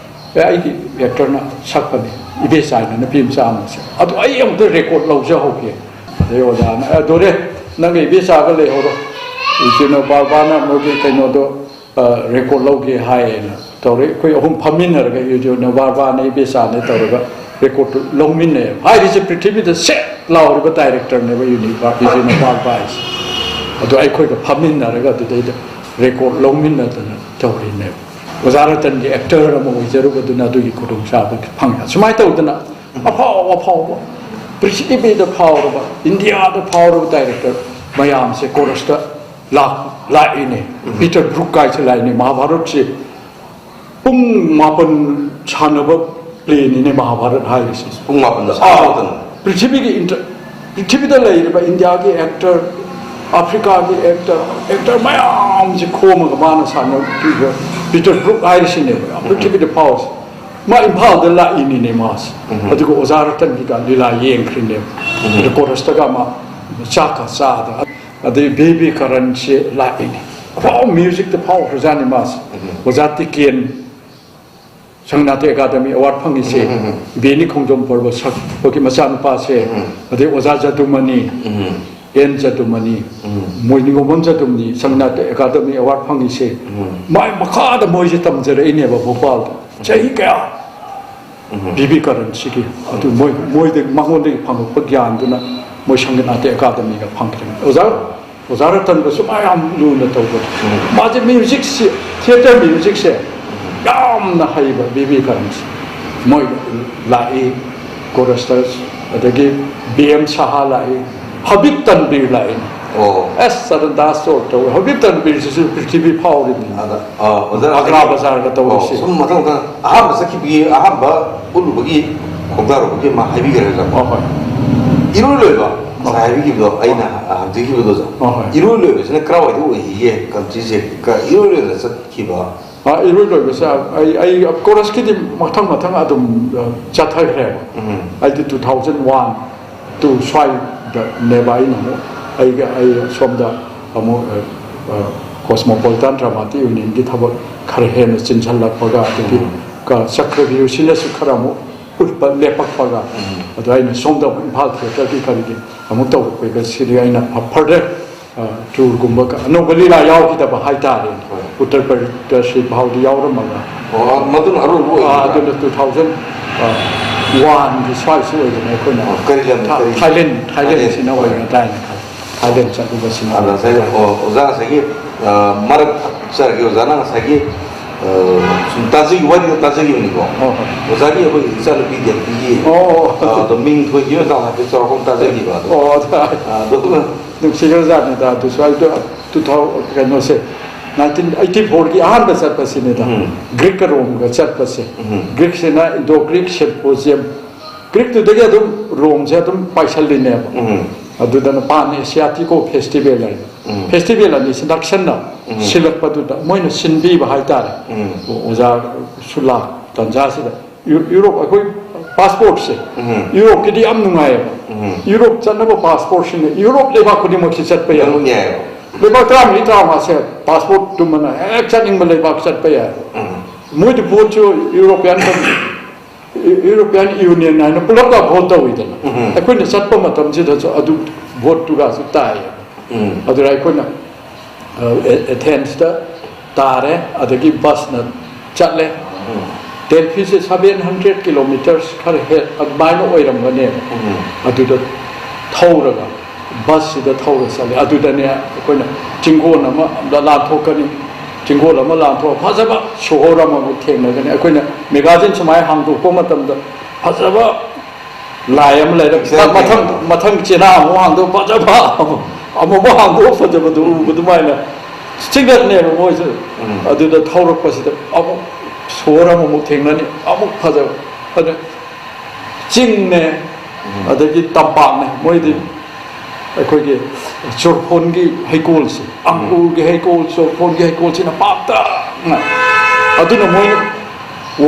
ꯑꯦ, ꯑꯩꯒꯤ ꯑꯦꯛꯇꯔꯅ ꯁꯛꯄꯅꯤ, ꯏꯕꯦꯆꯥ ꯍꯥꯏꯅ ꯅꯨꯄꯤ ꯃꯆꯥ ꯑꯃꯁꯦ꯫ ꯑꯗꯨ ꯑꯩ ꯑꯃꯨꯛꯇ ꯔꯦꯀꯣꯔꯠ ꯂꯧꯖꯍꯧꯒꯦ꯫ ꯑꯗꯩ ꯑꯣꯖꯥꯅ, "ꯑꯦ, ꯑꯗꯨꯔꯦ, ꯅꯪꯒ ꯏꯕꯦꯆꯥꯒ ꯂꯩꯍꯧꯔꯣ, ꯏꯆꯤꯟ ꯏꯅꯥꯎ ꯕꯥꯔꯕꯥꯅ ꯃꯣꯏꯒꯤ ꯀꯩꯅꯣꯗꯣ, ꯑ, ꯔꯦꯀꯣꯔꯠ ꯂꯧꯒꯦ ꯍꯥꯏꯌꯦꯅ" ꯇꯧꯔꯦ꯫ ꯑꯩꯈꯣꯏ ꯑꯍꯨꯝ ꯐꯝꯃꯤꯟꯅꯔꯒ, ꯏꯆꯤꯟ ꯏꯅꯥꯎ ꯕꯥꯔꯕꯥꯅꯦ, ꯏꯕꯦꯆꯥꯅꯦ ꯇꯧꯔꯒ ꯔꯦꯀꯣꯔꯠꯇꯨ ꯂꯧꯃꯤꯟꯅꯩ꯫ ꯍꯥꯏꯔꯤꯁꯦ ꯄ꯭ꯔꯤꯊꯤꯕꯤꯗ ꯁꯦꯠ ꯂꯥꯎꯔꯤꯕ ꯗꯥꯏꯔꯦꯛꯇꯔꯅꯦꯕ ꯌꯨꯅꯤꯚꯔ-, ꯏꯆꯤꯟ ꯏꯅꯥꯎ ꯕꯥꯔꯕꯥ ꯍꯥꯏꯁꯦ꯫ ꯑꯗꯣ ꯑꯩꯈꯣꯏꯒ ꯐꯝꯃꯤꯟꯅꯔꯒ ꯑꯗꯨꯗꯩꯗ ꯔꯦꯀꯣꯔꯠ ꯂꯧꯃꯤꯟꯅꯗꯅ ꯇꯧꯔꯤꯅꯦꯕ꯫ ꯑꯣꯖꯥ ꯔꯇꯟꯒꯤ ꯑꯦꯛꯇꯔ ꯑꯃ ꯑꯣꯏꯖꯔꯨꯕꯗꯨꯅ ꯑꯗꯨꯒꯤ ꯈꯨꯗꯣꯡꯆꯥꯕ ꯐꯪꯉꯦ꯫ ꯁꯨꯃꯥꯏꯅ ꯇꯧꯗꯅ ꯑꯐꯥꯎ ꯑꯐꯥꯎꯕ, ꯄ꯭ꯔꯤꯊꯤꯕꯤꯗ ꯐꯥꯎꯔꯕ, ꯏꯟꯗꯤꯌꯥꯗ ꯐꯥꯎꯔꯕ ꯗꯥꯏꯔꯦꯛꯇꯔ ꯃꯌꯥꯝꯁꯦ ꯀꯣꯔꯁꯇ ꯂꯥꯛ-, ꯂꯥꯛꯏꯅꯦ꯫ ꯎꯝ꯫ ꯄꯤꯇꯔ ꯕ꯭ꯔꯨꯛ ꯀꯥꯏꯁꯦ ꯂꯥꯛꯏꯅꯦ꯫ ꯃꯍꯥꯚꯥꯔꯠꯁꯦ ꯄꯨꯡ ꯃꯥꯄꯟ ꯁꯥꯟꯅꯕ ꯄ꯭ꯂꯦꯅꯤꯅꯦ ꯃꯍꯥꯚꯥꯔꯠ ꯍꯥꯏꯔꯤꯁꯦ꯫ ꯄꯨꯡ ꯃꯥꯄꯟꯗ ꯑꯥ, ꯁꯥꯟꯅꯕꯗꯅ? ꯄ꯭ꯔꯤꯊꯤꯕꯤꯒꯤ ꯏꯟꯇꯔ-, ꯄ꯭ꯔꯤꯊꯤꯕꯤꯗ ꯂꯩꯔꯤꯕ ꯏꯟꯗꯤꯌꯥꯒꯤ ꯑꯦꯛꯇꯔ, ꯑꯐ꯭ꯔꯤꯀꯥꯒꯤ ꯑꯦꯛꯇꯔ, ꯑꯦꯛꯇꯔ ꯃꯌꯥꯝꯁꯦ ꯈꯣꯝꯃꯒ ꯃꯥꯅ ꯁꯥꯟꯅꯕ ꯄꯤꯕ ꯄꯤꯇꯔ ꯕ꯭ꯔꯨꯛ ꯍꯥꯏꯔꯤꯁꯤꯅꯦꯕ ꯄ꯭ꯔꯤꯊꯤꯕꯤꯗ ꯐꯥꯎꯔꯤꯁꯦ꯫ ꯃꯥ ꯏꯝꯐꯥꯜꯗ ꯂꯥꯛꯏꯅꯤꯅꯦ ꯃꯥꯁꯦ꯫ ꯎꯝ꯫ ꯑꯗꯨꯒ ꯑꯣꯖꯥ ꯔꯇꯟꯒꯤꯒ ꯂꯤꯂꯥ ꯌꯦꯡꯈ꯭ꯔꯤꯅꯦꯕ꯫ ꯎꯝ꯫ ꯑꯗꯨ ꯀꯣꯔꯁꯇꯒ ꯃꯥ ꯆꯥꯛꯀ ꯆꯥꯗ꯫ ꯑꯗꯩ ꯕꯤ ꯕꯤ ꯀꯔꯟꯁꯦ ꯂꯥꯛꯏꯅꯦ꯫ ꯑꯐꯥꯎ ꯃ꯭ꯌꯨꯖꯤꯛꯇ ꯐꯥꯎꯈ꯭ꯔꯖꯥꯠꯅꯤ ꯃꯥꯁꯦ꯫ ꯎꯝ꯫ ꯑꯣꯖꯥ ꯇꯤꯀꯦꯟ, ꯁꯪꯅꯥꯇ ꯑꯦꯀꯥꯗꯃꯤ ꯑꯦꯋꯥꯔꯗ ꯐꯪꯉꯤꯁꯦ, ꯎꯝ, ꯎꯝ, ꯎꯝ꯫ ꯕꯦꯅꯤ ꯈꯣꯡꯖꯣꯝ ꯄꯔꯕ ꯁꯛꯄꯒꯤ ꯃꯆꯥꯅꯨꯄꯥꯁꯦ, ꯎꯝ꯫ ꯑꯗꯩ ꯑꯣꯖꯥ ꯖꯗꯨꯃꯅꯤ, ꯎꯝ꯫ ꯑꯦꯟ ꯖꯗꯨꯃꯅꯤ, ꯎꯝ꯫ ꯃꯣꯏ ꯅꯤꯉꯣꯝꯕꯝ ꯖꯗꯨꯃꯅꯤ, ꯁꯪꯅꯥꯇ ꯑꯦꯀꯥꯗꯃꯤ ꯑꯦꯋꯥꯔꯗ ꯐꯪꯉꯤꯁꯦ, ꯎꯝ꯫ ꯃꯥꯏ ꯃꯈꯥꯗ ꯃꯣꯏꯁꯦ ꯇꯝꯖꯔꯛꯏꯅꯦꯕ ꯚꯣꯄꯥꯜꯗ꯫ ꯆꯍꯤ ꯀꯌꯥ? ꯎꯝ꯫ ꯕꯤ ꯕꯤ ꯀꯔꯟꯁꯤꯒꯤ꯫ ꯑꯗꯨ ꯃꯣꯏ, ꯃꯣꯏꯗ, ꯃꯉꯣꯟꯗꯒꯤ ꯐꯪꯉꯛꯄ ꯒ꯭ꯌꯥꯟꯗꯨꯅ ꯃꯣꯏ ꯁꯪꯒꯅꯥꯇ ꯑꯦꯀꯥꯗꯃꯤꯒ ꯐꯪꯈ꯭ꯔꯦ꯫ ꯑꯣꯖꯥ ꯑꯣꯖꯥ ꯔꯇꯟꯒꯁꯨ ꯃꯥ ꯌꯥꯝ ꯂꯨꯅ ꯇꯧꯕꯅꯤ꯫ ꯎꯝ꯫ ꯃꯥꯁꯦ ꯃ꯭ꯌꯨꯖꯤꯛꯁꯤ, ꯊꯤꯌꯦꯇꯔ ꯃ꯭ꯌꯨꯖꯤꯛꯁꯦ ꯌꯥꯝꯅ ꯍꯩꯕ ꯕꯤ ꯕꯤ ꯀꯔꯟꯁꯦ꯫ ꯃꯣꯏ ꯂꯥꯛꯏ, ꯀꯣꯔꯁꯇ, ꯑꯗꯒꯤ ꯕꯤ ꯑꯦꯝ ꯁꯍꯥ ꯂꯥꯛꯏ, ꯍꯕꯤꯕ ꯇꯟꯕꯤꯔ ꯂꯥꯛꯏ꯫ ꯑꯣ꯫ ꯑꯁ, ꯑꯗꯨ ꯗꯥꯟꯁ ꯇꯧ-, ꯇꯧꯋꯦ꯫ ꯍꯕꯤꯕ ꯇꯟꯕꯤꯔꯁꯤꯁꯨ ꯄ꯭ꯔꯤꯊꯤꯕꯤ ꯐꯥꯎꯔꯤꯕꯅꯤ꯫ ꯑꯗ, ꯑ, ꯑꯣꯖꯥ, ꯑꯒ꯭ꯔꯥ ꯑꯩ, ꯕꯖꯥꯔꯒ ꯇꯧꯔꯤꯁꯦ꯫ ꯑꯣ, ꯁꯨꯝ ꯃꯊꯪ ꯃꯊꯪ ꯑꯍꯥꯟꯕ ꯆꯠꯈꯤꯕꯒꯤ, ꯑꯍꯥꯟꯕ ꯎꯠꯂꯨꯕꯒꯤ ꯈꯣꯡꯗꯥꯔꯨꯕꯒꯤ ꯑꯃ ꯍꯥꯏꯕꯤꯒꯦꯔꯥ, ꯑꯣꯖꯥ? ꯍꯣꯏ, ꯍꯣꯏ꯫ ꯏꯔꯣꯏ ꯂꯣꯏꯕ, ꯉꯁꯥꯏ ꯍꯣꯏ꯫ ꯍꯥꯏꯕꯤꯈꯤꯕꯗꯣ, ꯑꯩꯅ, ꯍꯣꯏ꯫ ꯑ, ꯍꯪꯖꯈꯤꯕꯗꯣ, ꯑꯣꯖꯥ꯫ ꯍꯣꯏ, ꯍꯣꯏ꯫ ꯏꯔꯣꯏ ꯂꯣꯏꯕꯁꯤꯅ ꯀꯔꯥꯏꯋꯥꯏꯗ ꯑꯣꯏꯈꯤꯒꯦ, ꯀꯟꯇ꯭ꯔꯤꯁꯦ? ꯀ-, ꯏꯔꯣꯏ ꯂꯣꯏꯅ ꯆꯠꯈꯤꯕ? ꯑ, ꯏꯔꯣꯏ ꯂꯣꯏꯕꯁꯦ ꯑꯩ, ꯑꯩ ꯀꯣꯔꯁꯀꯤꯗꯤ ꯃꯊꯪ ꯃꯊꯪ ꯑꯗꯨꯝ, ꯑ, ꯆꯠꯊꯈ꯭ꯔꯦꯕ꯫ ꯎꯝ꯫ ꯑꯩꯗꯤ two thousand one, two ꯁ꯭ꯋꯥꯏꯗꯅꯦꯕ ꯑꯩꯅ ꯑꯃꯨꯛ ꯑꯩꯒ, ꯑꯩ ꯁꯣꯝꯗ ꯑꯃꯨꯛ, ꯑ, ꯑ, ꯀꯣꯁꯃꯣꯄꯣꯂꯤꯇꯥꯟ ꯗ꯭ꯔꯃꯥꯇꯤꯛ ꯌꯨꯅꯤꯌꯟꯒꯤ ꯊꯕꯛ ꯈꯔ ꯍꯦꯟꯅ ꯆꯤꯟꯁꯤꯜꯂꯛꯄꯒ, ꯑꯗꯒꯤ ꯎꯝ꯫ ꯆꯀ꯭ꯔꯚ꯭ꯌꯨꯍꯁꯤꯅꯁꯨ ꯈꯔ ꯑꯃꯨꯛ ꯎꯠꯄ ꯂꯦꯞꯄꯛꯄꯒ, ꯎꯝ꯫ ꯑꯗꯣ ꯑꯩꯅ ꯁꯣꯝꯗ ꯑꯃꯨꯛ ꯏꯝꯐꯥꯜ ꯊꯤꯌꯦꯇꯔꯒꯤ ꯀꯔꯤꯒꯤ ꯑꯃꯨꯛ ꯇꯧꯔꯛꯄꯒ, ꯁꯤꯗꯤ ꯑꯩꯅ ꯐ-, further, ꯑ, tourꯒꯨꯝꯕ ꯀ-, ꯑꯅꯧꯕ ꯂꯤꯂꯥ ꯌꯥꯎꯈꯤꯗꯕ ꯍꯥꯏꯇꯥꯔꯦ꯫ ꯍꯣꯏ꯫ ꯎꯠꯇꯔ ꯄ꯭ꯔꯗꯦꯁ ꯐꯥꯎꯗꯤ ꯌꯥꯎꯔꯝꯃꯒ꯫ ꯑꯣ, ꯃꯗꯨꯅ ꯑꯔꯣꯏꯕ ꯑꯣꯏꯒꯗ꯭ꯔꯥ? ꯑ, ꯑꯗꯨꯅ two thousand one ꯒꯤ ꯁ꯭ꯋꯥꯏꯁꯤ ꯑꯣꯏꯗꯅ ꯑꯩꯈꯣꯏꯅ ꯑꯣ, ꯀꯔꯤ ꯂꯝꯗ, ꯊꯥ-, ꯀꯔꯤ? Thailand, Thailand. ꯊꯥꯏꯂꯦꯟꯁꯤꯅ ꯑꯣꯏꯅ ꯇꯥꯏꯅ ꯈꯜꯂꯤ꯫ ꯊꯥꯏꯂꯦꯟ ꯆꯠꯂꯨꯕꯁꯤꯅ꯫ ꯑꯗ ꯉꯁꯥꯏ, ꯑꯣ, ꯑꯣꯖꯥ ꯉꯁꯥꯏꯒꯤ, ꯑ, ꯃꯔꯛ ꯆꯠꯂꯒꯦ, ꯑꯣꯖꯥꯅ ꯉꯁꯥꯏꯒꯤ, ꯑ, ꯁꯨꯝ ꯇꯥꯖꯈꯤꯕ ꯋꯥꯔꯤꯗꯣ ꯇꯥꯖꯈꯤꯕꯅꯤꯀꯣ꯫ ꯍꯣꯏ, ꯍꯣꯏ꯫ ꯑꯣꯖꯥꯒꯤ ꯑꯩꯈꯣꯏ ꯏꯆꯥꯅꯨꯄꯤ ꯗꯦꯜꯐꯤꯒꯤ, ꯑꯣ, ꯑꯣ꯫ ꯑ, ꯑꯗꯣ ꯃꯤꯡ ꯊꯣꯏꯈꯤꯕ ꯃꯇꯥꯡꯗ ꯍꯥꯏꯐꯦꯠ ꯆꯥꯎꯔꯥꯛꯄ ꯑꯃ ꯇꯥꯖꯈꯤꯕ ꯑꯗꯣ꯫ ꯑꯣ, ꯑꯗ ꯑ, ꯑꯗꯨꯒ ꯅꯨꯡꯁꯤꯈ꯭ꯔꯖꯥꯠꯅꯤꯗ ꯑꯗꯨꯁꯨ꯫ ꯑꯩꯗꯣ two thousand, ꯀꯩꯅꯣꯁꯦ, nineteen eighty four ꯒꯤ ꯑꯍꯥꯟꯕ ꯆꯠꯄꯁꯤꯅꯤꯗ꯫ ꯎꯝ꯫ ꯒ꯭ꯔꯤꯛꯀ ꯔꯣꯝꯒ ꯆꯠꯄꯁꯦ꯫ ꯎꯝ꯫ ꯒ꯭ꯔꯤꯛꯁꯤꯅ Indo-Greek Symposium꯫ ꯒ꯭ꯔꯤꯛꯇꯨꯗꯒꯤ ꯑꯗꯨꯝ ꯔꯣꯝꯁꯦ ꯑꯗꯨꯝ ꯄꯥꯏꯁꯜꯂꯤꯅꯦꯕ꯫ ꯎꯝ꯫ ꯑꯗꯨꯗꯅ Pan Asiatico Festival ꯍꯥꯏꯅ꯫ ꯎꯝ꯫ Festival ꯑꯅꯤꯁꯤ ꯅꯛꯁꯟꯅ ꯎꯝ꯫ ꯁꯤꯜꯂꯛꯄꯗꯨꯗ ꯃꯣꯏꯅ ꯁꯤꯟꯕꯤꯕ ꯍꯥꯏꯇꯥꯔꯦ꯫ ꯎꯝ꯫ ꯑꯣꯖꯥꯁꯨ ꯂꯥꯛ ꯇꯟꯖꯥꯁꯤꯗ꯫ ꯌꯨ-, ꯌꯨꯔꯣꯞ, ꯑꯩꯈꯣꯏ ꯄꯥꯁꯄꯣꯔꯠꯁꯦ ꯎꯝ꯫ ꯌꯨꯔꯣꯞꯀꯤꯗꯤ ꯌꯥꯝ ꯅꯨꯡꯉꯥꯏꯌꯦꯕ꯫ ꯎꯝ꯫ ꯌꯨꯔꯣꯞ ꯆꯠꯅꯕ ꯄꯥꯁꯄꯣꯔꯠꯁꯤꯅ ꯌꯨꯔꯣꯞ ꯂꯩꯕꯥꯛ ꯈꯨꯗꯤꯡꯃꯛꯁꯤ ꯆꯠꯄ ꯌꯥꯏ꯫ ꯑꯗꯨꯝ ꯌꯥꯏꯌꯦꯕ꯫ ꯂꯩꯕꯥꯛ ꯇꯔꯥꯃꯔꯤ, ꯇꯔꯥꯃꯉꯥꯁꯦ ꯄꯥꯁꯄꯣꯔꯠꯇꯨꯃꯅ ꯍꯦꯛ ꯆꯠꯅꯤꯡꯕ ꯂꯩꯕꯥꯛ ꯆꯠꯄ ꯌꯥꯏ꯫ ꯎꯝ꯫ ꯃꯣꯏꯗꯤ ꯚꯣꯠꯁꯨ ꯌꯨꯔꯣꯄꯤꯌꯥꯟ ꯀꯝ-, ꯌꯨꯔꯣꯄꯤꯌꯥꯟ ꯌꯨꯅꯤꯌꯟ ꯍꯥꯏꯅ ꯄꯨꯂꯞꯀ ꯚꯣꯠ ꯇꯧꯋꯤꯗꯅ꯫ ꯎꯝ꯫ ꯑꯩꯈꯣꯏꯅ ꯆꯠꯄ ꯃꯇꯝꯁꯤꯗꯁꯨ ꯑꯗꯨ ꯚꯣꯠꯇꯨꯒꯁꯨ ꯇꯥꯏꯌꯦꯕ꯫ ꯎꯝ꯫ ꯑꯗꯨꯅ ꯑꯩꯈꯣꯏꯅ, ꯑ, ꯑꯦ-, ꯑꯦꯊꯦꯟꯁꯇ ꯇꯥꯔꯦ, ꯑꯗꯒꯤ ꯕꯁꯅ ꯆꯠꯂꯦ꯫ ꯎꯝ꯫ ꯗꯦꯜꯐꯤꯁꯦ seven hundred kilometres ꯈꯔ ꯍꯦꯛ ꯑꯗꯨꯃꯥꯏꯅ ꯑꯣꯏꯔꯝꯒꯅꯦꯕ꯫ ꯎꯝ꯫ ꯑꯗꯨꯗ ꯊꯧꯔꯒ, ꯕꯁꯁꯤꯗ ꯊꯧꯔ ꯆꯠꯂꯦ꯫ ꯑꯗꯨꯗꯅꯦ ꯑꯩꯈꯣꯏꯅ ꯆꯤꯡꯒꯣꯟ ꯑꯃ ꯂꯥꯟꯊꯣꯛꯀꯅꯤ, ꯆꯤꯡꯒꯣꯟ ꯑꯃ ꯂꯥꯟꯊꯣꯛꯑ ꯐꯖꯕ ꯁꯣꯍꯣꯔ ꯑꯃꯃꯨꯛ ꯊꯦꯡꯅꯒꯅꯤ꯫ ꯑꯩꯈꯣꯏꯅ magazine ꯁꯨꯃꯥꯏꯅ ꯍꯥꯡꯗꯣꯛꯄ ꯃꯇꯝꯗ ꯐꯖꯕ ꯂꯥꯏ ꯑꯃ ꯂꯩꯔꯝ-, exciting ꯃꯊꯪ, ꯑꯣꯏꯕ꯫ ꯃꯊꯪ ꯆꯦꯅꯥ ꯑꯃꯨꯛ ꯍꯥꯡꯗꯣꯛ, ꯐꯖꯕ ꯑꯃꯨꯛ, ꯑꯃꯨꯛ ꯍꯥꯡꯗꯣꯛ, ꯐꯖꯕꯗꯨ ꯎꯕ ꯑꯗꯨꯃꯥꯏꯅ ꯆꯤꯡꯒꯠꯅꯦꯕ ꯃꯣꯏꯁꯨ꯫ ꯎꯝ꯫ ꯑꯗꯨꯗ ꯊꯧꯔꯛꯄꯁꯤꯗ ꯑꯃꯨꯛ ꯁꯣꯔ ꯑꯃꯃꯨꯛ ꯊꯦꯡꯅꯅꯤ, ꯑꯃꯨꯛ ꯐꯖꯕ꯫ ꯑꯗꯨ ꯆꯤꯡꯅꯦ, ꯎꯝ꯫ ꯑꯗꯒꯤ ꯇꯝꯄꯥꯛꯅꯦ, ꯃꯣꯏꯗꯤ ꯎꯝ꯫ ꯑꯩꯈꯣꯏꯒꯤ ꯆꯣꯔꯐꯣꯟꯒꯤ ꯍꯩꯀꯣꯜꯁꯦ, ꯎꯝ꯫ ꯑꯪꯒꯨꯔꯒꯤ ꯍꯩꯀꯣꯜ, ꯆꯣꯔꯐꯣꯟꯒꯤ ꯍꯩꯀꯣꯜꯁꯤꯅ ꯄꯥꯛꯇꯛꯅ꯫ ꯑꯗꯨꯅ ꯃꯣꯏ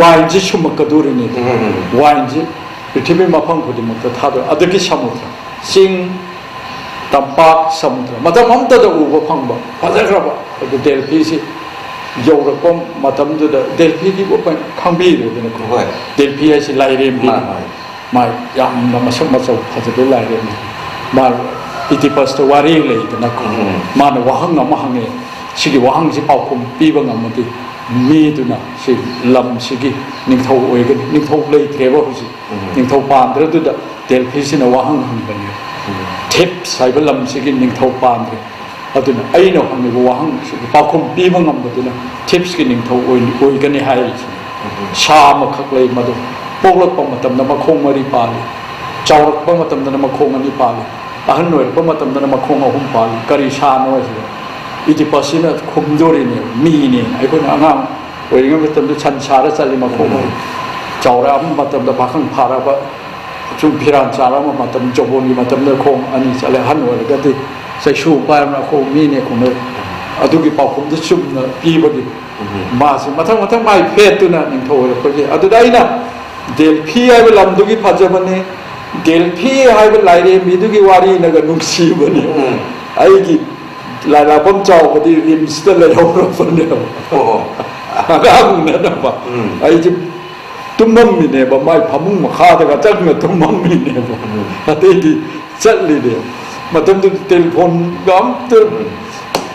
ꯋꯥꯏꯟꯁꯤ ꯁꯨꯝꯃꯛꯀꯗꯣꯔꯤꯅꯤ꯫ ꯎꯝ, ꯎꯝ, ꯎꯝ꯫ ꯋꯥꯏꯟꯁꯤ ꯄ꯭ꯔꯤꯊꯤꯕꯤ ꯃꯐꯝ ꯈꯨꯗꯤꯡꯃꯛꯇ ꯊꯥꯗꯣꯛ-, ꯑꯗꯒꯤ ꯁꯃꯨꯗ꯭ꯔ, ꯆꯤꯡ, ꯇꯝꯄꯥꯛ, ꯁꯃꯨꯗ꯭ꯔ, ꯃꯇꯝ ꯑꯃꯇꯗ ꯎꯕ ꯐꯪꯕ ꯐꯖꯈ꯭ꯔꯕ ꯑꯗꯨ ꯗꯦꯜꯐꯤꯁꯤ ꯌꯧꯔꯛꯄ ꯃꯇꯝꯗꯨꯗ ꯗꯦꯜꯐꯤꯒꯤ ꯈꯪꯕꯤꯔꯦꯗꯅꯀꯣ꯫ ꯍꯣꯏ꯫ ꯗꯦꯜꯐꯤ ꯍꯥꯏꯁꯤ ꯂꯥꯏꯔꯦꯝꯕꯤ꯫ ꯃꯥꯅꯤ, ꯃꯥꯅꯤ꯫ ꯃꯥ ꯌꯥꯝꯅ ꯃꯁꯛ ꯃꯆꯧ ꯐꯖꯕ ꯂꯥꯏꯔꯦꯝꯕꯤ꯫ ꯃꯥ ꯏꯗꯤꯄꯁꯇ ꯋꯥꯔꯤ ꯂꯩꯗꯅꯀꯣ꯫ ꯎꯝ꯫ ꯃꯥꯅ ꯋꯥꯍꯪ ꯑꯃ ꯍꯪꯉꯦ꯫ ꯁꯤꯒꯤ ꯋꯥꯍꯪꯁꯤ ꯄꯥꯎꯈꯨꯝ ꯄꯤꯕ ꯉꯝꯃꯗꯤ ꯃꯤꯗꯨꯅ ꯁꯤ ꯂꯝꯁꯤꯒꯤ ꯅꯤꯡꯊꯧ ꯑꯣꯏꯒꯅꯤ꯫ ꯅꯤꯡꯊꯧ ꯂꯩꯇ꯭ꯔꯦꯕ ꯍꯧꯖꯤꯛ꯫ ꯎꯝ꯫ ꯅꯤꯡꯊꯧ ꯄꯥꯟꯗ꯭ꯔꯗꯨꯗ ꯗꯦꯜꯐꯤꯁꯤꯅ ꯋꯥꯍꯪ ꯍꯪꯕꯅꯦ꯫ ꯎꯝ꯫ ꯊꯤꯞꯁ ꯍꯥꯏꯕ ꯂꯝꯁꯤꯒꯤ ꯅꯤꯡꯊꯧ ꯄꯥꯟꯗ꯭ꯔꯦ꯫ ꯑꯗꯨꯅ ꯑꯩꯅ ꯍꯪꯉꯤꯕ ꯋꯥꯍꯪꯁꯤꯒꯤ ꯄꯥꯎꯈꯨꯝ ꯄꯤꯕ ꯉꯝꯕꯗꯨꯅ ꯊꯤꯞꯁꯀꯤ ꯅꯤꯡꯊꯧ ꯑꯣꯏ-, ꯑꯣꯏꯒꯅꯤ ꯍꯥꯏꯔꯤꯁꯤꯅꯤ꯫ ꯎꯝ꯫ ꯁꯥ ꯑꯃꯈꯛ ꯂꯩ ꯃꯗꯨ꯫ ꯄꯣꯛꯂꯛꯄ ꯃꯇꯝꯗ ꯃꯈꯣꯡ ꯃꯔꯤ ꯄꯥꯜꯂꯤ꯫ ꯆꯥꯎꯔꯛꯄ ꯃꯇꯝꯗꯅ ꯃꯈꯣꯡ ꯑꯅꯤ ꯄꯥꯜꯂꯤ꯫ ꯑꯍꯟ ꯑꯣꯏꯔꯛꯄ ꯃꯇꯝꯗꯅ ꯃꯈꯣꯡ ꯑꯍꯨꯝ ꯄꯥꯜꯂꯤ꯫ ꯀꯔꯤ ꯁꯥꯅꯣ ꯍꯥꯏꯁꯤꯗ ꯏꯗꯤꯄꯁꯁꯤꯅ ꯈꯨꯝꯗꯣꯔꯤꯅꯦꯕ꯫ ꯃꯤꯅꯦꯅ꯫ ꯑꯩꯈꯣꯏꯅ ꯑꯉꯥꯡ ꯑꯣꯏꯔꯤꯉꯩ ꯃꯇꯝꯗ ꯁꯟ ꯁꯥꯔ ꯆꯠꯂꯤ ꯃꯈꯣꯡ ꯑꯍꯨꯝ꯫ ꯆꯥꯎꯔꯛꯑꯕ ꯃꯇꯝꯗ ꯄꯥꯈꯪ ꯐꯥꯔꯕ ꯁꯨꯝ ꯐꯤꯔꯥꯟ ꯆꯥꯔꯕ ꯃꯇꯝ, ꯖꯣꯕꯣꯟꯒꯤ ꯃꯇꯝꯗ ꯈꯣꯡ ꯑꯅꯤ ꯆꯠꯂꯦ꯫ ꯑꯍꯟ ꯑꯣꯏꯔꯒꯗꯤ ꯆꯩꯁꯨ ꯄꯥꯏꯔꯕꯅ ꯈꯣꯡ ꯃꯤꯅꯦ ꯈꯨꯝꯅꯩ꯫ ꯑꯗꯨꯒꯤ ꯄꯥꯎꯈꯨꯝꯗꯨ ꯆꯨꯝꯅ ꯄꯤꯕꯒꯤ ꯎꯝ꯫ ꯃꯥꯁꯤ ꯃꯊꯪ ꯃꯊꯪ ꯃꯥꯏ ꯐꯦꯠꯇꯨꯅ ꯅꯤꯡꯊꯧ ꯑꯣꯏꯔꯛꯄꯒꯤ꯫ ꯑꯗꯨꯗ ꯑꯩꯅ ꯗꯦꯜꯐꯤ ꯍꯥꯏꯕ ꯂꯝꯗꯨꯒꯤ ꯐꯖꯕꯅꯤ, ꯗꯦꯜꯐꯤ ꯍꯥꯏꯕ ꯂꯥꯏꯔꯦꯝꯕꯤꯗꯨꯒꯤ ꯋꯥꯔꯤꯅꯒ ꯅꯨꯡꯁꯤꯕꯅꯤ꯫ ꯎꯝ꯫ ꯑꯩꯒꯤ ꯂꯥꯏꯔꯥꯛꯐꯝ ꯆꯥꯎꯕꯗꯤ ꯔꯤꯝꯁꯇ ꯂꯩꯍꯧꯔꯕꯅꯦꯕ꯫ ꯑꯣ꯫ ꯑꯉꯥꯡꯅꯅꯕ꯫ ꯎꯝ꯫ ꯑꯩꯁꯦ ꯇꯨꯝꯃꯝꯃꯤꯅꯦꯕ ꯃꯥꯏ ꯐꯃꯨꯡ ꯃꯈꯥꯗꯒ ꯆꯪꯉ ꯇꯨꯝꯃꯝꯃꯤꯅꯦꯕ꯫ ꯎꯝ꯫ ꯑꯇꯩꯗꯤ ꯆꯠꯂꯤꯅꯦ꯫ ꯃꯇꯝꯗꯨꯗ ꯇꯦꯂꯤꯐꯣꯟꯒ ꯑꯝꯇ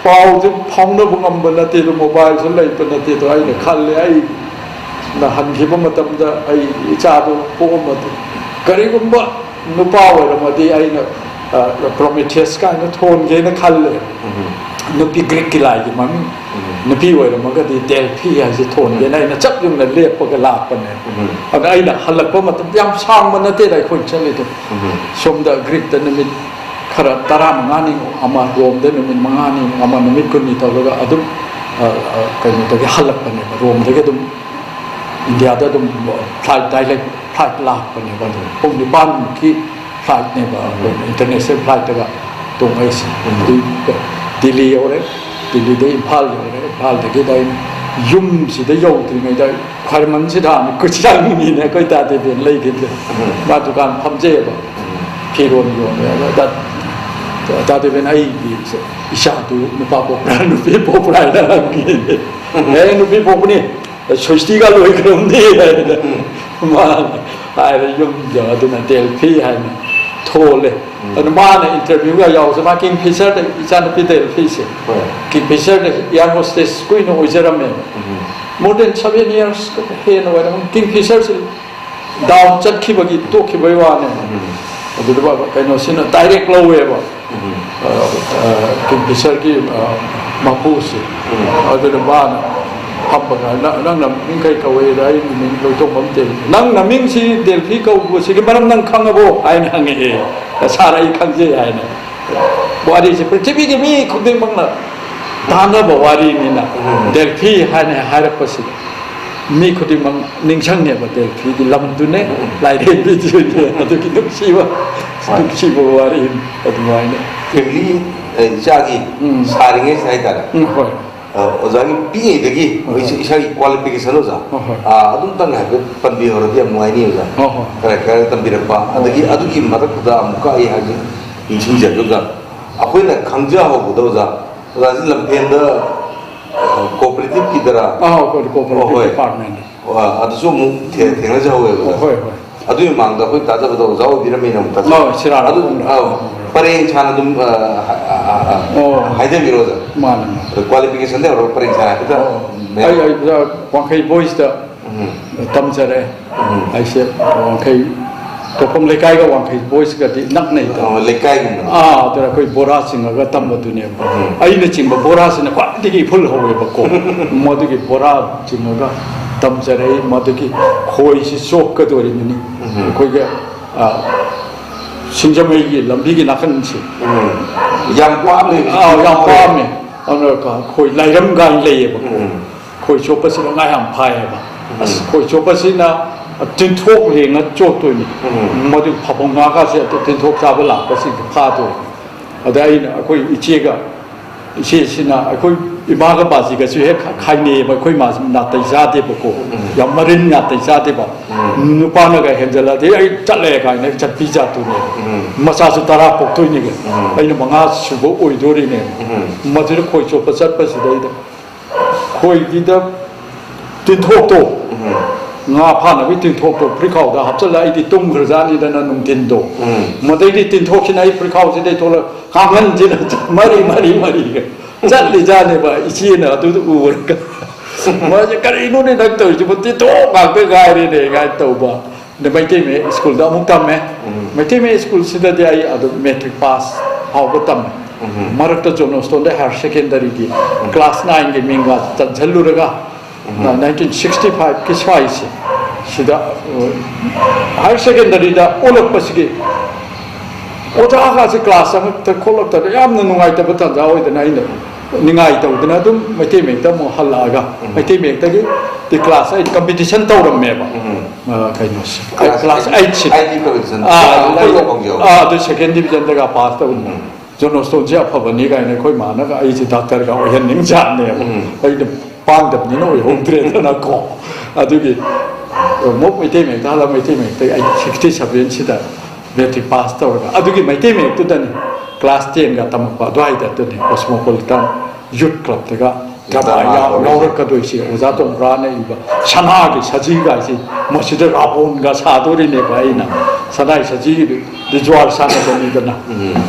ꯄꯥꯎꯁꯦ ꯐꯥꯎꯅꯕ ꯉꯝꯕ ꯅꯠꯇꯦ꯫ ꯑꯗꯨ ꯃꯣꯕꯥꯏꯜꯁꯨ ꯂꯩꯕ ꯅꯠꯇꯦ꯫ ꯑꯗꯣ ꯑꯩꯅ ꯈꯜꯂꯦ, ꯑꯩꯅ ꯍꯟꯈꯤꯕ ꯃꯇꯝꯗ ꯑꯩ ꯏꯆꯥꯗꯣ ꯄꯣꯛꯑꯝꯃꯗꯤ, ꯀꯔꯤꯒꯨꯝꯕ ꯅꯨꯄꯥ ꯑꯣꯏꯔꯝꯃꯗꯤ ꯑꯩꯅ, ꯑ, ꯄ꯭ꯔꯣꯃꯤꯊꯦꯁ ꯀꯥꯏꯅ ꯊꯣꯟꯒꯦꯅ ꯈꯜꯂꯦ꯫ ꯎꯝ꯫ ꯅꯨꯄꯤ ꯒ꯭ꯔꯤꯛꯀꯤ ꯂꯥꯏꯒꯤ ꯃꯃꯤꯡ꯫ ꯎꯝ꯫ ꯅꯨꯄꯤ ꯑꯣꯏꯔꯝꯃꯒꯗꯤ ꯗꯦꯜꯐꯤ ꯍꯥꯏꯁꯦ ꯊꯣꯟꯒꯦꯅ ꯑꯩꯅ ꯆꯞ ꯌꯨꯡꯅ ꯂꯦꯞꯄꯒ ꯂꯥꯛꯄꯅꯦ꯫ ꯎꯝ꯫ ꯑꯗ ꯑꯩꯅ ꯍꯜꯂꯛꯄ ꯃꯇꯝꯗ ꯌꯥꯝ ꯁꯥꯡꯕ ꯅꯠꯇꯦꯗ ꯑꯩꯈꯣꯏꯅ ꯆꯠꯂꯤꯗꯣ꯫ ꯎꯝ꯫ ꯁꯣꯝꯗ ꯒ꯭ꯔꯤꯛꯇ ꯅꯨꯃꯤꯠ ꯈꯔ ꯇꯔꯥꯃꯉꯥꯅꯤ ꯑꯃ, ꯔꯣꯝꯗ ꯅꯨꯃꯤꯠ ꯃꯉꯥꯅꯤ ꯑꯃ, ꯅꯨꯃꯤꯠ ꯀꯨꯟꯅꯤ ꯇꯧꯔꯒ ꯑꯗꯨꯝ, ꯑ, ꯑ, ꯀꯩꯅꯣꯗꯒꯤ ꯍꯜꯂꯛꯄꯅꯦꯕ, ꯔꯣꯝꯗꯒꯤ ꯑꯗꯨꯝ ꯏꯟꯗꯤꯌꯥꯗ ꯑꯗꯨꯝ ꯐ꯭ꯂꯥꯏꯠ, ꯗꯥꯏꯔꯦꯛ ꯐ꯭ꯂꯥꯏꯠ ꯂꯥꯛꯄꯅꯦꯕ꯫ ꯑꯗꯨꯝ ꯄꯨꯡ ꯅꯤꯄꯥꯟꯃꯨꯛꯀꯤ ꯐ꯭ꯂꯥꯏꯠꯅꯦꯕ, ꯑꯩꯈꯣꯏ ꯏꯟꯇꯔꯅꯦꯁꯅꯦꯜ ꯐ꯭ꯂꯥꯏꯠꯇꯒ ꯇꯣꯡꯉꯛꯏꯁꯦ꯫ ꯑꯗꯨ ꯗꯤꯜꯂꯤ ꯌꯧꯔꯦ, ꯗꯤꯜꯂꯤꯗꯩ ꯏꯝꯐꯥꯜ ꯌꯧꯔꯦ, ꯏꯝꯐꯥꯜꯗꯒꯤꯗ ꯑꯩ ꯌꯨꯝꯁꯤꯗ ꯌꯧꯗ꯭ꯔꯤꯉꯩꯗ ꯈ꯭ꯋꯥꯏꯔꯝꯕꯟꯁꯤꯗ ꯍꯥꯟꯅ ꯀꯣꯏꯆꯪꯉꯤꯅꯤꯅꯦ ꯑꯩꯈꯣꯏ ꯗꯥ ꯗꯦꯕꯦꯟ ꯂꯩꯈꯤꯗ꯭ꯔꯦ꯫ ꯃꯥ ꯗꯨꯀꯥꯟ ꯐꯝꯖꯩꯑꯕ, ꯐꯤꯔꯣꯟ ꯌꯣꯟꯕ꯫ ꯑꯗ ꯗꯥ, ꯗꯥ ꯗꯦꯕꯦꯟ ꯑꯩꯒꯤ ꯏꯆꯥꯗꯨ ꯅꯨꯄꯥ ꯄꯣꯛꯄ꯭ꯔꯥ ꯅꯨꯄꯤ ꯄꯣꯛꯄ꯭ꯔꯥ ꯍꯥꯏꯅ ꯍꯪꯉꯤꯅꯦ꯫ ꯎꯝ꯫ "ꯑꯦ, ꯅꯨꯄꯤ ꯄꯣꯛꯄꯅꯤ, ꯁ꯭ꯋꯤꯁꯇꯤꯒ ꯂꯣꯏꯈ꯭ꯔꯕꯅꯤ" ꯍꯥꯏꯗꯅ꯫ ꯎꯝ꯫ ꯃꯥꯅ ꯍꯥꯏꯔꯦ ꯌꯨꯝꯗ, ꯑꯗꯨꯅ ꯗꯦꯜꯐꯤ ꯍꯥꯏꯅ ꯊꯣꯜꯂꯦ꯫ ꯎꯝ꯫ ꯑꯗꯨ ꯃꯥꯅ ꯏꯟꯇꯔꯚꯤꯌꯨꯒ ꯌꯥꯎꯕꯁꯦ, ꯃꯥ ꯀꯤꯡꯐꯤꯁꯔꯗ, ꯏꯆꯥꯅꯨꯄꯤ ꯗꯦꯜꯐꯤꯁꯦ꯫ ꯍꯣꯏ꯫ ꯀꯤꯡꯐꯤꯁꯔꯗ ꯑꯦꯌꯔ ꯍꯣꯁꯇꯦꯁ ꯀꯨꯏꯅ ꯑꯣꯏꯖꯔꯝꯃꯦ꯫ ꯎꯝ꯫ More than seven years ꯍꯦꯟꯅ ꯑꯣꯏꯔꯝꯃꯤ꯫ ꯀꯤꯡꯐꯤꯁꯔꯁꯦ ꯗꯥꯎꯟ ꯆꯠꯈꯤꯕꯒꯤ ꯇꯣꯛꯈꯤꯕꯒꯤ ꯋꯥꯅꯦ꯫ ꯎꯝ꯫ ꯑꯗꯨꯗ ꯀꯩꯅꯣꯁꯤꯅ ꯗꯥꯏꯔꯦꯛ ꯂꯧꯋꯦꯕ꯫ ꯎꯝ꯫ ꯑ, ꯑ, ꯀꯤꯡꯐꯤꯁꯔꯒꯤ, ꯑ, ꯃꯄꯨꯁꯦ꯫ ꯎꯝ꯫ ꯑꯗꯨꯅ ꯃꯥꯅ ꯐꯝꯕꯒ, "ꯅ-, ꯅꯪ ꯅꯃꯤꯡ ꯀꯩ ꯀꯧꯋꯦꯗ?" "ꯑꯩ ꯃꯤꯡ ꯂꯣꯏꯇꯣꯡꯕꯝ ꯗꯦꯜꯐꯤ꯫" "ꯅꯪ ꯅꯃꯤꯡꯁꯤ ꯗꯦꯜꯐꯤ ꯀꯧꯕꯁꯤꯒꯤ ꯃꯔꯝ ꯅꯪ ꯈꯪꯉꯕꯣ?" ꯍꯥꯏꯅ ꯍꯪꯉꯛꯑꯦ꯫ "ꯁꯥꯔ, ꯑꯩ ꯈꯪꯖꯩ" ꯍꯥꯏꯅ꯫ ꯋꯥꯔꯤꯁꯦ ꯄ꯭ꯔꯤꯊꯤꯕꯤꯒꯤ ꯃꯤ ꯈꯨꯗꯤꯡꯃꯛꯅ ꯇꯥꯟꯅꯕ ꯋꯥꯔꯤꯅꯤꯅ, ꯎꯝ꯫ ꯗꯦꯜꯐꯤ ꯍꯥꯏꯅ ꯍꯥꯏꯔꯛꯄꯁꯤ ꯃꯤ ꯈꯨꯗꯤꯡꯃꯛ ꯅꯤꯡꯁꯤꯡꯉꯦꯕ, ꯗꯦꯜꯐꯤꯒꯤ ꯂꯝꯗꯨꯅꯦ, ꯎꯝ꯫ ꯂꯥꯏꯔꯦꯝꯕꯤꯗꯨꯅꯦ꯫ ꯑꯗꯨꯒꯤ ꯅꯨꯡꯁꯤꯕ, ꯍꯣꯏ꯫ ꯅꯨꯡꯁꯤꯕ ꯋꯥꯔꯤ ꯑꯗꯨꯃꯥꯏꯅ꯫ ꯗꯦꯜꯐꯤ, ꯑꯦ, ꯏꯆꯥꯒꯤ ꯎꯝ꯫ ꯁꯥꯔꯤꯉꯩꯁꯤꯗ ꯍꯥꯏꯇꯥꯔꯦ꯫ ꯎꯝ, ꯍꯣꯏ꯫ ꯑ, ꯑꯣꯖꯥꯒꯤ ꯄꯤꯛꯏꯉꯩꯗꯒꯤ ꯍꯣꯏ, ꯍꯣꯏ꯫ ꯏꯁꯥ-, ꯏꯁꯥꯒꯤ ꯀ꯭ꯋꯥꯂꯤꯐꯤꯀꯦꯁꯟ, ꯑꯣꯖꯥ꯫ ꯍꯣꯏ, ꯍꯣꯏ꯫ ꯑ, ꯑꯗꯨꯝꯇꯪ ꯍꯥꯏꯐꯦꯠ ꯄꯟꯕꯤꯍꯧꯔꯗꯤ ꯌꯥꯝ ꯅꯨꯡꯉꯥꯏꯅꯤ, ꯑꯣꯖꯥ꯫ ꯍꯣꯏ, ꯍꯣꯏ꯫ ꯈꯔ, ꯈꯔ ꯇꯝꯕꯤꯔꯛꯄ꯫ ꯍꯣꯏ, ꯑꯗꯒꯤ ꯍꯣꯏ꯫ ꯑꯗꯨꯒꯤ ꯃꯊꯛꯇꯨꯗ ꯑꯃꯨꯛꯀ ꯑꯩ ꯍꯥꯏꯖꯦ ꯅꯤꯡꯁꯤꯡꯖꯒꯦ, ꯑꯣꯖꯥ꯫ ꯑꯩꯈꯣꯏꯅ ꯈꯪꯖꯍꯧꯕꯗ, ꯑꯣꯖꯥ, ꯑꯣꯖꯥꯁꯤ ꯂꯝꯐꯦꯟꯗ, ꯑ, ꯀꯣꯑꯣꯄꯔꯦꯇꯤꯚꯀꯤꯗꯔꯥ? ꯑꯥ, ꯍꯣꯏ, ꯀꯣꯑꯣꯄꯔꯦꯇꯤꯚ ꯍꯣꯏ, ꯍꯣꯏ꯫ ꯗꯤꯄꯥꯔꯠꯃꯦꯟꯗ꯫ ꯑ, ꯑꯗꯨꯁꯨ ꯑꯃꯨꯛ ꯊꯦ-, ꯎꯝ꯫ ꯊꯦꯡꯅꯖꯍꯧꯋꯦꯕ, ꯑꯣꯖꯥ꯫ ꯍꯣꯏ, ꯍꯣꯏ꯫ ꯑꯗꯨꯒꯤ ꯃꯃꯥꯡꯗ ꯑꯩꯈꯣꯏ ꯇꯥꯖꯕꯗ ꯑꯣꯖꯥ ꯑꯣꯏꯕꯤꯔꯝꯃꯦꯅ ꯑꯃꯨꯛ ꯇꯥꯖꯩ꯫ ꯑꯣ, ꯁꯤꯔꯥꯔꯣ? ꯑꯗꯨ, ꯑ, ꯄꯔꯦꯡ ꯁꯥꯅ ꯑꯗꯨꯝ, ꯑ, ꯍ-, ꯑ, ꯑ, ꯑ, ꯑꯣ꯫ ꯍꯥꯏꯖꯕꯤꯔꯣ, ꯑꯣꯖꯥ꯫ ꯃꯥꯅꯦ, ꯃꯥꯅꯦ꯫ ꯑꯗꯣ ꯀ꯭ꯋꯥꯂꯤꯐꯤꯀꯦꯁꯟꯗ ꯍꯧꯔꯒ ꯄꯔꯦꯡ ꯁꯥꯅ ꯍꯥꯏꯐꯦꯠꯇ ꯑꯣ꯫ ꯃꯌꯥꯝ ꯑꯩ, ꯑꯩ, ꯑꯣꯖꯥ, ꯋꯥꯡꯈꯩ ꯕꯣꯏꯁꯇ ꯎꯝ꯫ ꯇꯝꯖꯔꯦ꯫ ꯎꯝ꯫ ꯑꯩꯁꯦ ꯋꯥꯡꯈꯩ, ꯇꯣꯞꯐꯝ ꯂꯩꯀꯥꯏꯒ ꯋꯥꯡꯈꯩ ꯕꯣꯏꯁꯀꯗꯤ ꯅꯛꯅꯩꯗ꯫ ꯑꯣ, ꯂꯩꯀꯥꯏꯒꯨꯝꯕ꯫ ꯑꯥ, ꯑꯗꯨꯅ ꯑꯩꯈꯣꯏ ꯕꯣꯔꯥ ꯆꯤꯡꯉꯒ ꯇꯝꯕꯗꯨꯅꯦꯕ꯫ ꯎꯝ꯫ ꯑꯩꯅ ꯆꯤꯡꯕ ꯕꯣꯔꯥꯁꯤꯅ ꯈ꯭ꯋꯥꯏꯗꯒꯤ ꯏꯐꯨꯜ ꯍꯧꯋꯦꯕꯀꯣ꯫ ꯃꯗꯨꯒꯤ ꯕꯣꯔꯥ ꯆꯤꯡꯉꯒ ꯇꯝꯖꯔꯛꯏ꯫ ꯃꯗꯨꯒꯤ ꯈꯣꯏꯁꯤ ꯆꯣꯞꯀꯗꯣꯔꯤꯕꯅꯤ꯫ ꯎꯝ꯫ ꯑꯩꯈꯣꯏꯒꯤ, ꯑꯥ, ꯁꯤꯡꯖꯃꯩꯒꯤ ꯂꯝꯕꯤꯒꯤ ꯅꯥꯀꯟꯁꯦ꯫ ꯎꯝ꯫ ꯌꯥꯝ ꯄꯥꯝꯃꯦ꯫ ꯑꯥ, ꯌꯥꯝ ꯄꯥꯝꯃꯦ꯫ ꯑꯗꯨꯅ ꯈꯣꯏ ꯂꯥꯏꯔꯝ ꯀꯥꯏꯅ ꯂꯩꯌꯦꯕꯀꯣ꯫ ꯎꯝ꯫ ꯈꯣꯏ ꯆꯣꯞꯄꯁꯤꯅ ꯉꯥ ꯌꯥꯝ ꯐꯥꯏꯌꯦꯕ꯫ ꯎꯝ꯫ ꯑꯁ, ꯈꯣꯏ ꯆꯣꯞꯄꯁꯤꯅ ꯇꯤꯟꯊꯣꯛ ꯂꯦꯡꯉ ꯆꯣꯠꯇꯣꯏꯅꯤ꯫ ꯎꯝ꯫ ꯃꯗꯨ ꯐꯥꯕꯧ ꯉꯥꯒꯁꯦ ꯑꯗꯨ ꯇꯤꯟꯊꯣꯛ ꯆꯥꯕ ꯂꯥꯛꯄꯁꯤꯡꯗꯣ ꯐꯥꯗꯣꯏꯅꯤ꯫ ꯑꯗ ꯑꯩꯅ, ꯑꯩꯈꯣꯏ ꯏꯆꯦꯒ, ꯏꯆꯦꯁꯤꯅ ꯑꯩꯈꯣꯏ ꯏꯃꯥꯒ ꯕꯥꯖꯤꯒꯁꯨ ꯍꯦꯛ ꯈꯥꯏꯅꯩꯌꯦꯕ꯫ ꯑꯩꯈꯣꯏ ꯃꯥꯁꯤ ꯅꯥꯇꯩ ꯆꯥꯗꯦꯕꯀꯣ꯫ ꯎꯝ꯫ ꯌꯥꯝ ꯃꯔꯤꯟ ꯅꯥꯇꯩ ꯆꯥꯗꯦꯕ꯫ ꯎꯝ꯫ ꯅꯨꯄꯥꯅꯒ ꯍꯦꯟꯖꯜꯂꯛꯑꯗꯤ "ꯑꯩ ꯆꯠꯂꯦ" ꯀꯥꯏꯅ ꯆꯠꯄꯤ ꯖꯥꯠꯇꯨꯅꯦꯕ꯫ ꯎꯝ꯫ ꯃꯆꯥꯁꯨ ꯇꯔꯥ ꯄꯣꯛꯇꯣꯏꯅꯦꯕ꯫ ꯎꯝ꯫ ꯑꯩꯅ ꯃꯉꯥ ꯁꯨꯕ ꯑꯣꯏꯗꯣꯔꯤꯅꯦꯕ꯫ ꯎꯝ꯫ ꯃꯗꯨꯗ ꯈꯣꯏ ꯆꯣꯞꯄ ꯆꯠꯄꯁꯤꯗꯩꯗ ꯈꯣꯏꯒꯤꯗ ꯇꯤꯟꯊꯣꯛꯇꯣ, ꯉꯥ ꯐꯥꯅꯕꯒꯤ ꯇꯤꯟꯊꯣꯛꯇꯣ ꯐꯨꯔꯤꯈꯥꯎꯗ ꯍꯥꯞꯆꯤꯜꯂ ꯑꯩꯗꯤ ꯇꯨꯝꯈ꯭ꯔꯖꯥꯠꯅꯤꯗꯅ ꯅꯨꯡꯊꯤꯟꯗꯣ꯫ ꯃꯗꯩꯗꯤ ꯇꯤꯟꯊꯣꯛꯁꯤꯅ ꯑꯩ ꯐꯨꯔꯤꯈꯥꯎꯁꯤꯗꯩ ꯊꯣꯛꯂꯛ ꯀꯥꯡꯍꯟꯁꯤꯅ ꯃꯔꯤ ꯃꯔꯤ ꯃꯔꯤꯒ ꯆꯠꯂꯤꯖꯥꯠꯅꯦꯕ꯫ ꯏꯆꯦꯅ ꯑꯗꯨꯗ ꯎꯔꯒ, "ꯃꯥꯁꯦ ꯀꯔꯤꯅꯣꯅꯦ ꯅꯪ ꯇꯧꯔꯤꯁꯤꯕꯨ? ꯇꯤꯟꯊꯣꯛ ꯉꯥꯛꯇ ꯉꯥꯏꯔꯦꯅꯦ" ꯀꯥꯏꯅ ꯇꯧꯕ꯫ ꯑꯗ ꯃꯩꯇꯩ ꯃꯌꯦꯛ ꯁ꯭ꯀꯨꯜꯗ ꯑꯃꯨꯛ ꯇꯝꯃꯦ꯫ ꯃꯩꯇꯩ ꯃꯌꯦꯛ ꯁ꯭ꯀꯨꯜꯁꯤꯗꯗꯤ ꯑꯩ ꯑꯗꯨꯝ ꯃꯦꯇ꯭ꯔꯤꯛ ꯄꯥꯁ ꯐꯥꯎꯕ ꯇꯝꯃꯦ꯫ ꯃꯔꯛꯇ ꯖꯣꯟ ꯁ꯭ꯇꯣꯟꯗ ꯍꯥꯌꯔ ꯁꯦꯀꯦꯟꯗꯔꯤꯒꯤ ꯀ꯭ꯂꯥꯁ ꯅꯥꯏꯟꯒꯤ ꯃꯤꯡꯒ ꯆꯟꯁꯤꯜꯂꯨꯔꯒ, ꯅꯥꯏꯟꯇꯤꯟ ꯁꯤꯛꯁꯇꯤ ꯐꯥꯏꯚꯀꯤ ꯁ꯭ꯋꯥꯏꯁꯦ ꯁꯤꯗ, ꯑ, ꯍꯥꯌꯔ ꯁꯦꯀꯦꯟꯗꯔꯤꯗ ꯑꯣꯜꯂꯛꯄꯁꯤꯒꯤ ꯑꯣꯖꯥꯒꯁꯦ ꯀ꯭ꯂꯥꯁ ꯆꯪꯉꯛꯇ ꯈꯣꯠꯂꯛꯇꯗ ꯌꯥꯝꯅ ꯅꯨꯡꯉꯥꯏꯇꯕ ꯇꯥꯟꯖꯥ ꯑꯣꯏꯗꯅ ꯑꯩꯅ ꯅꯤꯡꯉꯥꯏ ꯇꯧꯗꯅ ꯑꯗꯨꯝ ꯃꯩꯇꯩ ꯃꯌꯦꯛꯇ ꯑꯃꯨꯛ ꯍꯜꯂꯛꯑꯒ, ꯃꯩꯇꯩ ꯃꯌꯦꯛꯇꯒꯤ ꯗꯤ ꯀ꯭ꯂꯥꯁ ꯑꯩꯠ ꯀꯝꯄꯤꯇꯤꯁꯟ ꯇꯧꯔꯝꯃꯦꯕ꯫ ꯑ, ꯀꯩꯅꯣꯁꯦ, ꯀ꯭ꯂꯥꯁ ꯑꯩꯠꯁꯦ꯫ ꯑꯩꯠꯀꯤ ꯀꯝꯄꯤꯇꯤꯁꯟ ꯑꯥ, ꯑꯩꯈꯣꯏ ꯂꯩ-, ꯌꯥꯎꯐꯝꯁꯦ ꯌꯥꯎꯋꯦ꯫ ꯑꯥ, ꯑꯗꯨ ꯁꯦꯀꯦꯟ ꯗꯤꯕꯤꯖꯟꯗꯒ ꯄꯥꯁ ꯇꯧꯕꯅꯤ꯫ ꯖꯣꯟ ꯁ꯭ꯇꯣꯟꯁꯦ ꯑꯐꯕꯅꯤ ꯀꯥꯏꯅ ꯑꯩꯈꯣꯏ ꯃꯥꯅꯒ ꯑꯩꯁꯦ ꯗꯥꯛꯇꯔꯒ ꯑꯣꯏꯍꯟꯅꯤꯡꯖꯥꯠꯅꯦꯕ꯫ ꯑꯩꯅ ꯄꯥꯡꯗꯕꯅꯤꯅ ꯑꯣꯏꯍꯧꯗ꯭ꯔꯦꯗꯅꯀꯣ꯫ ꯑꯗꯨꯒꯤ ꯑꯃꯨꯛ ꯃꯩꯇꯩ ꯃꯌꯦꯛꯇ ꯍꯜꯂ ꯃꯩꯇꯩ ꯃꯌꯦꯛꯇꯒꯤ ꯑꯩ ꯁꯤꯛꯁꯇꯤ ꯁꯚꯦꯟꯁꯤꯗ ꯃꯦꯇ꯭ꯔꯤꯛ ꯄꯥꯁ ꯇꯧꯔꯒ, ꯑꯗꯨꯒꯤ ꯃꯩꯇꯩ ꯃꯌꯦꯛꯇꯨꯗꯅꯤ ꯀ꯭ꯂꯥꯁ ꯇꯦꯟꯒ ꯇꯝꯃꯛꯄ ꯑꯗꯨꯋꯥꯏꯗ ꯑꯗꯨꯅꯤ ꯀꯣꯁꯃꯣꯄꯣꯂꯤꯇꯥꯟ ꯌꯨꯠ ꯀ꯭ꯂꯕꯇꯒ ꯗ꯭ꯔꯃꯥ ꯗ꯭ꯔꯃꯥ ꯌꯥꯎ-, ꯇꯧꯔꯤꯁꯦ꯫ ꯌꯥꯎꯔꯛꯀꯗꯣꯏꯁꯦ꯫ ꯑꯣꯖꯥ ꯇꯣꯡꯕ꯭ꯔꯥꯅ ꯏꯕ ꯁꯅꯥꯒꯤ ꯁꯖꯤꯒꯥꯏꯁꯦ, ꯃꯁꯤꯗ ꯔꯥꯕꯣꯟꯒ ꯁꯥꯗꯣꯔꯤꯅꯦꯕ ꯑꯩꯅ꯫ ꯁꯅꯥꯒꯤ ꯁꯖꯤꯒꯤꯗꯨꯗꯤ ꯖ꯭ꯋꯥꯔ ꯁꯥꯟꯅꯕꯅꯤꯗꯅ꯫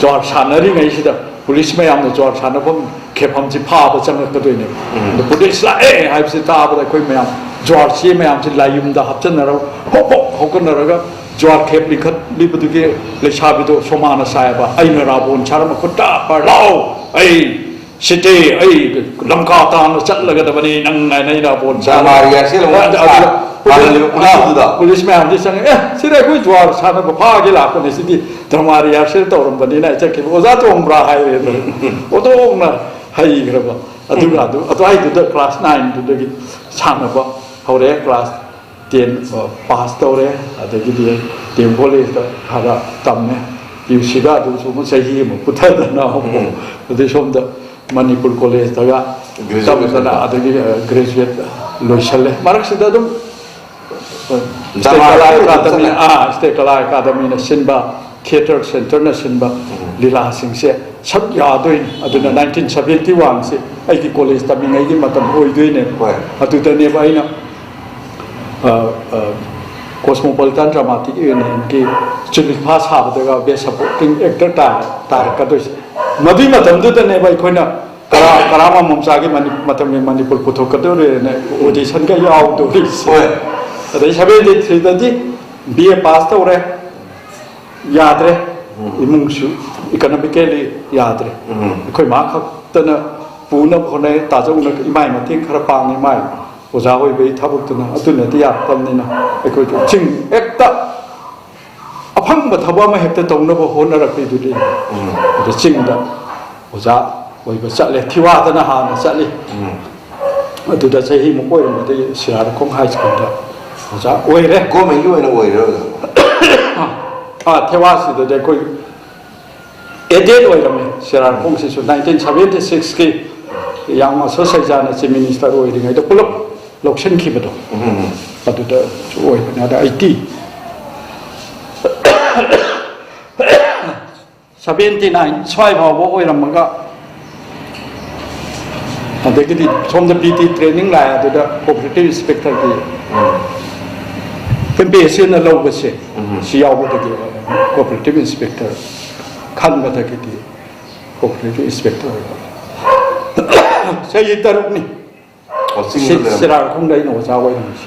ꯖ꯭ꯋꯥꯔ ꯁꯥꯟꯅꯔꯤꯉꯩꯁꯤꯗ ꯄꯨꯂꯤꯁ ꯃꯌꯥꯝꯅ ꯖ꯭ꯋꯥꯔ ꯁꯥꯟꯅꯐꯝ ꯈꯦꯐꯝꯁꯤ ꯐꯥꯕ ꯆꯪꯉꯛꯀꯗꯣꯏꯅꯦꯕ꯫ ꯑꯗ ꯄꯨꯂꯤꯁ ꯂꯥꯛꯑꯦ ꯍꯥꯏꯕꯁꯤ ꯇꯥꯕꯗ ꯑꯩꯈꯣꯏ ꯃꯌꯥꯝ ꯖ꯭ꯋꯥꯔ ꯆꯦ ꯃꯌꯥꯝꯁꯤ ꯂꯥꯏꯌꯨꯝꯗ ꯍꯥꯞꯆꯟꯅꯔꯒ ꯍꯣꯞ ꯍꯣꯞ ꯍꯧꯒꯠꯅꯔꯒ ꯖ꯭ꯋꯥꯔ ꯈꯦꯞ ꯂꯤꯡꯈꯠꯂꯤꯕꯗꯨꯒꯤ ꯂꯩꯁꯥꯕꯤꯗꯣ ꯁꯣꯃꯥꯅ ꯁꯥꯏꯕ, ꯑꯩꯅ ꯔꯥꯕꯣꯟ ꯁꯥꯔ ꯃꯈꯨꯠꯇ ꯄꯥꯔ ꯂꯥꯎ, ꯑꯩ ꯁꯤꯇꯦ, ꯑꯩ ꯂꯪꯀꯥ ꯇꯥꯟꯅ ꯆꯠꯂꯒꯗꯕꯅꯤ, ꯅꯪ ꯍꯥꯏꯅ ꯑꯩꯅ ꯔꯥꯕꯣꯟ ꯁꯥꯔ ꯗ꯭ꯔꯃꯥ ꯔꯤꯍꯥꯔꯁꯦꯜ ꯑꯃꯨꯛ ꯑꯗ-, ꯁꯥ-, ꯑꯗꯨꯗ ꯍꯥꯟꯅ ꯄꯨꯂꯤꯁ, ꯂꯩꯕ ꯄꯨꯂꯤꯁꯇꯨꯗ꯫ ꯑꯥ, ꯄꯨꯂꯤꯁ ꯃꯌꯥꯝꯁꯤ ꯆꯪꯉꯛꯑꯦ, "ꯑꯦ, ꯁꯤꯗꯤ ꯑꯩꯈꯣꯏ ꯖ꯭ꯋꯥꯔ ꯁꯥꯟꯅꯕ ꯐꯥꯒꯦ ꯂꯥꯛꯄꯅꯦ, ꯁꯤꯗꯤ ꯗ꯭ꯔꯃꯥ ꯔꯤꯍꯥꯔꯁꯦꯜ ꯇꯧꯔꯝꯕꯅꯤꯅ" ꯑꯩ ꯆꯠꯈꯤꯕ꯫ "ꯑꯣꯖꯥ ꯇꯣꯡꯕ꯭ꯔꯥ?" ꯍꯥꯏꯔꯦ꯫ ꯑꯗꯨ ꯑꯣꯟꯊꯣꯛꯅ ꯍꯩꯈ꯭ꯔꯕ꯫ ꯑꯗꯨꯒ ꯑꯗꯨ, ꯑꯗꯨꯋꯥꯏꯗꯨꯗ ꯀ꯭ꯂꯥꯁ ꯅꯥꯏꯟꯗꯨꯗꯒꯤ ꯁꯥꯟꯅꯕ ꯍꯧꯔꯛꯑꯦ꯫ ꯀ꯭ꯂꯥꯁ ꯇꯦꯟ, ꯑ, ꯄꯥꯁ ꯇꯧꯔꯦ꯫ ꯑꯗꯒꯤꯗꯤ ꯗꯤ ꯑꯦꯝ ꯀꯣꯂꯦꯖꯇ ꯈꯔ ꯇꯝꯃꯦ꯫ ꯄꯤ ꯌꯨ ꯁꯤꯒ ꯑꯗꯨꯁꯨ ꯑꯃꯨꯛ ꯆꯍꯤ ꯑꯃ ꯄꯨꯊꯗꯅ ꯑꯃꯨꯛ, ꯑꯗꯩ ꯁꯣꯝꯗ ꯃꯅꯤꯄꯨꯔ ꯀꯣꯂꯦꯖꯇꯒ ꯒ꯭ꯔꯦꯖꯨꯑꯦꯠ ꯇꯝꯗꯅ ꯂꯣꯏꯁꯤꯟꯕ꯫ ꯑꯗꯒꯤ, ꯑ, ꯒ꯭ꯔꯦꯖꯨꯑꯦꯠ ꯂꯣꯏꯁꯜꯂꯦ꯫ ꯃꯔꯛꯁꯤꯗ ꯑꯗꯨꯝ, ꯑ, ꯁ꯭ꯇꯦꯠ ꯗ꯭ꯔꯃꯥ ꯀꯂꯥ ꯂꯣꯏꯁꯤꯟꯕ ꯑꯦꯀꯥꯗꯃꯤ, ꯆꯠꯂꯦ꯫ ꯑꯥ, ꯁ꯭ꯇꯦꯠ ꯀꯂꯥ ꯑꯦꯀꯥꯗꯃꯤꯅ ꯁꯤꯟꯕ, ꯊꯤꯌꯦꯇꯔ ꯁꯦꯟꯇꯔꯅ ꯁꯤꯟꯕ ꯂꯤꯂꯥꯁꯤꯡꯁꯦ ꯁꯛ ꯌꯥꯗꯣꯏꯅꯤ꯫ ꯑꯗꯨꯅ ꯅꯥꯏꯟꯇꯤꯟ ꯁꯕꯦꯟꯇꯤ ꯋꯥꯟꯁꯦ ꯑꯩꯒꯤ ꯀꯣꯂꯦꯖ ꯇꯝꯃꯤꯉꯩꯒꯤ ꯃꯇꯝ ꯑꯣꯏꯗꯣꯏꯅꯦꯕ꯫ ꯍꯣꯏ꯫ ꯑꯗꯨꯗꯅꯦꯕ ꯑꯩꯅ ꯀꯣꯁꯃꯣꯄꯣꯂꯤꯇꯥꯟ ꯗ꯭ꯔꯃꯥꯇꯤꯛ ꯌꯨꯅꯤꯌꯟꯒꯤ ꯆꯨꯂꯤꯐꯥ ꯁꯥꯕꯗꯒ ꯕꯦꯁ ꯁꯄꯣꯔꯇꯤꯡ ꯑꯦꯛꯇꯔ ꯇꯥꯔꯦ ꯇꯥꯔꯛꯀꯗꯣꯏꯁꯦ꯫ ꯃꯗꯨꯏ ꯃꯇꯝꯗꯨꯗꯅꯦꯕ ꯑꯩꯈꯣꯏꯅ ꯀꯔꯥ ꯀꯔꯥ ꯃꯃꯣꯝꯆꯥꯒꯤ ꯃꯅꯤ- ꯃꯇꯝꯒꯤ ꯃꯅꯤꯄꯨꯔ ꯄꯨꯊꯣꯛꯀꯗꯧꯔꯦꯅ ꯑꯣꯗꯤꯁꯟꯒ ꯌꯥꯎꯗꯧꯔꯤꯁꯦ꯫ ꯍꯣꯏ꯫ ꯑꯗꯩ ꯁꯕꯦꯟꯇꯤ ꯊ꯭ꯔꯤꯗꯗꯤ ꯕꯤ ꯑꯦ ꯄꯥꯁ ꯇꯧꯔꯦ, ꯌꯥꯗ꯭ꯔꯦ, ꯏꯃꯨꯡꯁꯨ ꯏꯀꯣꯅꯣꯃꯤꯀꯦꯜꯂꯤ ꯌꯥꯗ꯭ꯔꯦ꯫ ꯎꯝ꯫ ꯑꯩꯈꯣꯏ ꯃꯥ ꯈꯛꯇꯅ ꯄꯨꯅꯕ ꯍꯣꯠꯅꯩ꯫ ꯇꯥꯖꯧꯅ ꯏꯃꯥꯏ ꯃꯇꯦꯡ ꯈꯔ ꯄꯥꯡꯉꯤ, ꯃꯥꯏ ꯑꯣꯖꯥ ꯑꯣꯏꯕꯒꯤ ꯊꯕꯛꯇꯨꯅ꯫ ꯑꯗꯨꯅꯗꯤ ꯌꯥꯔꯛꯇꯕꯅꯤꯅ ꯑꯩꯈꯣꯏꯗꯤ ꯆꯤꯡ ꯍꯦꯛꯇ ꯑꯐꯪꯕ ꯊꯕꯛ ꯑꯃ ꯍꯦꯛꯇ ꯇꯧꯅꯕ ꯍꯣꯠꯅꯔꯛꯄꯩꯗꯨꯗꯤ꯫ ꯑꯗ ꯆꯤꯡꯗ ꯑꯣꯖꯥ ꯑꯣꯏꯕ ꯆꯠꯂꯦ꯫ ꯊꯤꯋꯥꯗꯅ ꯍꯥꯟꯅ ꯆꯠꯂꯤ꯫ ꯑꯗꯨꯗ ꯆꯍꯤꯃꯨꯛ ꯑꯣꯏꯔꯝꯕꯗꯒꯤ ꯁꯤꯔꯥꯔꯈꯣꯡ ꯍꯥꯏ ꯁ꯭ꯀꯨꯜꯗ ꯑꯣꯖꯥ ꯑꯣꯏꯔꯦ꯫ ꯒꯣꯔꯃꯦꯟꯒꯤ ꯑꯣꯏꯅ ꯑꯣꯏꯔꯤꯔꯣ ꯑꯗꯨꯝ? ꯑꯥ, ꯊꯦꯋꯥꯁꯤꯗꯗꯤ ꯑꯩꯈꯣꯏ ꯑꯦꯗꯦꯠ ꯑꯣꯏꯔꯝꯃꯦ꯫ ꯁꯤꯔꯥꯔꯈꯣꯡꯁꯤꯁꯨ ꯅꯥꯏꯟꯇꯤꯟ ꯁꯕꯦꯟꯇꯤ ꯁꯤꯛꯁꯀꯤ ꯌꯥꯝ ꯑꯁꯣ ꯁꯩꯖꯥꯅ ꯆꯤꯐ ꯃꯤꯅꯤꯁꯇꯔ ꯑꯣꯏꯔꯤꯉꯩꯗ ꯄꯨꯂꯞ ꯂꯧꯁꯤꯟꯈꯤꯕꯗꯣ꯫ ꯎꯝ꯫ ꯑꯗꯨꯗꯁꯨ ꯑꯣꯏꯕꯅꯦ꯫ ꯑꯗ ꯑꯩꯇꯤ ꯁꯕꯦꯟꯇꯤ ꯅꯥꯏꯟ ꯁ꯭ꯋꯥꯏ ꯐꯥꯎꯕ ꯑꯣꯏꯔꯝꯃꯒ, ꯑꯗꯒꯤꯗꯤ ꯁꯣꯝꯗ ꯄꯤ ꯇꯤ ꯇ꯭ꯔꯦꯅꯤꯡ ꯂꯥꯛꯑꯦ꯫ ꯑꯗꯨꯗ ꯀꯣꯑꯣꯄꯔꯦꯇꯤꯚ ꯏꯟꯁꯄꯦꯛꯇꯔꯒꯤ ꯑꯦꯝ ꯄꯤ ꯑꯦꯁ ꯁꯤꯅ ꯂꯧꯕꯁꯦ, ꯎꯝ꯫ ꯁꯤ ꯌꯥꯎꯕꯗꯒꯤ ꯀꯣꯑꯣꯄꯔꯦꯇꯤꯚ ꯏꯟꯁꯄꯦꯛꯇꯔ ꯈꯟꯕꯗꯒꯤꯗꯤ ꯀꯣꯑꯣꯄꯔꯦꯇꯤꯚ ꯏꯟꯁꯄꯦꯛꯇꯔ ꯑꯣꯏꯕ꯫ ꯆꯍꯤ ꯇꯔꯨꯛꯅꯤ꯫ ꯑꯣ, ꯁꯤ ꯆꯤꯡꯗ ꯂꯩꯔꯝꯕ꯫ ꯁꯤꯔꯥꯔꯈꯣꯡꯗ ꯑꯩꯅ ꯑꯣꯖꯥ ꯑꯣꯏꯔꯝꯃꯤꯁꯦ꯫